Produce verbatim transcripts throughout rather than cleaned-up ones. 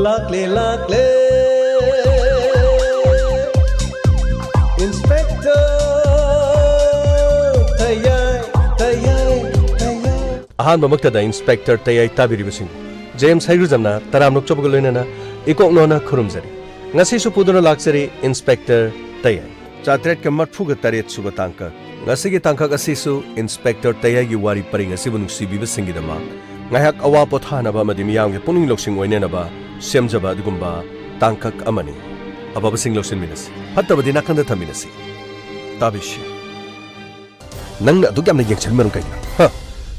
ꯂꯥꯛꯂꯦ, ꯂꯥꯛꯂꯦ, Inspector ꯇꯌꯥꯏ, ꯇꯌꯥꯏ, ꯇꯌꯥꯏ꯫ ꯑꯍꯥꯟꯕꯃꯛꯇꯗ Inspector ꯇꯌꯥꯏ ꯇꯥꯕꯤꯔꯤꯕꯁꯤꯡ, James ꯍꯩꯔꯨꯖꯝꯅ ꯇꯔꯥꯝꯅ ꯑꯣꯛꯆꯕꯒ ꯂꯣꯏꯅꯅ ꯏꯀꯣꯛ ꯅꯣꯟꯅ ꯈꯨꯔꯨꯝꯖꯔꯤ꯫ ꯉꯁꯤꯁꯨ ꯄꯨꯗꯨꯅ ꯂꯥꯛꯆꯔꯤ Inspector ꯇꯌꯥꯏ꯫ ꯆꯥꯇ꯭ꯔꯦꯠꯀ ꯃꯔꯐꯨꯒ ꯇꯔꯦꯠ ꯁꯨꯕ ꯇꯥꯡꯀꯛ꯫ ꯉꯁꯤꯒꯤ ꯇꯥꯡꯀꯛ ꯑꯁꯤꯁꯨ Inspector ꯇꯌꯥꯏꯒꯤ ꯋꯥꯔꯤ ꯄꯔꯤꯡ ꯑꯁꯤꯕꯨ ꯅꯨꯡꯁꯤꯕꯤꯕꯁꯤꯡꯒꯤꯗꯃꯛ ꯉꯥꯏꯍꯥꯛ ꯑꯋꯥ ꯄꯣꯊꯥꯅꯕ ꯑꯃꯗꯤ ꯃꯤꯌꯥꯝꯒꯤ ꯄꯨꯛꯅꯤꯡ ꯂꯧꯁꯤꯡ ꯑꯣꯏꯅꯅꯕ ꯁꯦꯝꯖꯕ ꯑꯗꯨꯒꯨꯝꯕ ꯇꯥꯡꯀꯛ ꯑꯃꯅꯤ꯫ ꯑꯐꯕꯁꯤꯡ ꯂꯧꯁꯤꯟꯃꯤꯟꯅꯁꯤ, ꯐꯠꯇꯕꯗꯤ ꯅꯥꯀꯟꯗ ꯊꯝꯃꯤꯟꯅꯁꯤ꯫ ꯇꯥꯕꯤꯁꯤ꯫ ꯅꯪꯅ ꯑꯗꯨꯛ ꯌꯥꯝꯅ ꯌꯦꯡꯁꯤꯟꯕꯅꯣ ꯀꯩꯒꯤꯅꯣ? ꯍꯥ?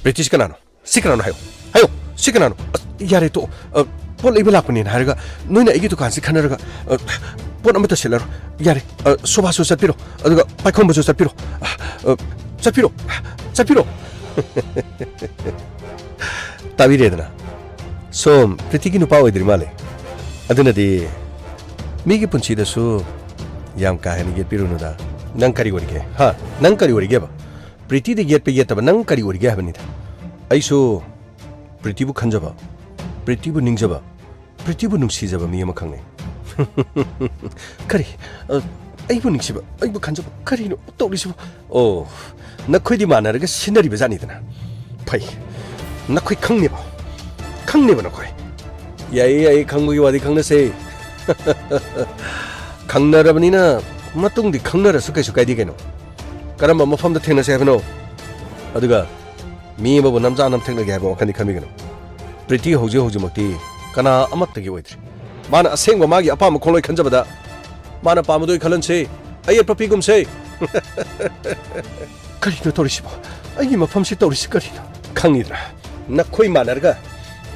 ꯄ꯭ꯔꯤꯇꯤꯁ ꯀꯅꯥꯅꯣ? ꯁꯤ ꯀꯅꯥꯅꯣ ꯍꯥꯏꯌꯣ꯫ ꯍꯥꯏꯌꯣ꯫ ꯁꯤ ꯀꯅꯥꯅꯣ? ꯑꯁ, ꯌꯥꯔꯦ, ꯇꯣꯛꯑꯣ꯫ ꯑ, ꯄꯣꯠ ꯂꯩꯕ ꯂꯥꯛꯄꯅꯦꯅ ꯍꯥꯏꯔꯒ ꯅꯣꯏꯅ ꯑꯩꯒꯤ ꯗꯨꯀꯥꯟꯁꯤ ꯈꯟꯅꯔꯒ, ꯑ, ꯄꯣꯠ ꯑꯃꯠꯇ ꯁꯤꯠꯂꯔꯣꯏ꯫ ꯌꯥꯔꯦ꯫ ꯑ, ꯁꯣꯐꯥꯁꯨ ꯆꯠꯄꯤꯔꯣ꯫ ꯑꯗꯨꯒ ꯄꯥꯏꯈꯣꯝꯕꯁꯨ ꯆꯠꯄꯤꯔꯣ꯫ ꯑ, ꯑ, ꯆꯠꯄꯤꯔꯣ꯫ ꯆꯠꯄꯤꯔꯣ꯫ ꯇꯥꯕꯤꯔꯦꯗꯅ? ꯁꯣꯝ ꯄ꯭ꯔꯤꯇꯤꯒꯤ ꯅꯨꯄꯥ ꯑꯣꯏꯗ꯭ꯔꯤ ꯃꯥꯜꯂꯦ꯫ ꯑꯗꯨꯅꯗꯤ ꯃꯤꯒꯤ ꯄꯨꯟꯁꯤꯗꯁꯨ ꯌꯥꯝ ꯀꯥ ꯍꯦꯟꯅ ꯌꯦꯠꯄꯤꯔꯨꯅꯨꯗ꯫ ꯅꯪ ꯀꯔꯤ ꯑꯣꯏꯔꯤꯒꯦ? ꯍꯥ? ꯅꯪ ꯀꯔꯤ ꯑꯣꯏꯔꯤꯒꯦꯕ? ꯄ꯭ꯔꯤꯇꯤꯗ ꯌꯦꯠꯄ ꯌꯦꯠꯇꯕ ꯅꯪ ꯀꯔꯤ ꯑꯣꯏꯔꯤꯒꯦ ꯍꯥꯏꯕꯅꯤꯗ꯫ ꯑꯩꯁꯨ ꯄ꯭ꯔꯤꯇꯤꯕꯨ ꯈꯟꯖꯕ, ꯄ꯭ꯔꯤꯇꯤꯕꯨ ꯅꯤꯡꯖꯕ, ꯄ꯭ꯔꯤꯇꯤꯕꯨ ꯅꯨꯡꯁꯤꯖꯕ ꯃꯤ ꯑꯃꯈꯛꯅꯤ꯫ ꯀꯔꯤ? ꯑ, ꯑꯩꯕꯨ ꯅꯤꯡꯁꯤꯕ, ꯑꯩꯕꯨ ꯈꯟꯖꯕ, ꯀꯔꯤꯅꯣ ꯇꯧꯔꯤꯁꯤꯕꯣ? ꯑꯣ, ꯅꯈꯣꯏꯗꯤ ꯃꯥꯟꯅꯔꯒ ꯁꯤꯟꯅꯔꯤꯕ ꯖꯥꯠꯅꯤꯗꯅ꯫ ꯐꯩ, ꯅꯈꯣꯏ ꯈꯪꯅꯦꯕ, ꯈꯪꯅꯦꯕ ꯅꯈꯣꯏ꯫ ꯌꯥꯏꯌꯦ, ꯌꯥꯏꯌꯦ, ꯈꯪꯕꯒꯤ ꯋꯥꯗꯤ ꯈꯪꯅꯁꯦ꯫ ꯈꯪꯅꯔꯕꯅꯤꯅ ꯃꯇꯨꯡꯗꯤ ꯈꯪꯅꯔꯁꯨ ꯀꯩꯁꯨ ꯀꯥꯏꯗꯦ ꯀꯩꯅꯣ꯫ ꯀꯔꯝꯕ ꯃꯐꯝꯗ ꯊꯦꯡꯅꯁꯦ ꯍꯥꯏꯕꯅꯣ? ꯑꯗꯨꯒ ꯃꯤ ꯑꯃꯕꯨ ꯅꯝꯖꯥ ꯅꯝꯊꯦꯛꯅꯒꯦ ꯍꯥꯏꯕ ꯋꯥꯈꯜꯗꯤ ꯈꯟꯕꯤꯒꯅꯨ꯫ ꯄ꯭ꯔꯤꯇꯤ ꯍꯧꯖꯤꯛ ꯍꯧꯖꯤꯛꯃꯛꯇꯤ ꯀꯅꯥ ꯑꯃꯠꯇꯒꯤ ꯑꯣꯏꯗ꯭ꯔꯤ꯫ ꯃꯥꯅ ꯑꯁꯦꯡꯕ ꯃꯥꯒꯤ ꯑꯄꯥꯝꯕ ꯈꯣꯡꯂꯣꯏ ꯈꯟꯖꯕꯗ ꯃꯥꯅ ꯄꯥꯝꯕꯗꯣ ꯑꯩ ꯈꯜꯍꯟꯁꯤ꯫ ꯑꯌꯦꯠꯄ ꯄꯤꯒꯨꯝꯁꯦ꯫ ꯀꯔꯤꯅꯣ ꯇꯧꯔꯤꯁꯤꯕꯣ? ꯑꯩꯒꯤ ꯃꯐꯝꯁꯤ ꯇꯧꯔꯤꯁꯤ ꯀꯔꯤꯅꯣ? ꯈꯪꯉꯤꯗ꯭ꯔꯥ? ꯅꯈꯣꯏ ꯃꯥꯟꯅꯔꯒ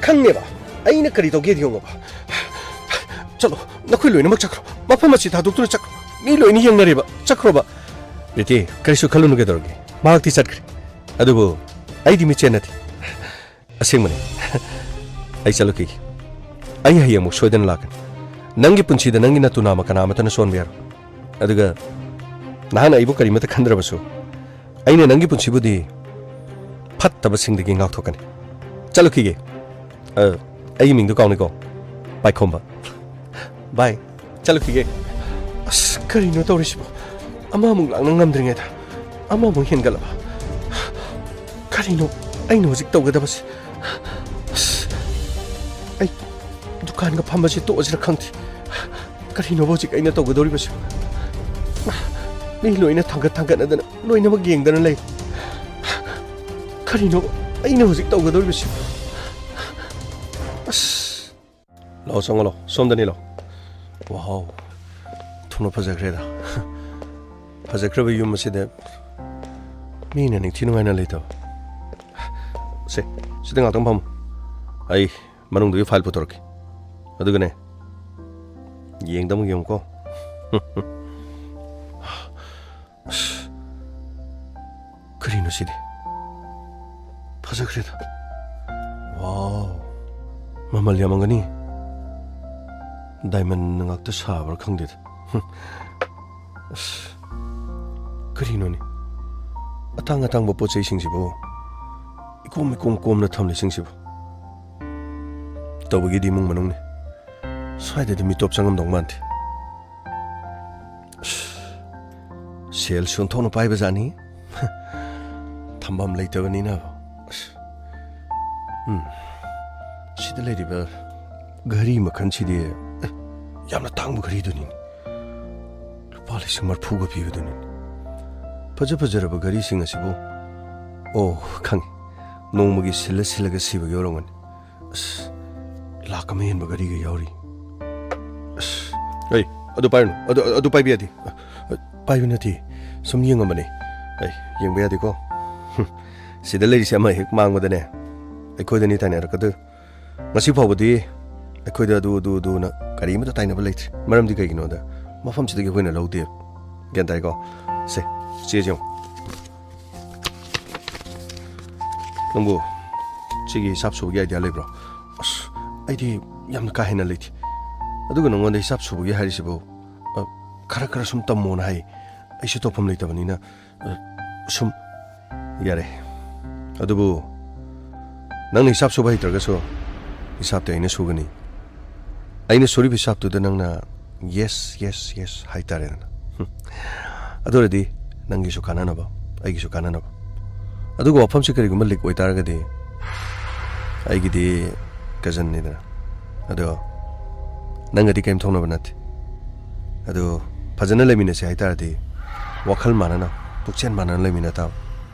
ꯈꯪꯉꯦꯕ꯫ ꯑꯩꯅ ꯀꯔꯤ ꯇꯧꯒꯦꯗꯤ ꯌꯦꯡꯉꯣꯕ꯫ ꯆꯠꯂꯣ, ꯅꯈꯣꯏ ꯂꯣꯏꯅꯃꯛ ꯆꯠꯈ꯭ꯔꯣ꯫ ꯃꯐꯝ ꯑꯁꯤ ꯊꯥꯗꯣꯛꯇꯨꯅ ꯆꯠꯈ꯭ꯔꯣ꯫ ꯃꯤ ꯂꯣꯏꯅ ꯌꯦꯡꯅꯔꯦꯕ꯫ ꯆꯠꯈ꯭ꯔꯣꯕ꯫ ꯄ꯭ꯔꯤꯇꯤ, ꯀꯔꯤꯁꯨ ꯈꯜꯂꯨꯅꯨ ꯀꯩꯗꯧꯔꯒꯦ꯫ ꯃꯍꯥꯛꯇꯤ ꯆꯠꯈ꯭ꯔꯦ꯫ ꯑꯗꯨꯕꯨ ꯑꯩꯗꯤ ꯃꯤꯠꯁꯦꯟ ꯅꯠꯇꯦ꯫ ꯑꯁꯦꯡꯕꯅꯤ꯫ ꯑꯩ ꯆꯠꯂꯨꯈꯤꯒꯦ꯫ ꯑꯩ ꯍꯌꯦꯡꯃꯨꯛ ꯁꯣꯏꯗꯅ ꯂꯥꯛꯀꯅꯤ꯫ ꯅꯪꯒꯤ ꯄꯨꯟꯁꯤꯗ ꯅꯪꯒꯤ ꯅꯇꯨ ꯅꯥꯝꯃ ꯀꯅꯥ ꯑꯃꯠꯇꯅ ꯁꯣꯟꯕ ꯌꯥꯔꯣꯏ꯫ ꯑꯗꯨꯒ ꯅꯍꯥꯛꯅ ꯑꯩꯕꯨ ꯀꯔꯤꯃꯠꯇ ꯈꯟꯗ꯭ꯔꯕꯁꯨ, ꯑꯩꯅ ꯅꯪꯒꯤ ꯄꯨꯟꯁꯤꯕꯨꯗꯤ ꯐꯠꯇꯕꯁꯤꯡꯗꯒꯤ ꯉꯥꯛꯊꯣꯛꯀꯅꯤ꯫ ꯆꯠꯂꯨꯈꯤꯒꯦ꯫ ꯑ, ꯑꯩꯒꯤ ꯃꯤꯡꯗꯣ ꯀꯥꯎꯅꯤꯀꯣ꯫ ꯄꯥꯏꯈꯣꯝꯕ, ꯚꯥꯏ, ꯆꯠꯂꯨꯈꯤꯒꯦ꯫ ꯑꯁ, ꯀꯔꯤꯅꯣ ꯇꯧꯔꯤꯁꯤꯕꯣ? ꯑꯃꯃꯨꯛ ꯂꯥꯛꯅ ꯉꯝꯗ꯭ꯔꯤꯉꯩꯗ ꯑꯃꯃꯨꯛ ꯍꯦꯟꯒꯠꯂꯕ꯫ ꯀꯔꯤꯅꯣ ꯑꯩꯅ ꯍꯧꯖꯤꯛ ꯇꯧꯒꯗꯕꯁꯦ? ꯑꯁ, ꯑꯩ ꯗꯨꯀꯥꯟꯒ ꯐꯝꯕꯁꯦ ꯇꯣꯛꯑꯁꯤꯔ ꯈꯪꯗꯦ꯫ ꯀꯔꯤꯅꯣꯕ ꯍꯧꯖꯤꯛ ꯑꯩꯅ ꯇꯧꯒꯗꯧꯔꯤꯕꯁꯤꯕꯣ? ꯃꯤ ꯂꯣꯏꯅ ꯊꯥꯡꯒꯠ ꯊꯥꯡꯒꯠꯅꯗꯅ ꯂꯣꯏꯅꯃꯛ ꯌꯦꯡꯗꯅ ꯂꯩ꯫ ꯀꯔꯤꯅꯣ ꯑꯩꯅ ꯍꯧꯖꯤꯛ ꯇꯧꯒꯗꯧꯔꯤꯕꯁꯤꯕꯣ? ꯑꯁ꯫ ꯂꯥꯛꯑꯣ, ꯆꯪꯉꯣ, ꯂꯥꯛꯑꯣ꯫ ꯁꯣꯝꯗꯅꯤ, ꯂꯥꯛꯑꯣ꯫ ꯋꯥꯎ, ꯊꯨꯅ ꯐꯖꯈ꯭ꯔꯦꯗ꯫ ꯐꯖꯈ꯭ꯔꯕ ꯌꯨꯝ ꯑꯁꯤꯗ ꯃꯤꯅ ꯅꯤꯡꯊꯤ ꯅꯨꯡꯉꯥꯏꯅ ꯂꯩꯇꯕ꯫ ꯁꯦ, ꯁꯤꯗ ꯉꯥꯛꯇꯪ ꯐꯝꯃꯨ꯫ ꯑꯩ ꯃꯅꯨꯡꯗꯒꯤ ꯐꯥꯏꯜ ꯄꯨꯊꯣꯔꯛꯀꯦ꯫ ꯑꯗꯨꯒꯅꯦ, ꯌꯦꯡꯗ ꯑꯃꯨꯛ ꯌꯦꯡꯉꯨꯀꯣ꯫ ꯑꯁ, ꯀꯔꯤꯅꯣ ꯁꯤꯗꯤ? ꯐꯖꯈ꯭ꯔꯦꯗ꯫ ꯋꯥꯎ, ꯃꯃꯜ ꯌꯥꯝꯃꯝꯒꯅꯤ꯫ ꯗꯥꯏꯃꯟꯅ ꯉꯥꯛꯇ ꯁꯥꯕ꯭ꯔꯥ ꯈꯪꯗꯦꯗ꯫ ꯍꯨꯝ꯫ ꯑꯁ, ꯀꯔꯤꯅꯣꯅꯦ? ꯑꯇꯥꯡ ꯑꯇꯥꯡꯕ ꯄꯣꯠ ꯆꯩꯁꯤꯡꯁꯤꯕꯨ ꯏꯀꯣꯝ ꯏꯀꯣꯝ ꯀꯣꯝꯅ ꯊꯝꯂꯤꯁꯤꯡꯁꯤꯕꯨ? ꯇꯧꯕꯒꯤꯗꯤ ꯏꯃꯨꯡ ꯃꯅꯨꯡꯅꯤ꯫ ꯁ꯭ꯋꯥꯏꯗꯗꯤ ꯃꯤꯇꯣꯞ ꯆꯪꯉꯝꯗꯧ ꯃꯥꯟꯗꯦ꯫ ꯑꯁ, ꯁꯦꯜ ꯁꯨꯟꯊꯣꯛꯅ ꯄꯥꯏꯕ ꯖꯥꯠꯅꯤ꯫ ꯊꯝꯐꯝ ꯂꯩꯇꯕꯅꯤꯅ꯫ ꯑꯁ, ꯎꯝ, ꯁꯤꯗ ꯂꯩꯔꯤꯕ ꯘꯔꯤ ꯃꯈꯜꯁꯤꯗꯤ, ꯑꯦ, ꯌꯥꯝꯅ ꯇꯥꯡꯕ ꯘꯔꯤꯗꯨꯅꯤꯅꯦ꯫ ꯂꯨꯄꯥ ꯂꯤꯁꯤꯡ ꯃꯔꯤꯐꯨꯒ ꯄꯤꯕꯗꯨꯅꯤꯅꯦ꯫ ꯐꯖ ꯐꯖꯔꯕ ꯘꯔꯤꯁꯤꯡ ꯑꯁꯤꯕꯨ, ꯑꯣ, ꯈꯪꯉꯤ, ꯅꯣꯡꯃꯒꯤ ꯁꯤꯜꯂ ꯁꯤꯜꯂꯒ ꯁꯤꯕꯒꯤ ꯑꯣꯏꯔꯝꯒꯅꯤ꯫ ꯑꯁ, ꯂꯥꯛ ꯑꯃ ꯍꯦꯟꯕ ꯘꯔꯤꯒ ꯌꯥꯎꯔꯤ꯫ ꯑꯁ, ꯑꯩ, ꯑꯗꯨ ꯄꯥꯏꯔꯨꯅꯨ, ꯑꯗꯨ, ꯑꯗꯨ ꯄꯥꯏꯕ ꯌꯥꯗꯦ꯫ ꯄꯥꯏꯕ ꯅꯠꯇꯦ, ꯁꯨꯝ ꯌꯦꯡꯉꯝꯕꯅꯦ꯫ ꯑꯩ, ꯌꯦꯡꯕ ꯌꯥꯗꯦꯀꯣ꯫ ꯍꯨꯝ, ꯁꯤꯗ ꯂꯩꯔꯤꯁꯦ ꯑꯃ ꯍꯦꯛ ꯃꯥꯡꯕꯗꯅꯦ, ꯑꯩꯈꯣꯏꯗꯅꯤ ꯇꯥꯏꯅꯔꯛꯀꯗꯣꯏ꯫ ꯉꯁꯤ ꯐꯥꯎꯕꯗꯤ ꯑꯩꯈꯣꯏꯗ ꯑꯗꯨ, ꯑꯗꯨ, ꯑꯗꯨꯅ ꯀꯔꯤꯃꯠꯇ ꯇꯥꯏꯅꯕ ꯂꯩꯇ꯭ꯔꯤ꯫ ꯃꯔꯝꯗꯤ ꯀꯩꯒꯤꯅꯣꯗ, ꯃꯐꯝꯁꯤꯗꯒꯤ ꯑꯩꯈꯣꯏꯅ ꯂꯧꯗꯦ꯫ ꯒ꯭ꯌꯥꯟ ꯇꯥꯏꯀꯣ? ꯁꯦ, ꯆꯦꯁꯦ ꯌꯦꯡꯉꯨ꯫ ꯅꯪꯕꯨ ꯁꯤꯒꯤ ꯍꯤꯁꯥꯞ ꯁꯨꯕꯒꯤ idea ꯂꯩꯕ꯭ꯔꯣ? ꯑꯁ, ꯑꯩꯗꯤ ꯌꯥꯝꯅ ꯀꯥ ꯍꯦꯟꯅ ꯂꯩꯇꯦ꯫ ꯑꯗꯨꯒ ꯅꯉꯣꯟꯗ ꯍꯤꯁꯥꯞ ꯁꯨꯕꯒꯤ ꯍꯥꯏꯔꯤꯁꯤꯕꯨ, ꯑ, ꯈꯔ ꯈꯔ ꯁꯨꯝ ꯇꯝꯃꯣꯅ ꯍꯥꯏ꯫ ꯑꯩꯁꯨ ꯇꯧꯐꯝ ꯂꯩꯇꯕꯅꯤꯅ, ꯑ, ꯁꯨꯝ, ꯌꯥꯔꯦ꯫ ꯑꯗꯨꯕꯨ ꯅꯪꯅ ꯍꯤꯁꯥꯞ ꯁꯨꯕ ꯍꯩꯇ꯭ꯔꯒꯁꯨ ꯍꯤꯁꯥꯞꯇꯤ ꯑꯩꯅ ꯁꯨꯒꯅꯤ꯫ ꯑꯩꯅ ꯁꯨꯔꯤꯕ ꯍꯤꯁꯥꯞꯇꯨꯗ ꯅꯪꯅ yes, yes, yes ꯍꯥꯏꯇꯥꯔꯦꯗꯅ꯫ ꯍꯨꯝ꯫ ꯑꯗꯨ ꯑꯣꯏꯔꯗꯤ ꯅꯪꯒꯤꯁꯨ ꯀꯥꯟꯅꯅꯕ, ꯑꯩꯒꯤꯁꯨ ꯀꯥꯟꯅꯅꯕ꯫ ꯑꯗꯨꯒ ꯋꯥꯐꯝꯁꯤ ꯀꯔꯤꯒꯨꯝꯕ ꯂꯤꯛ ꯑꯣꯏꯇꯥꯔꯒꯗꯤ, ꯑꯩꯒꯤꯗꯤ ꯀꯖꯟꯅꯤꯗꯅ꯫ ꯑꯗꯣ ꯅꯪꯒꯗꯤ ꯀꯔꯤꯝ ꯊꯣꯛꯅꯕ ꯅꯠꯇꯦ꯫ ꯑꯗꯣ ꯐꯖꯅ ꯂꯩꯃꯤꯟꯅꯁꯦ ꯍꯥꯏꯇꯥꯔꯗꯤ, ꯋꯥꯈꯜ ꯃꯥꯟꯅꯅ, ꯄꯨꯛꯆꯦꯜ ꯃꯥꯟꯅꯅ ꯂꯩꯃꯤꯟꯅ ꯇꯥꯕ꯫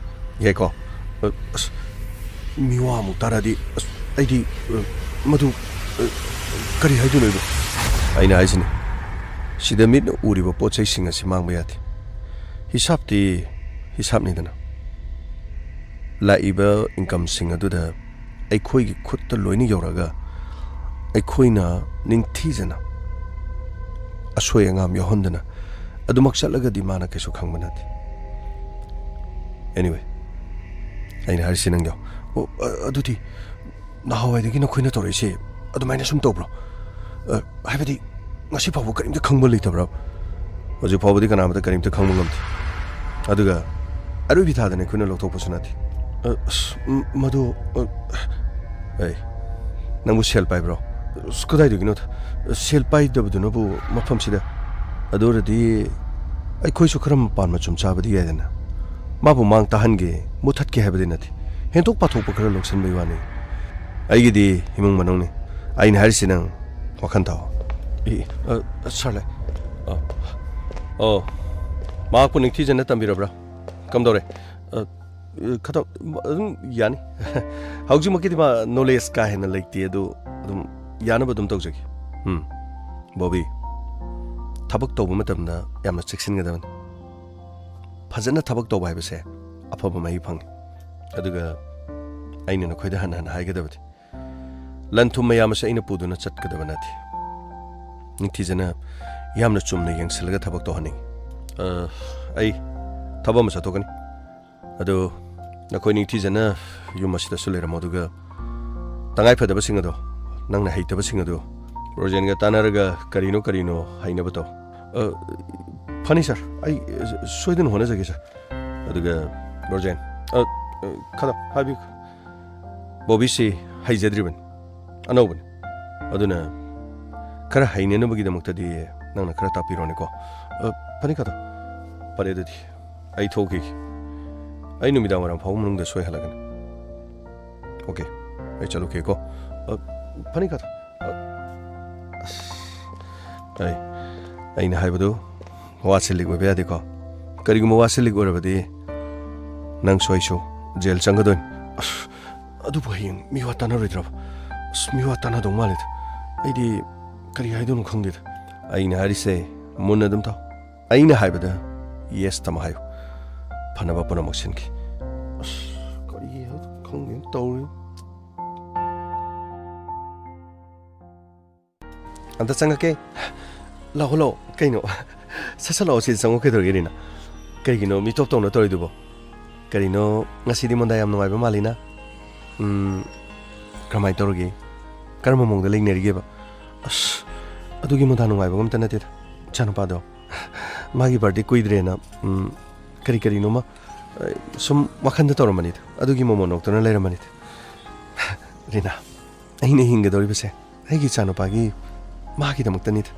ꯌꯥꯏꯀꯣ? ꯑ, ꯑꯁ, ꯃꯤꯋꯥ ꯑꯃꯨꯛ ꯇꯥꯔꯗꯤ, ꯑꯁ, ꯑꯩꯗꯤ, ꯑ, ꯃꯗꯨ, ꯑ, ꯀꯔꯤ ꯍꯥꯏꯗꯣꯏꯅꯣ ꯑꯩꯕꯨ? ꯑꯩꯅ ꯍꯥꯏꯁꯤꯅꯤ, ꯁꯤꯗ ꯃꯤꯠꯅ ꯎꯔꯤꯕ ꯄꯣꯠ ꯆꯩꯁꯤꯡ ꯑꯁꯤ ꯃꯥꯡꯕ ꯌꯥꯗꯦ꯫ ꯍꯤꯁꯥꯞꯇꯤ ꯍꯤꯁꯥꯞꯅꯤꯗꯅ꯫ ꯂꯥꯛꯏꯕ incomeꯁꯤꯡ ꯑꯗꯨꯗ ꯑꯩꯈꯣꯏꯒꯤ ꯈꯨꯠꯇ ꯂꯣꯏꯅ ꯌꯧꯔꯒ, ꯑꯩꯈꯣꯏꯅ ꯅꯤꯡꯊꯤꯖꯅ ꯑꯁꯣꯏ ꯑꯉꯥꯝ ꯌꯥꯎꯍꯟꯗꯅ ꯑꯗꯨꯃꯛ ꯆꯠꯂꯒꯗꯤ ꯃꯥꯅ ꯀꯩꯁꯨ ꯈꯪꯕ ꯅꯠꯇꯦ꯫ Anyway, ꯑꯩꯅ ꯍꯥꯏꯔꯤꯁꯤ ꯅꯪ ꯌꯥꯎ꯫ ꯑꯣ, ꯑ-, ꯑꯗꯨꯗꯤ ꯅꯍꯥꯟꯋꯥꯏꯗꯒꯤ ꯅꯈꯣꯏꯅ ꯇꯧꯔꯛꯏꯁꯦ ꯑꯗꯨꯃꯥꯏꯅ ꯁꯨꯝ ꯇꯧꯕ꯭ꯔꯣ? ꯑ, ꯍꯥꯏꯕꯗꯤ, ꯉꯁꯤ ꯐꯥꯎꯕ ꯀꯔꯤꯝꯇ ꯈꯪꯕ ꯂꯩꯇꯕ꯭ꯔꯥ? ꯍꯧꯖꯤꯛ ꯐꯥꯎꯕꯗꯤ ꯀꯅꯥꯃꯠꯇ ꯀꯔꯤꯝꯇ ꯈꯪꯕ ꯉꯝꯗꯦ꯫ ꯑꯗꯨꯒ ꯑꯔꯣꯏꯕꯤ ꯊꯥꯗꯅ ꯑꯩꯈꯣꯏꯅ ꯂꯧꯊꯣꯛꯄꯁꯨ ꯅꯠꯇꯦ꯫ ꯑ, ꯑꯁ, ꯃ-, ꯃꯗꯨ, ꯑ, ꯑꯩ, ꯅꯪꯕꯨ ꯁꯦꯜ ꯄꯥꯏꯕ꯭ꯔꯣ? ꯑꯁ, ꯀꯗꯥꯏꯗꯒꯤꯅꯣꯗ? ꯁꯦꯜ ꯄꯥꯏꯗꯕꯗꯨꯅꯕꯨ ꯃꯐꯝꯁꯤꯗ꯫ ꯑꯗꯨ ꯑꯣꯏꯔꯗꯤ ꯑꯩꯈꯣꯏꯁꯨ ꯈꯔ ꯃꯄꯥꯟ ꯃꯆꯨꯝ ꯆꯥꯕꯗꯤ ꯌꯥꯏꯗꯅ꯫ ꯃꯥꯕꯨ ꯃꯥꯡ ꯇꯥꯍꯟꯒꯦ, ꯃꯨꯊꯠꯀꯦ ꯍꯥꯏꯕꯗꯤ ꯅꯠꯇꯦ꯫ ꯍꯦꯟꯗꯣꯛ ꯄꯥꯊꯣꯛꯄ ꯈꯔ ꯂꯧꯁꯤꯟꯕꯒꯤ ꯋꯥꯅꯤ꯫ ꯑꯩꯒꯤꯗꯤ ꯏꯃꯨꯡ ꯃꯅꯨꯡꯅꯤ꯫ ꯑꯩꯅ ꯍꯥꯏꯔꯤꯁꯤ ꯅꯪ ꯋꯥꯈꯜ ꯊꯥꯎ꯫ ꯑꯦ, ꯑ, ꯁꯥꯔ ꯂꯩ꯫ ꯑ, ꯑꯣ, ꯃꯍꯥꯛꯄꯨ ꯅꯤꯡꯊꯤꯖꯅ ꯇꯝꯕꯤꯔꯕ꯭ꯔꯥ? ꯀꯝꯗꯧꯔꯦ? ꯑ, ꯑ, ꯈꯇꯪ, ꯑꯗꯨꯝ ꯌꯥꯅꯤ꯫ ꯍꯧꯖꯤꯛꯃꯛꯀꯤꯗꯤ ꯃꯥ knowledge ꯀꯥ ꯍꯦꯟꯅ ꯂꯩꯇꯦ, ꯑꯗꯨ ꯑꯗꯨꯝ ꯌꯥꯅꯕ ꯑꯗꯨꯝ ꯇꯧꯖꯒꯦ꯫ ꯎꯝ, ꯕꯣꯕꯤ, ꯊꯕꯛ ꯇꯧꯕ ꯃꯇꯝꯗ ꯌꯥꯝꯅ ꯆꯦꯛꯁꯤꯟꯒꯗꯕꯅꯤ꯫ ꯐꯖꯅ ꯊꯕꯛ ꯇꯧꯕ ꯍꯥꯏꯕꯁꯦ ꯑꯐꯕ ꯃꯍꯩ ꯐꯪꯉꯤ꯫ ꯑꯗꯨꯒ ꯑꯩꯅ ꯅꯈꯣꯏꯗ ꯍꯟꯅ ꯍꯟꯅ ꯍꯥꯏꯒꯗꯕꯗꯤ, ꯂꯟ ꯊꯨꯝ ꯃꯌꯥꯝ ꯑꯁꯤ ꯑꯩꯅ ꯄꯨꯗꯨꯅ ꯆꯠꯀꯗꯕ ꯅꯠꯇꯦ꯫ ꯅꯤꯡꯊꯤꯖꯅ, ꯌꯥꯝꯅ ꯆꯨꯝꯅ ꯌꯦꯡꯁꯤꯜꯂꯒ ꯊꯕꯛ ꯇꯧꯍꯟꯅꯤꯡꯉꯤ꯫ ꯑ, ꯑꯩ ꯊꯕꯛ ꯑꯃ ꯆꯠꯊꯣꯛꯀꯅꯤ꯫ ꯑꯗꯨ ꯅꯈꯣꯏ ꯅꯤꯡꯊꯤꯖꯅ ꯌꯨꯝ ꯑꯁꯤꯗꯁꯨ ꯂꯩꯔꯝꯃꯣ, ꯑꯗꯨꯒ ꯇꯉꯥꯏ ꯐꯗꯕꯁꯤꯡ ꯑꯗꯣ, ꯅꯪꯅ ꯍꯩꯇꯕꯁꯤꯡ ꯑꯗꯨ ꯔꯣꯖꯦꯟꯒ ꯇꯥꯟꯅꯔꯒ ꯀꯔꯤꯅꯣ ꯀꯔꯤꯅꯣ ꯍꯩꯅꯕ ꯇꯧ꯫ ꯑ, ꯐꯅꯤ ꯁꯥꯔ, ꯑꯩ ꯁꯣꯏꯗꯅ ꯍꯣꯠꯅꯖꯒꯦ ꯁꯥꯔ꯫ ꯑꯗꯨꯒ ꯔꯣꯖꯦꯟ, ꯑ, ꯑ, ꯈꯗ ꯍꯥꯏꯕꯤꯌꯨ꯫ ꯕꯣꯕꯤꯁꯤ ꯍꯩꯖꯗ꯭ꯔꯤꯕꯅꯤ, ꯑꯅꯧꯕꯅꯤ꯫ ꯑꯗꯨꯅ ꯈꯔ ꯍꯩꯅꯅꯕꯒꯤꯗꯃꯛꯇꯗꯤ ꯅꯪꯅ ꯈꯔ ꯇꯥꯛꯄꯤꯔꯣꯅꯦꯀꯣ꯫ ꯑ, ꯐꯅꯤ ꯀꯥꯇꯣ꯫ ꯐꯔꯦ ꯑꯗꯨꯗꯤ꯫ ꯑꯩ ꯊꯣꯛꯈꯤꯒꯦ꯫ ꯑꯩ ꯅꯨꯃꯤꯗꯥꯡ ꯋꯥꯏꯔꯝ ꯐꯥꯎꯕ ꯃꯅꯨꯡꯗ ꯁꯣꯏ ꯍꯜꯂꯛꯀꯅꯤ꯫ ꯑꯣꯀꯦ꯫ ꯑꯩ ꯆꯠꯂꯨꯈꯤꯒꯦꯀꯣ꯫ ꯑ, ꯐꯅꯤ ꯀꯥꯇꯣ꯫ ꯑ, ꯑꯁ꯫ ꯑꯩ, ꯑꯩꯅ ꯍꯥꯏꯕꯗꯨ ꯋꯥꯁꯦ ꯂꯤꯛ ꯑꯣꯏꯕ ꯌꯥꯗꯦꯀꯣ꯫ ꯀꯔꯤꯒꯨꯝꯕ ꯋꯥꯁꯦ ꯂꯤꯛ ꯑꯣꯏꯔꯕꯗꯤ ꯅꯪꯁꯨ ꯑꯩꯁꯨ ꯖꯦꯜ ꯆꯪꯒꯗꯣꯏꯅꯤ꯫ ꯑꯁ, ꯑꯗꯨꯕꯨ ꯍꯌꯦꯡ ꯃꯤꯋꯥ ꯇꯥꯅꯔꯣꯏꯗ꯭ꯔꯕ? ꯑꯁ, ꯃꯤꯋꯥ ꯇꯥꯅꯗꯧ ꯃꯥꯜꯂꯦꯗ꯫ ꯑꯩꯗꯤ ꯀꯔꯤ ꯍꯥꯏꯗꯣꯏꯅꯣ ꯈꯪꯗꯦꯗ꯫ ꯑꯩꯅ ꯍꯥꯏꯔꯤꯁꯦ ꯃꯨꯟꯅ ꯑꯗꯨꯝ ꯇꯥꯎ꯫ ꯑꯩꯅ ꯍꯥꯏꯕꯗ ꯌꯦꯁ ꯇꯃꯛ ꯍꯥꯏꯌꯨ꯫ ꯐꯅꯕ ꯄꯨꯝꯅꯃꯛ ꯁꯤꯟꯈꯤ꯫ ꯑꯁ, ꯀꯔꯤ ꯍꯥꯏꯗꯣꯏꯅꯣ ꯈꯪꯗꯦꯅ ꯇꯧꯔꯤ꯫ ꯑꯝꯇ ꯆꯪꯉꯛꯀꯦ꯫ ꯂꯥꯛꯑꯣ, ꯂꯥꯛꯑꯣ꯫ ꯀꯩꯅꯣ? ꯁꯠ ꯁꯠ ꯂꯥꯛꯑꯣ, ꯁꯤꯗ ꯆꯪꯉꯣ꯫ ꯀꯩꯗꯧꯔꯒꯦ, ꯔꯤꯅꯥ? ꯀꯩꯒꯤꯅꯣ ꯃꯤꯇꯣꯞ ꯇꯧꯅ ꯇꯧꯔꯤꯗꯨꯕꯣ? ꯀꯔꯤꯅꯣ, ꯉꯁꯤꯗꯤ ꯃꯣꯟꯗꯥ ꯌꯥꯝ ꯅꯨꯡꯉꯥꯏꯕ ꯃꯥꯜꯂꯤꯅ? ꯎꯝ, ꯀꯔꯝꯍꯥꯏꯅ ꯇꯧꯔꯒꯦ? ꯀꯔꯝꯕ ꯃꯑꯣꯡꯗ ꯂꯩꯅꯔꯤꯒꯦꯕ? ꯑꯁ, ꯑꯗꯨꯒꯤ ꯃꯣꯟꯗꯥ ꯅꯨꯡꯉꯥꯏꯕꯒ ꯑꯝꯇ ꯅꯠꯇꯦꯗ꯫ ꯏꯆꯥꯅꯨꯄꯥꯗꯣ, ꯃꯥꯒꯤ ꯕꯥꯔꯗꯦ ꯀꯨꯏꯗ꯭ꯔꯦꯅ, ꯎꯝ, ꯀꯔꯤ ꯀꯔꯤꯅꯣꯃ, ꯑ, ꯁꯨꯝ ꯋꯥꯈꯟꯗ ꯇꯧꯔꯝꯕꯅꯤꯗ꯫ ꯑꯗꯨꯒꯤ ꯃꯣꯃꯣꯟ ꯅꯣꯛꯇꯅ ꯂꯩꯔꯝꯕꯅꯤꯗ꯫ ꯔꯤꯅꯥ, ꯑꯩꯅ ꯍꯤꯡꯒꯗꯧꯔꯤꯕꯁꯦ ꯑꯩꯒꯤ ꯏꯆꯥꯅꯨꯄꯥꯒꯤ, ꯃꯥꯒꯤꯗꯃꯛꯇꯅꯤꯗ꯫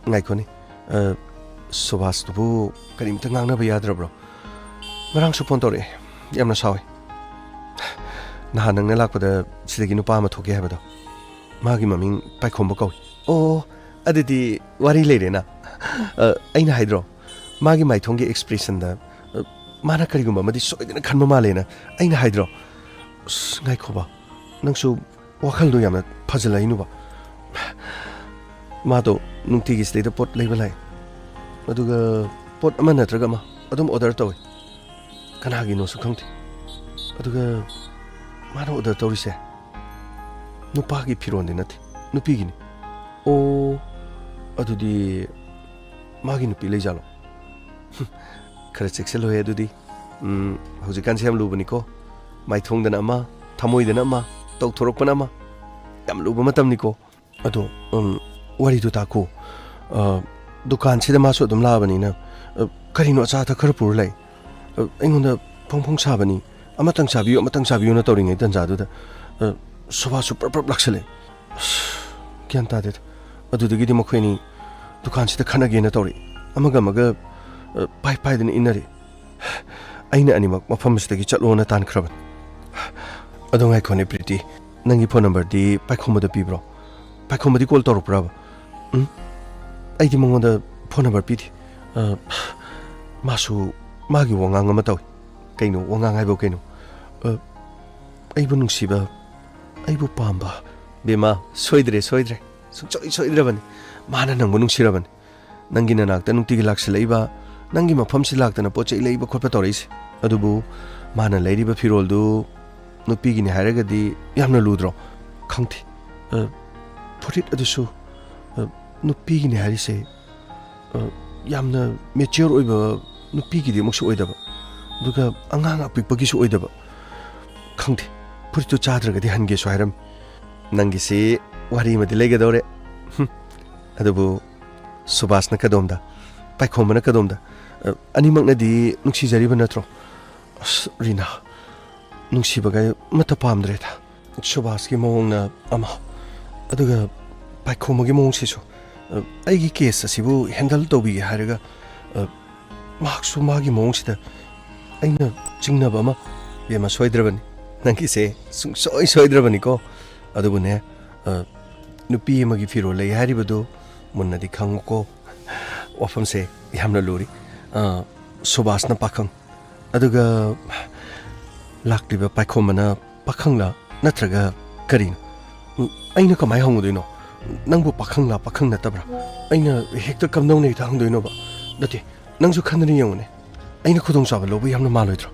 ꯉꯥꯏꯈꯣꯅꯦ, ꯑ, ꯁꯨꯕꯥꯁꯇꯨꯕꯨ ꯀꯔꯤꯝꯇ ꯉꯥꯡꯅꯕ ꯌꯥꯗ꯭ꯔꯕ꯭ꯔꯣ? ꯉꯔꯥꯡꯁꯨ ꯐꯣꯟ ꯇꯧꯔꯛꯑꯦ, ꯌꯥꯝꯅ ꯁꯥꯎꯋꯦ꯫ ꯅꯍꯥꯟ ꯅꯪꯅ ꯂꯥꯛꯄꯗ ꯁꯤꯗꯒꯤ ꯅꯨꯄꯥ ꯑꯃ ꯊꯣꯛꯈꯤ ꯍꯥꯏꯕꯗꯣ, ꯃꯥꯒꯤ ꯃꯃꯤꯡ ꯄꯥꯏꯈꯣꯝꯕ ꯀꯧꯏ꯫ ꯑꯣ, ꯑꯗꯨꯗꯤ ꯋꯥꯔꯤ ꯂꯩꯔꯦꯅ꯫ ꯑ, ꯑꯩꯅ ꯍꯥꯏꯗ꯭ꯔꯣ, ꯃꯥꯒꯤ ꯃꯥꯏꯊꯣꯡꯒꯤ ꯑꯦꯛꯁꯄ꯭ꯔꯦꯁꯟꯗ, ꯑ, ꯃꯥꯅ ꯀꯔꯤꯒꯨꯝꯕ ꯑꯃꯗꯤ ꯁꯣꯏꯗꯅ ꯈꯟꯕ ꯃꯥꯜꯂꯦꯅ ꯑꯩꯅ ꯍꯥꯏꯗ꯭ꯔꯣ? ꯑꯁ, ꯉꯥꯏꯈꯣꯕ, ꯅꯪꯁꯨ ꯋꯥꯈꯜꯗꯣ ꯌꯥꯝꯅ ꯐꯖꯜꯂꯛꯏꯅꯨꯕ꯫ ꯃꯥꯗꯣ ꯅꯨꯡꯇꯤꯒꯤ ꯁꯤꯗꯩꯗ ꯄꯣꯠ ꯂꯩꯕ ꯂꯥꯛꯑꯦ, ꯑꯗꯨꯒ ꯄꯣꯠ ꯑꯃ ꯅꯠꯇ꯭ꯔꯒ ꯑꯃ ꯑꯗꯨꯝ ꯑꯣꯔꯗꯔ ꯇꯧꯋꯦ꯫ ꯀꯅꯥꯒꯤꯅꯣꯁꯨ ꯈꯪꯗꯦ꯫ ꯑꯗꯨꯒ ꯃꯥꯅ ꯑꯣꯔꯗꯔ ꯇꯧꯔꯤꯁꯦ ꯅꯨꯄꯥꯒꯤ ꯐꯤꯔꯣꯜꯗꯤ ꯅꯠꯇꯦ, ꯅꯨꯄꯤꯒꯤꯅꯤ꯫ ꯑꯣ, ꯑꯗꯨꯗꯤ ꯃꯥꯒꯤ ꯅꯨꯄꯤ ꯂꯩꯖꯥꯠꯂꯣ? ꯈꯔ ꯆꯦꯛꯁꯤꯜꯂꯨꯍꯦ ꯑꯗꯨꯗꯤ꯫ ꯎꯝ, ꯍꯧꯖꯤꯛꯀꯥꯟꯁꯦ ꯌꯥꯝ ꯂꯨꯕꯅꯤꯀꯣ꯫ ꯃꯥꯏꯊꯣꯡꯗꯅ ꯑꯃ, ꯊꯃꯣꯏꯗꯅ ꯑꯃ, ꯇꯧꯊꯣꯔꯛꯄꯅ ꯑꯃ꯫ ꯌꯥꯝ ꯂꯨꯕ ꯃꯇꯝꯅꯤꯀꯣ꯫ ꯑꯗꯣ, ꯎꯝ, ꯋꯥꯔꯤꯗꯨ ꯇꯥꯈꯣ꯫ ꯑ, ꯗꯨꯀꯥꯟꯁꯤꯗ ꯃꯥꯁꯨ ꯑꯗꯨꯝ ꯂꯥꯛꯑꯕꯅꯤꯅ, ꯑ, ꯀꯔꯤꯅꯣ ꯑꯆꯥ ꯑꯊꯛ ꯈꯔ ꯄꯨꯔ ꯂꯥꯛꯏ꯫ ꯑ, ꯑꯩꯉꯣꯟꯗ ꯐꯣꯡ ꯐꯣꯡ ꯁꯥꯕꯅꯤ, "ꯑꯃꯇꯪ ꯆꯥꯕꯤꯌꯨ, ꯑꯃꯇꯪ ꯆꯥꯕꯤꯌꯨꯅ" ꯇꯧꯔꯤꯉꯩ ꯇꯟꯖꯥꯗꯨꯗ, ꯑ, ꯁꯣꯐꯥꯁꯨ ꯄ꯭ꯔꯞ ꯄ꯭ꯔꯞ ꯂꯥꯛꯁꯜꯂꯦ꯫ ꯑꯁ, ꯒ꯭ꯌꯥꯟ ꯇꯥꯗꯦꯗ꯫ ꯑꯗꯨꯗꯒꯤꯗꯤ ꯃꯈꯣꯏ ꯑꯅꯤ ꯗꯨꯀꯥꯟꯁꯤꯗ ꯈꯠꯅꯒꯦꯅ ꯇꯧꯔꯛꯏ꯫ ꯑꯃꯒ ꯑꯃꯒ, ꯑ, ꯄꯥꯏ ꯄꯥꯏꯗꯅ ꯏꯟꯅꯔꯤ꯫ ꯑꯩꯅ ꯑꯅꯤꯃꯛ ꯃꯐꯝ ꯑꯁꯤꯗꯒꯤ ꯆꯠꯂꯣꯅ ꯇꯥꯟꯈ꯭ꯔꯕꯅꯤ꯫ ꯑꯗꯣ ꯉꯥꯏꯈꯣꯅꯦ ꯄ꯭ꯔꯤꯇꯤ, ꯅꯪꯒꯤ ꯐꯣꯟ ꯅꯝꯕꯔꯗꯤ ꯄꯥꯏꯈꯣꯝꯕꯗ ꯄꯤꯕ꯭ꯔꯣ? ꯄꯥꯏꯈꯣꯝꯕꯗꯤ ꯀꯣꯜ ꯇꯧꯔꯛꯄ꯭ꯔꯕ? ꯎꯝ? ꯑꯩꯗꯤ ꯃꯉꯣꯟꯗ ꯐꯣꯟ ꯅꯝꯕꯔ ꯄꯤꯗꯦ꯫ ꯑ, ꯃꯥꯁꯨ ꯃꯥꯒꯤ ꯋꯥꯉꯥꯡ ꯑꯃ ꯇꯧꯏ꯫ ꯀꯩꯅꯣ ꯋꯥꯉꯥꯡ ꯍꯥꯏꯕꯨ ꯀꯩꯅꯣ? ꯑ, ꯑꯩꯕꯨ ꯅꯨꯡꯁꯤꯕ, ꯑꯩꯕꯨ ꯄꯥꯝꯕ꯫ ꯕꯦꯝꯃ, ꯁꯣꯏꯗ꯭ꯔꯦ, ꯁꯣꯏꯗ꯭ꯔꯦ꯫ ꯁꯨꯡꯁꯣꯏ ꯁꯣꯏꯗ꯭ꯔꯕꯅꯤ꯫ ꯃꯥꯅ ꯅꯪꯕꯨ ꯅꯨꯡꯁꯤꯔꯕꯅꯤ꯫ ꯅꯪꯒꯤ ꯅꯅꯥꯛꯇ ꯅꯨꯡꯇꯤꯒꯤ ꯂꯥꯛꯁꯤꯜꯂꯛꯏꯕ, ꯅꯪꯒꯤ ꯃꯐꯝꯁꯤ ꯂꯥꯛꯇꯅ ꯄꯣꯠ ꯆꯩ ꯂꯩꯕ ꯈꯣꯠꯄ ꯇꯧꯔꯛꯏꯁꯦ꯫ ꯑꯗꯨꯕꯨ ꯃꯥꯅ ꯂꯩꯔꯤꯕ ꯐꯤꯔꯣꯜꯗꯨ ꯅꯨꯄꯤꯒꯤꯅꯤ ꯍꯥꯏꯔꯒꯗꯤ ꯌꯥꯝꯅ ꯂꯨꯗ꯭ꯔꯣ? ꯈꯪꯗꯦ꯫ ꯑ, ꯐꯨꯔꯤꯠ ꯑꯗꯨꯁꯨ, ꯑ, ꯅꯨꯄꯤꯒꯤꯅꯤ ꯍꯥꯏꯔꯤꯁꯦ, ꯑ, ꯌꯥꯝꯅ mature ꯑꯣꯏꯕ ꯅꯨꯄꯤꯒꯤꯗꯤ ꯑꯃꯨꯛꯁꯨ ꯑꯣꯏꯗꯕ, ꯑꯗꯨꯒ ꯑꯉꯥꯡ ꯑꯄꯤꯛꯄꯒꯤꯁꯨ ꯑꯣꯏꯗꯕ꯫ ꯈꯪꯗꯦ, ꯐꯨꯔꯤꯠꯇꯨ ꯆꯥꯗ꯭ꯔꯒꯗꯤ ꯍꯟꯒꯦꯁꯨ ꯍꯥꯏꯔꯝꯃꯤ꯫ ꯅꯪꯒꯤꯁꯤ ꯋꯥꯔꯤ ꯑꯃꯗꯤ ꯂꯩꯒꯗꯧꯔꯦ꯫ ꯍꯨꯝ꯫ ꯑꯗꯨꯕꯨ ꯁꯨꯕꯥꯁꯅ ꯀꯗꯣꯝꯗ, ꯄꯥꯏꯈꯣꯝꯕꯅ ꯀꯗꯣꯝꯗ? ꯑ, ꯑꯅꯤꯃꯛꯅꯗꯤ ꯅꯨꯡꯁꯤꯖꯔꯤꯕ ꯅꯠꯇ꯭ꯔꯣ? ꯑꯁ, ꯔꯤꯅꯥ, ꯅꯨꯡꯁꯤꯕꯒꯥꯏ ꯑꯃꯠꯇ ꯄꯥꯝꯗ꯭ꯔꯦꯗ꯫ ꯁꯨꯕꯥꯁꯀꯤ ꯃꯑꯣꯡꯅ ꯑꯃ, ꯑꯗꯨꯒ ꯄꯥꯏꯈꯣꯝꯕꯒꯤ ꯃꯑꯣꯡꯁꯤꯁꯨ, ꯑ, ꯑꯩꯒꯤ case ꯑꯁꯤꯕꯨ handle ꯇꯧꯕꯤꯒꯦ ꯍꯥꯏꯔꯒ, ꯑ, ꯃꯍꯥꯛꯁꯨ ꯃꯥꯒꯤ ꯃꯑꯣꯡꯁꯤꯗ ꯑꯩꯅ ꯆꯤꯡꯅꯕ ꯑꯃ꯫ ꯕꯦꯝꯃ, ꯁꯣꯏꯗ꯭ꯔꯕꯅꯤ꯫ ꯅꯪꯒꯤꯁꯦ ꯁꯨꯡꯁꯣꯏ ꯁꯣꯏꯗ꯭ꯔꯕꯅꯤꯀꯣ꯫ ꯑꯗꯨꯕꯨꯅꯦ, ꯑ, ꯅꯨꯄꯤ ꯑꯃꯒꯤ ꯐꯤꯔꯣꯜ ꯂꯩ ꯍꯥꯏꯔꯤꯕꯗꯨ ꯃꯨꯟꯅꯗꯤ ꯈꯪꯉꯨꯀꯣ꯫ ꯋꯥꯐꯝꯁꯦ ꯌꯥꯝꯅ ꯂꯨꯔꯤ꯫ ꯑ, ꯁꯨꯕꯥꯁꯅ ꯄꯥꯈꯪ, ꯑꯗꯨꯒ ꯂꯥꯛꯂꯤꯕ ꯄꯥꯏꯈꯣꯝꯕꯅ ꯄꯥꯈꯪꯂꯥ ꯅꯠꯇ꯭ꯔꯒ ꯀꯔꯤꯅꯣ? ꯎꯝ, ꯑꯩꯅ ꯀꯃꯥꯏ ꯍꯪꯉꯨꯗꯣꯏꯅꯣ? ꯅꯪꯕꯨ ꯄꯥꯈꯪꯂꯥ ꯄꯥꯈꯪ ꯅꯠꯇꯕ꯭ꯔꯥ? ꯑꯩꯅ ꯍꯦꯛꯇ ꯀꯝꯗꯧꯅ ꯍꯦꯛꯇ ꯍꯪꯗꯣꯏꯅꯣꯕ? ꯅꯠꯇꯦ, ꯅꯪꯁꯨ ꯈꯟꯗꯅ ꯌꯦꯡꯉꯨꯅꯦ꯫ ꯑꯩꯅ ꯈꯨꯗꯣꯡꯆꯥꯕ ꯂꯧꯕ ꯌꯥꯝꯅ ꯃꯥꯜꯂꯣꯏꯗ꯭ꯔꯣ?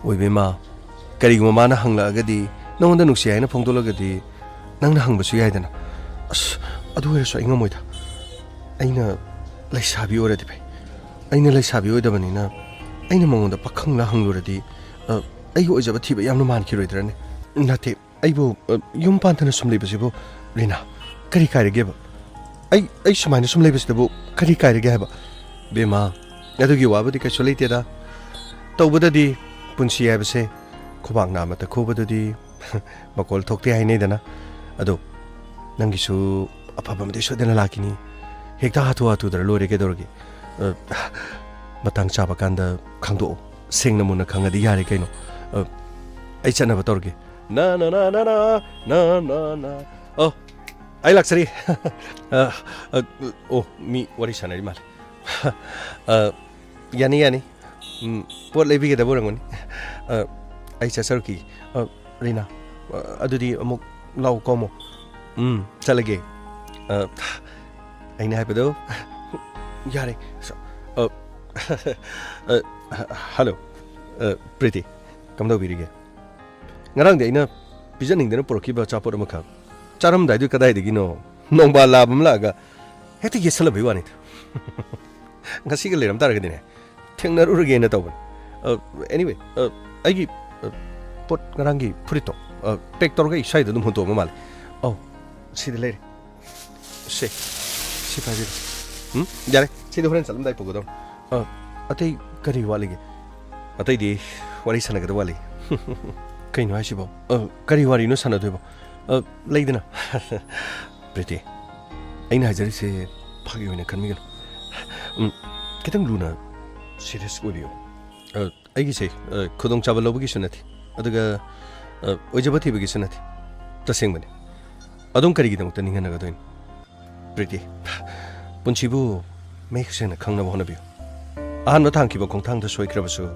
ꯑꯣꯏꯕ ꯏꯃꯥ, ꯀꯔꯤꯒꯨꯝꯕ ꯃꯥꯅ ꯍꯪꯂꯛꯑꯒꯗꯤ, ꯅꯉꯣꯟꯗ ꯅꯨꯡꯁꯤ ꯍꯥꯏꯅ ꯐꯣꯡꯗꯣꯛꯂꯒꯗꯤ, ꯅꯪꯅ ꯍꯪꯕꯁꯨ ꯌꯥꯏꯗꯅ꯫ ꯑꯁ, ꯑꯗꯨ ꯑꯣꯏꯔꯁꯨ ꯑꯩ ꯉꯝꯃꯣꯏꯗ꯫ ꯑꯩꯅ ꯂꯩꯁꯥꯕꯤ ꯑꯣꯏꯔꯗꯤ ꯐꯩ꯫ ꯑꯩꯅ ꯂꯩꯁꯥꯕꯤ ꯑꯣꯏꯗꯕꯅꯤꯅ ꯑꯩꯅ ꯃꯉꯣꯟꯗ ꯄꯥꯈꯪꯂꯥ ꯍꯪꯂꯨꯔꯗꯤ, ꯑ, ꯑꯩꯒꯤ ꯑꯣꯏꯖꯕ ꯊꯤꯕ ꯌꯥꯝꯅ ꯃꯥꯟꯈꯤꯔꯣꯏꯗ꯭ꯔꯅꯦ? ꯅꯠꯇꯦ, ꯑꯩꯕꯨ, ꯑ, ꯌꯨꯝ ꯄꯥꯟꯗꯅ ꯁꯨꯝ ꯂꯩꯕꯁꯤꯕꯨ, ꯔꯤꯅꯥ, ꯀꯔꯤ ꯀꯥꯏꯔꯒꯦꯕ? ꯑꯩ, ꯑꯩ ꯁꯨꯃꯥꯏꯅ ꯁꯨꯝ ꯂꯩꯕꯁꯤꯗꯕꯨ ꯀꯔꯤ ꯀꯥꯏꯔꯒꯦ ꯍꯥꯏꯕ? ꯕꯦꯝꯃ, ꯑꯗꯨꯒꯤ ꯋꯥꯕꯨꯗꯤ ꯀꯩꯁꯨ ꯂꯩꯇꯦꯗ꯫ ꯇꯧꯕꯗꯗꯤ ꯄꯨꯟꯁꯤ ꯍꯥꯏꯕꯁꯦ ꯈꯨꯕꯥꯛ ꯅꯥꯝꯃꯇ ꯈꯨꯕꯗꯨꯗꯤ ꯃꯀꯣꯜ ꯊꯣꯛꯇꯦ ꯍꯥꯏꯅꯩꯗꯅ꯫ ꯑꯗꯣ ꯅꯪꯒꯤꯁꯨ ꯑꯐꯕ ꯑꯃꯗꯤ ꯁꯣꯏꯗꯅ ꯂꯥꯛꯈꯤꯅꯤ꯫ ꯍꯦꯛꯇ ꯍꯥꯊꯨ ꯍꯥꯊꯨꯗꯔ ꯂꯣꯏꯔꯦ, ꯀꯩꯗꯧꯔꯒꯦ? ꯑ, ꯃꯇꯥꯡ ꯆꯥꯕ ꯀꯥꯟꯗ ꯈꯪꯗꯣꯛꯑꯣ꯫ ꯁꯦꯡꯅ ꯃꯨꯟꯅ ꯈꯪꯉꯗꯤ ꯌꯥꯔꯦ ꯀꯩꯅꯣ꯫ ꯑ, ꯑꯩ ꯆꯠꯅꯕ ꯇꯧꯔꯒꯦ꯫ ꯅ, ꯅ, ꯅ, ꯅ, ꯅ, ꯅ, ꯅ, ꯅ꯫ ꯑꯣ, ꯑꯩ ꯂꯥꯛꯆꯔꯤ꯫ ꯑ, ꯑ, ꯑꯣ, ꯃꯤ ꯋꯥꯔꯤ ꯁꯥꯟꯅꯔꯤ ꯃꯥꯜꯂꯦ꯫ ꯑ, ꯌꯥꯅꯤ, ꯌꯥꯅꯤ꯫ ꯎꯝ, ꯄꯣꯠ ꯂꯩꯕꯤꯒꯗꯕ ꯑꯣꯏꯔꯝꯒꯅꯤ꯫ ꯑ, ꯑꯩ ꯆꯠꯆꯔꯨꯈꯤꯒꯦ꯫ ꯑ, ꯔꯤꯅꯥ, ꯑ, ꯑꯗꯨꯗꯤ ꯑꯃꯨꯛ ꯂꯥꯛꯎꯀꯣ ꯑꯃꯨꯛ꯫ ꯎꯝ, ꯆꯠꯂꯒꯦ꯫ ꯑ, ꯑꯩꯅ ꯍꯥꯏꯕꯗꯣ ꯌꯥꯔꯦ꯫ ꯑ, ꯑ, ꯍ-, ꯍꯜꯂꯣ꯫ ꯑ, ꯄ꯭ꯔꯤꯇꯤ, ꯀꯝꯗꯧꯕꯤꯔꯤꯒꯦ? ꯉꯔꯥꯡꯗꯤ ꯑꯩꯅ ꯄꯤꯖꯅꯤꯡꯗꯅ ꯄꯨꯔꯛꯈꯤꯕ ꯑꯆꯥꯄꯣꯠ ꯑꯃꯈꯛ ꯆꯥꯔꯝꯗꯥꯏꯗꯨ ꯀꯗꯥꯏꯗꯒꯤꯅꯣ ꯅꯣꯡꯕꯥꯜ ꯂꯥꯕ ꯑꯃ ꯂꯥꯛꯑꯒ ꯍꯦꯛꯇ ꯌꯦꯠꯁꯜꯂꯕꯩ ꯋꯥꯅꯤꯗ꯫ ꯉꯁꯤꯒ ꯂꯩꯔꯝ ꯇꯥꯔꯒꯗꯤꯅꯦ, ꯊꯦꯡꯅꯔꯨꯔꯒꯦꯅ ꯇꯧꯕꯅꯤ꯫ ꯑ, anyway, ꯑ, ꯑꯩꯒꯤ, ꯑ, ꯄꯣꯠ ꯉꯔꯥꯡꯒꯤ ꯐꯨꯔꯤꯠꯇꯣ, ꯑ, pack ꯇꯧꯔꯒ ꯑꯩ ꯁ꯭ꯋꯥꯏꯗ ꯑꯗꯨꯝ ꯍꯨꯟꯇꯣꯛꯑꯝꯕ ꯃꯥꯜꯂꯦ꯫ ꯑꯧ, ꯁꯤꯗ ꯂꯩꯔꯦ꯫ ꯁꯦ, ꯁꯤ ꯄꯥꯏꯕꯤꯔꯣ꯫ ꯎꯝ? ꯌꯥꯔꯦ, ꯁꯤꯗꯤ ꯍꯣꯔꯦꯟ ꯆꯠꯂꯝꯗꯥꯏ ꯄꯨꯒꯗꯧꯅꯤ꯫ ꯑ, ꯑꯇꯩ ꯀꯔꯤ ꯋꯥꯠꯂꯤꯒꯦ? ꯑꯇꯩꯗꯤ ꯋꯥꯔꯤ ꯁꯥꯟꯅꯒꯗꯕ ꯋꯥꯠꯂꯤ꯫ ꯀꯩꯅꯣ ꯍꯥꯏꯁꯤꯕꯣ? ꯑ, ꯀꯔꯤ ꯋꯥꯔꯤꯅꯣ ꯁꯥꯟꯅꯗꯣꯏꯕꯣ? ꯑ, ꯂꯩꯗꯅ꯫ ꯄ꯭ꯔꯤꯇꯤ, ꯑꯩꯅ ꯍꯥꯏꯖꯔꯤꯁꯦ ꯐꯥꯒꯤ ꯑꯣꯏꯅ ꯈꯟꯕꯤꯒꯅꯨ꯫ ꯎꯝ, ꯈꯤꯇꯪ ꯂꯨꯅ serious ꯑꯣꯏꯕꯤꯌꯨ꯫ ꯑ, ꯑꯩꯒꯤꯁꯦ, ꯑ, ꯈꯨꯗꯣꯡꯆꯥꯕ ꯂꯧꯕꯒꯤꯁꯨ ꯅꯠꯇꯦ, ꯑꯗꯨꯒ, ꯑ, ꯑꯣꯏꯖꯕ ꯊꯤꯕꯒꯤꯁꯨ ꯅꯠꯇꯦ꯫ ꯇꯁꯦꯡꯕꯅꯤ꯫ ꯑꯗꯨꯝ ꯀꯔꯤꯒꯤꯗꯃꯛꯇ ꯅꯤꯡꯍꯟꯅꯒꯗꯣꯏꯅꯣ? ꯄ꯭ꯔꯤꯇꯤ, ꯄꯨꯟꯁꯤꯕꯨ ꯃꯌꯦꯛ ꯁꯦꯡꯅ ꯈꯪꯅꯕ ꯍꯣꯠꯅꯕꯤꯌꯨ꯫ ꯑꯍꯥꯟꯕ ꯊꯥꯡꯈꯤꯕ ꯈꯣꯡꯊꯥꯡꯗ ꯁꯣꯏꯈ꯭ꯔꯕꯁꯨ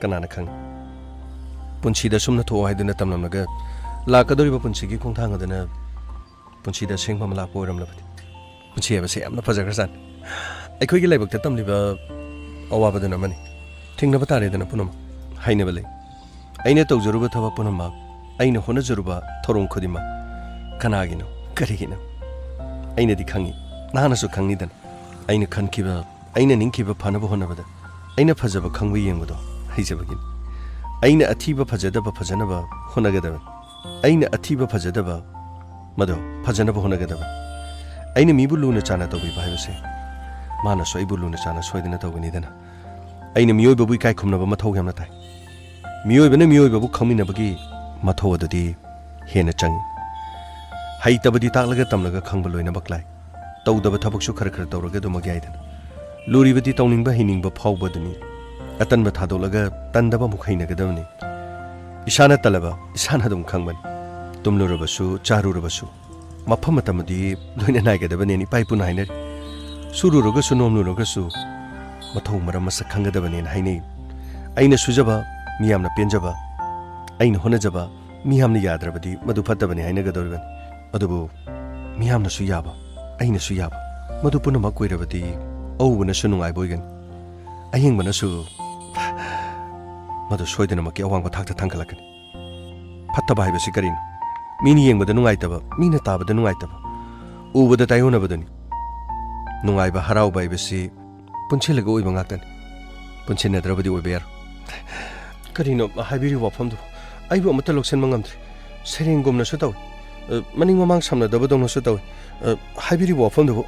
ꯀꯅꯥꯅ ꯈꯪꯏ? ꯄꯨꯟꯁꯤꯗ ꯁꯨꯝꯅ ꯊꯣꯛꯑꯣ ꯍꯥꯏꯗꯨꯅ ꯇꯝꯂꯝꯂꯒ ꯂꯥꯛꯀꯗꯧꯔꯤꯕ ꯄꯨꯟꯁꯤꯒꯤ ꯈꯣꯡꯊꯥꯡ ꯑꯗꯨꯅ ꯄꯨꯟꯁꯤꯗ ꯑꯁꯦꯡꯕ ꯑꯃ ꯂꯥꯛꯄ ꯑꯣꯏꯔꯝꯂꯕꯗꯤ꯫ ꯄꯨꯟꯁꯤ ꯍꯥꯏꯕꯁꯦ ꯌꯥꯝꯅ ꯐꯖꯈ꯭ꯔꯖꯥꯠꯅꯤ꯫ ꯑꯩꯈꯣꯏꯒꯤ ꯂꯥꯏꯕꯛꯇ ꯇꯝꯂꯤꯕ ꯑꯋꯥꯕꯗꯨꯅ ꯑꯃꯅꯤ꯫ ꯊꯦꯡꯅꯕ ꯇꯥꯔꯦꯗꯅ ꯄꯨꯝꯅꯃꯛ꯫ ꯍꯥꯏꯅꯕ ꯂꯩ, "ꯑꯩꯅ ꯇꯧꯖꯔꯨꯕ ꯊꯕꯛ ꯄꯨꯝꯅꯃꯛ, ꯑꯩꯅ ꯍꯣꯠꯅꯖꯔꯨꯕ ꯊꯧꯔꯝ ꯈꯨꯗꯤꯡꯃꯛ, ꯀꯅꯥꯒꯤꯅꯣ? ꯀꯔꯤꯒꯤꯅꯣ? ꯑꯩꯅꯗꯤ ꯈꯪꯏ, ꯅꯍꯥꯛꯅꯁꯨ ꯈꯪꯏꯗꯅ꯫ ꯑꯩꯅ ꯈꯟꯈꯤꯕ, ꯑꯩꯅ ꯅꯤꯡꯈꯤꯕ ꯐꯅꯕ ꯍꯣꯠꯅꯕꯗ ꯑꯩꯅ ꯐꯖꯕ ꯈꯪꯕ ꯌꯦꯡꯕꯗꯣ ꯍꯩꯖꯕꯒꯤꯅꯤ꯫ ꯑꯩꯅ ꯑꯊꯤꯕ ꯐꯖꯗꯕ ꯐꯖꯅꯕ ꯍꯣꯠꯅꯒꯗꯕꯅꯤ꯫ ꯑꯩꯅ ꯑꯊꯤꯕ ꯐꯖꯗꯕ ꯃꯗꯣ ꯐꯖꯅꯕ ꯍꯣꯠꯅꯒꯗꯕꯅꯤ꯫ ꯑꯩꯅ ꯃꯤꯕꯨ ꯂꯨꯅ ꯆꯥꯟꯅ ꯇꯧꯕꯤꯕ ꯍꯥꯏꯕꯁꯦ ꯃꯥꯅꯁꯨ ꯑꯩꯕꯨ ꯂꯨꯅ ꯆꯥꯟꯅ ꯁꯣꯏꯗꯅ ꯇꯧꯒꯅꯤꯗꯅ꯫ ꯑꯩꯅ ꯃꯤꯑꯣꯏꯕꯕꯨ ꯏꯀꯥꯏ ꯈꯨꯝꯅꯕ ꯃꯊꯧ ꯌꯥꯝꯅ ꯇꯥꯏ꯫ ꯃꯤꯑꯣꯏꯕꯅ ꯃꯤꯑꯣꯏꯕꯕꯨ ꯈꯪꯃꯤꯟꯅꯕꯒꯤ ꯃꯊꯧ ꯑꯗꯨꯗꯤ ꯍꯦꯟꯅ ꯆꯪꯏ꯫ ꯍꯩꯇꯕꯗꯤ ꯇꯥꯛꯂꯒ ꯇꯝꯂꯒ ꯈꯪꯕ ꯂꯣꯏꯅꯃꯛ ꯂꯥꯏ꯫ ꯇꯧꯗꯕ ꯊꯕꯛꯁꯨ ꯈꯔ ꯈꯔ ꯇꯧꯔꯒ ꯑꯗꯨꯃꯛ ꯌꯥꯏꯗꯅ꯫ ꯂꯨꯔꯤꯕꯗꯤ ꯇꯧꯅꯤꯡꯕ ꯍꯩꯅꯤꯡꯕ ꯐꯥꯎꯕꯗꯨꯅꯤ꯫ ꯑꯇꯟꯕ ꯊꯥꯗꯣꯛꯂꯒ ꯇꯟꯗꯕ ꯑꯃꯨꯛ ꯍꯩꯅꯒꯗꯕꯅꯤ꯫ ꯏꯁꯥꯅ ꯇꯜꯂꯕ ꯏꯁꯥꯅ ꯑꯗꯨꯝ ꯈꯪꯕꯅꯤ꯫ ꯇꯨꯝꯂꯨꯔꯕꯁꯨ, ꯆꯥꯔꯨꯔꯕꯁꯨ, ꯃꯐꯝ ꯃꯇꯝꯗꯤ ꯂꯣꯏꯅ ꯅꯥꯏꯒꯗꯕꯅꯦꯅ ꯏꯄꯥ ꯏꯄꯨꯅ ꯍꯥꯏꯅꯔꯤ꯫ ꯁꯨꯔꯨꯔꯒꯁꯨ ꯅꯣꯝꯂꯨꯔꯒꯁꯨ ꯃꯊꯧ ꯃꯔꯝ ꯃꯁꯛ ꯈꯪꯒꯗꯕꯅꯦꯅ ꯍꯥꯏꯅꯩ꯫ ꯑꯩꯅ ꯁꯨꯖꯕ, ꯃꯤꯌꯥꯝꯅ ꯄꯦꯟꯖꯕ, ꯑꯩꯅ ꯍꯣꯠꯅꯖꯕ, ꯃꯤꯌꯥꯝꯅ ꯌꯥꯗ꯭ꯔꯕꯗꯤ ꯃꯗꯨ ꯐꯠꯇꯕꯅꯤ ꯍꯥꯏꯅꯒꯗꯧꯔꯤꯕꯅꯤ꯫ ꯑꯗꯨꯕꯨ ꯃꯤꯌꯥꯝꯅꯁꯨ ꯌꯥꯕ, ꯑꯩꯅꯁꯨ ꯌꯥꯕ, ꯃꯗꯨ ꯄꯨꯝꯅꯃꯛ ꯑꯣꯏꯔꯕꯗꯤ ꯑꯎꯕꯅꯁꯨ ꯅꯨꯡꯉꯥꯏꯕ ꯑꯣꯏꯒꯅꯤ, ꯑꯌꯦꯡꯕꯅꯁꯨ ꯃꯗꯨ ꯁꯣꯏꯗꯅꯃꯛꯀꯤ ꯑꯋꯥꯡꯕ ꯊꯥꯛꯇ ꯊꯥꯡꯒꯠꯂꯛꯀꯅꯤ꯫ ꯐꯠꯇꯕ ꯍꯥꯏꯕꯁꯤ ꯀꯔꯤꯅꯣ? ꯃꯤꯅ ꯌꯦꯡꯕꯗ ꯅꯨꯡꯉꯥꯏꯇꯕ, ꯃꯤꯅ ꯇꯥꯕꯗ ꯅꯨꯡꯉꯥꯏꯇꯕ, ꯎꯕꯗ ꯇꯥꯏꯑꯣꯟꯅꯕꯗꯨꯅꯤ꯫ ꯅꯨꯡꯉꯥꯏꯕ, ꯍꯔꯥꯎꯕ ꯍꯥꯏꯕꯁꯤ ꯄꯨꯟꯁꯤꯜꯂꯒ ꯑꯣꯏꯕ ꯉꯥꯛꯇꯅꯤ꯫ ꯄꯨꯟꯁꯤꯟꯅꯗ꯭ꯔꯕꯗꯤ ꯑꯣꯏꯕ ꯌꯥꯔꯣꯏ꯫ ꯀꯔꯤꯅꯣ ꯍꯥꯏꯕꯤꯔꯤꯕ ꯋꯥꯐꯝꯗꯨꯕꯨ? ꯑꯩꯕꯨ ꯑꯃꯠꯇ ꯂꯧꯁꯤꯟꯕ ꯉꯝꯗ꯭ꯔꯦ꯫ ꯁꯩꯔꯦꯡꯒꯨꯝꯅꯁꯨ ꯇꯧꯏ꯫ ꯑ, ꯃꯅꯤꯡ ꯃꯃꯥꯡ ꯁꯝꯅꯗꯕꯗꯧꯅꯁꯨ ꯇꯧꯏ꯫ ꯑ, ꯍꯥꯏꯕꯤꯔꯤꯕ ꯋꯥꯐꯝꯗꯨꯕꯨ?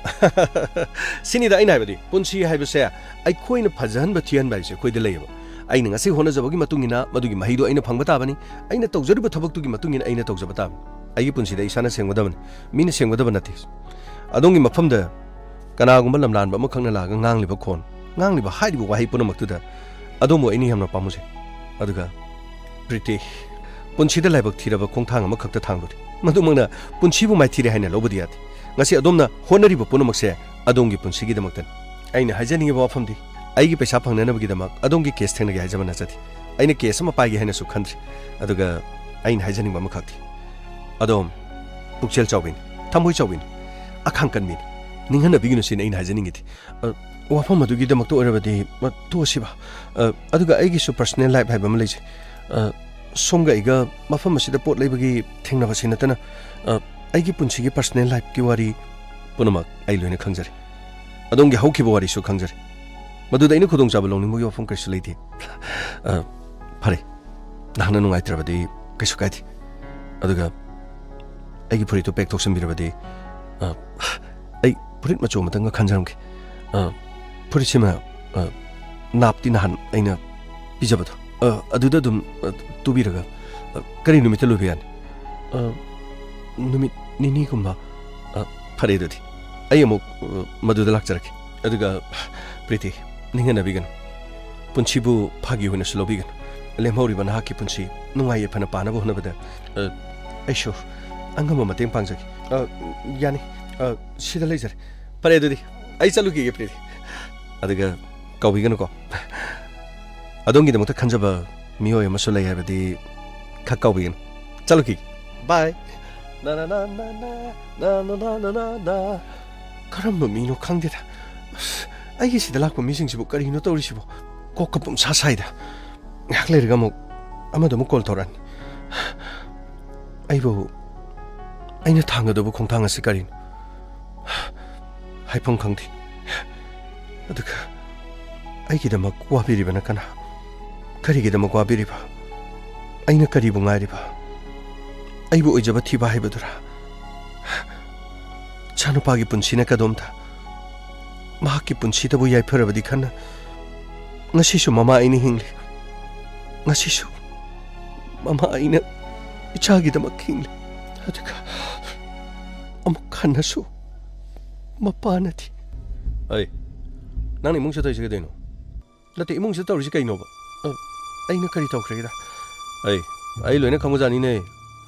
ꯁꯤꯅꯤꯗ ꯑꯩꯅ ꯍꯥꯏꯕꯗꯤ, ꯄꯨꯟꯁꯤ ꯍꯥꯏꯕꯁꯦ ꯑꯩꯈꯣꯏꯅ ꯐꯖꯍꯟꯕ ꯊꯤꯍꯟꯕ ꯍꯥꯏꯕꯁꯦ ꯑꯩꯈꯣꯏꯗ ꯂꯩꯌꯦꯕ꯫ ꯑꯩꯅ ꯉꯁꯤ ꯍꯣꯠꯅꯖꯕꯒꯤ ꯃꯇꯨꯡ ꯏꯟꯅ ꯃꯗꯨꯒꯤ ꯃꯍꯩꯗꯣ ꯑꯩꯅ ꯐꯪꯕ ꯇꯥꯕꯅꯤ꯫ ꯑꯩꯅ ꯇꯧꯖꯔꯤꯕ ꯊꯕꯛꯇꯨꯒꯤ ꯃꯇꯨꯡ ꯏꯟꯅ ꯑꯩꯅ ꯇꯧꯖꯕ ꯇꯥꯕꯅꯤ꯫ ꯑꯩꯒꯤ ꯄꯨꯟꯁꯤꯗ ꯏꯁꯥꯅ ꯁꯦꯝꯒꯗꯕꯅꯤ, ꯃꯤꯅ ꯁꯦꯝꯒꯗꯕ ꯅꯠꯇꯦ꯫ ꯑꯗꯣꯝꯒꯤ ꯃꯐꯝꯗ ꯀꯅꯥꯒꯨꯝꯕ ꯂꯝꯂꯥꯟꯕ ꯑꯃꯈꯛꯅ ꯂꯥꯛꯑꯒ ꯉꯥꯡꯂꯤꯕ ꯈꯣꯟ, ꯉꯥꯡꯂꯤꯕ ꯍꯥꯏꯔꯤꯕ ꯋꯥꯍꯩ ꯄꯨꯝꯅꯃꯛꯇꯨꯗ ꯑꯗꯣꯝꯕꯨ ꯑꯩꯅ ꯌꯥꯝꯅ ꯄꯥꯝꯃꯨꯖꯩ꯫ ꯑꯗꯨꯒ ꯄ꯭ꯔꯤꯇꯤ, ꯄꯨꯟꯁꯤꯗ ꯂꯥꯏꯕꯛ ꯊꯤꯔꯕ ꯈꯣꯡꯊꯥꯡ ꯑꯃꯈꯛꯇ ꯊꯥꯡꯂꯨꯔꯦ꯫ ꯃꯗꯨꯃꯛꯅ ꯄꯨꯟꯁꯤꯕꯨ ꯃꯥꯏꯊꯤꯔꯦ ꯍꯥꯏꯅ ꯂꯧꯕꯗꯤ ꯌꯥꯗꯦ꯫ ꯉꯁꯤ ꯑꯗꯣꯝꯅ ꯍꯣꯠꯅꯔꯤꯕ ꯄꯨꯝꯅꯃꯛꯁꯦ ꯑꯗꯣꯝꯒꯤ ꯄꯨꯟꯁꯤꯒꯤꯗꯃꯛꯇꯅꯤ꯫ ꯑꯩꯅ ꯍꯥꯏꯖꯅꯤꯡꯉꯤꯕ ꯋꯥꯐꯝꯗꯤ, ꯑꯩꯒꯤ ꯄꯩꯁꯥ ꯐꯪꯅꯅꯕꯒꯤꯗꯃꯛ ꯑꯗꯣꯝꯒꯤ ꯀꯦꯁ ꯊꯦꯡꯅꯒꯦ ꯍꯥꯏꯖꯕ ꯅꯠꯆꯗꯦ꯫ ꯑꯩꯅ ꯀꯦꯁ ꯑꯃ ꯄꯥꯏꯒꯦ ꯍꯥꯏꯅꯁꯨ ꯈꯟꯗ꯭ꯔꯤ꯫ ꯑꯗꯨꯒ ꯑꯩꯅ ꯍꯥꯏꯖꯅꯤꯡꯕ ꯑꯃꯈꯛꯇꯤ, ꯑꯗꯣꯝ ꯄꯨꯛꯆꯦꯜ ꯆꯥꯎꯕꯤꯅꯤ, ꯊꯃꯣꯏ ꯆꯥꯎꯕꯤꯅꯤ, ꯑꯈꯥꯡ ꯀꯟꯕꯤꯅꯤ꯫ ꯅꯤꯡꯍꯟꯅꯕꯤꯒꯅꯨ ꯁꯤꯅꯤ ꯑꯩꯅ ꯍꯥꯏꯖꯅꯤꯡꯉꯤꯗꯤ꯫ ꯑ, ꯋꯥꯐꯝ ꯑꯗꯨꯒꯤꯗꯃꯛꯇ ꯑꯣꯏꯔꯕꯗꯤ, ꯑ, ꯇꯣꯛꯑꯁꯤꯕ꯫ ꯑ, ꯑꯗꯨꯒ ꯑꯩꯒꯤꯁꯨ ꯄꯔꯁꯅꯦꯜ ꯂꯥꯏꯐ ꯍꯥꯏꯕ ꯑꯃ ꯂꯩꯖꯩ꯫ ꯑ, ꯁꯣꯝꯒ ꯑꯩꯒ ꯃꯐꯝ ꯑꯁꯤꯗ ꯄꯣꯠ ꯂꯩꯕꯒꯤ ꯊꯦꯡꯅꯕꯁꯤ ꯅꯠꯇꯅ, ꯑ, ꯑꯩꯒꯤ ꯄꯨꯟꯁꯤꯒꯤ ꯄꯔꯁꯅꯦꯜ ꯂꯥꯏꯐꯀꯤ ꯋꯥꯔꯤ ꯄꯨꯝꯅꯃꯛ ꯑꯩ ꯂꯣꯏꯅ ꯈꯪꯖꯔꯦ꯫ ꯑꯗꯣꯝꯒꯤ ꯍꯧꯈꯤꯕ ꯋꯥꯔꯤꯁꯨ ꯈꯪꯖꯔꯦ꯫ ꯃꯗꯨꯗ ꯑꯩꯅ ꯈꯨꯗꯣꯡꯆꯥꯕ ꯂꯧꯅꯤꯡꯕꯒꯤ ꯋꯥꯐꯝ ꯀꯔꯤꯁꯨ ꯂꯩꯇꯦ꯫ ꯑ, ꯐꯔꯦ, ꯅꯍꯥꯛꯅ ꯅꯨꯡꯉꯥꯏꯇ꯭ꯔꯕꯗꯤ ꯀꯩꯁꯨ ꯀꯥꯏꯗꯦ꯫ ꯑꯗꯨꯒ ꯑꯩꯒꯤ ꯐꯨꯔꯤꯠꯇꯨ ꯄꯦꯛ ꯇꯧꯁꯟꯕꯤꯔꯕꯗꯤ, ꯑ, ꯑꯩ ꯐꯨꯔꯤꯠ ꯃꯆꯨ ꯑꯃꯇꯪꯒ ꯈꯟꯖꯔꯝꯒꯦ꯫ ꯑ, ꯐꯨꯔꯤꯠꯁꯤꯃ, ꯑ, ꯅꯥꯞꯇꯤ ꯅꯍꯥꯟ ꯑꯩꯅ ꯄꯤꯖꯕꯗꯣ, ꯑ, ꯑꯗꯨꯗ ꯑꯗꯨꯝ, ꯑ, ꯇꯨꯕꯤꯔꯒ, ꯑ, ꯀꯔꯤ ꯅꯨꯃꯤꯠꯇ ꯂꯣꯏꯕ ꯌꯥꯅꯤ? ꯑ, ꯅꯨꯃꯤꯠ ꯅꯤꯅꯤꯒꯨꯝꯕ꯫ ꯑ, ꯐꯔꯦ ꯑꯗꯨꯗꯤ꯫ ꯑꯩ ꯑꯃꯨꯛ, ꯑ, ꯃꯗꯨꯗ ꯂꯥꯛꯆꯔꯛꯀꯦ꯫ ꯑꯗꯨꯒ, ꯄ꯭ꯔꯤꯇꯤ, ꯅꯤꯡꯍꯟꯅꯕꯤꯒꯅꯨ꯫ ꯄꯨꯟꯁꯤꯕꯨ ꯐꯥꯒꯤ ꯑꯣꯏꯅꯁꯨ ꯂꯧꯕꯤꯒꯅꯨ꯫ ꯂꯦꯝꯍꯧꯔꯤꯕ ꯅꯍꯥꯛꯀꯤ ꯄꯨꯟꯁꯤ ꯅꯨꯡꯉꯥꯏ ꯌꯥꯏꯐꯅ ꯄꯥꯟꯅꯕ ꯍꯣꯠꯅꯕꯗ, ꯑ, ꯑꯩꯁꯨ ꯑꯉꯝꯕ ꯃꯇꯦꯡ ꯄꯥꯡꯖꯒꯦ꯫ ꯑ, ꯌꯥꯅꯤ꯫ ꯑ, ꯁꯤꯗ ꯂꯩꯖꯔꯦ꯫ ꯐꯔꯦ ꯑꯗꯨꯗꯤ, ꯑꯩ ꯆꯠꯂꯨꯈꯤꯒꯦ, ꯄ꯭ꯔꯤꯇꯤ꯫ ꯑꯗꯨꯒ ꯀꯥꯎꯕꯤꯒꯅꯨꯀꯣ꯫ ꯑꯗꯣꯝꯒꯤꯗꯃꯛꯇ ꯈꯟꯖꯕ ꯃꯤꯑꯣꯏ ꯑꯃꯁꯨ ꯂꯩ ꯍꯥꯏꯕꯗꯤ ꯈꯛ ꯀꯥꯎꯕꯤꯒꯅꯨ꯫ ꯆꯠꯂꯨꯈꯤꯒꯦ꯫ ꯕꯥꯏ꯫ ꯅꯥ, ꯅꯥ, ꯅꯥ, ꯅꯥ, ꯅꯥ꯫ ꯀꯔꯝꯕ ꯃꯤꯅꯣ ꯈꯪꯗꯦꯗ꯫ ꯑꯁ, ꯑꯩꯒꯤ ꯁꯤꯗ ꯂꯥꯛꯄ ꯃꯤꯁꯤꯡꯁꯤꯕꯨ ꯀꯔꯤꯅꯣ ꯇꯧꯔꯤꯁꯤꯕꯣ? ꯀꯣꯛꯀ ꯄꯨꯝꯁꯥ ꯁꯥꯏꯗ꯫ ꯉꯥꯏꯍꯥꯛ ꯂꯩꯔꯒ ꯑꯃꯨꯛ ꯑꯃꯗ ꯑꯃꯨꯛ ꯀꯣꯜ ꯇꯧꯔꯛꯑꯅꯤ꯫ ꯑꯩꯕꯨ, ꯑꯩꯅ ꯊꯥꯡꯒꯗꯧꯕ ꯈꯣꯡꯊꯥꯡ ꯑꯁꯤ ꯀꯔꯤꯅꯣ? ꯍꯥꯏꯐꯝ ꯈꯪꯗꯦ꯫ ꯑꯗꯨꯒ ꯑꯩꯒꯤꯗꯃꯛ ꯋꯥꯕꯤꯔꯤꯕꯅ ꯀꯅꯥ? ꯀꯔꯤꯒꯤꯗꯃꯛ ꯋꯥꯕꯤꯔꯤꯕ? ꯑꯩꯅ ꯀꯔꯤꯕꯨ ꯉꯥꯏꯔꯤꯕ? ꯑꯩꯕꯨ ꯑꯣꯏꯖꯕ ꯊꯤꯕ ꯍꯥꯏꯕꯗꯨꯔꯥ? ꯏꯆꯥꯅꯨꯄꯥꯒꯤ ꯄꯨꯟꯁꯤꯅ ꯀꯗꯣꯝꯗ? ꯃꯍꯥꯛꯀꯤ ꯄꯨꯟꯁꯤꯗꯕꯨ ꯌꯥꯏꯐꯔꯕꯗꯤ ꯈꯟꯅ ꯉꯁꯤꯁꯨ ꯃꯃꯥ ꯑꯩꯅ ꯍꯤꯡꯂꯤ꯫ ꯉꯁꯤꯁꯨ ꯃꯃꯥ ꯑꯩꯅ ꯏꯆꯥꯒꯤꯗꯃꯛ ꯍꯤꯡꯂꯤ꯫ ꯑꯗꯨꯒ ꯑꯃꯨꯛ ꯍꯟꯅꯁꯨ ꯃꯄꯥꯅꯗꯤ꯫ ꯑꯩ, ꯅꯪꯅ ꯏꯃꯨꯡꯁꯤꯗ ꯇꯧꯔꯤꯁꯤ ꯀꯩꯗꯧꯅꯣ? ꯅꯠꯇꯦ, ꯏꯃꯨꯡꯁꯤꯗ ꯇꯧꯔꯤꯁꯤ ꯀꯩꯅꯣꯕ? ꯑ, ꯑꯩꯅ ꯀꯔꯤ ꯇꯧꯈ꯭ꯔꯒꯦꯗ? ꯑꯩ, ꯑꯩ ꯂꯣꯏꯅ ꯈꯪꯕꯖꯥꯠꯅꯤꯅꯦ꯫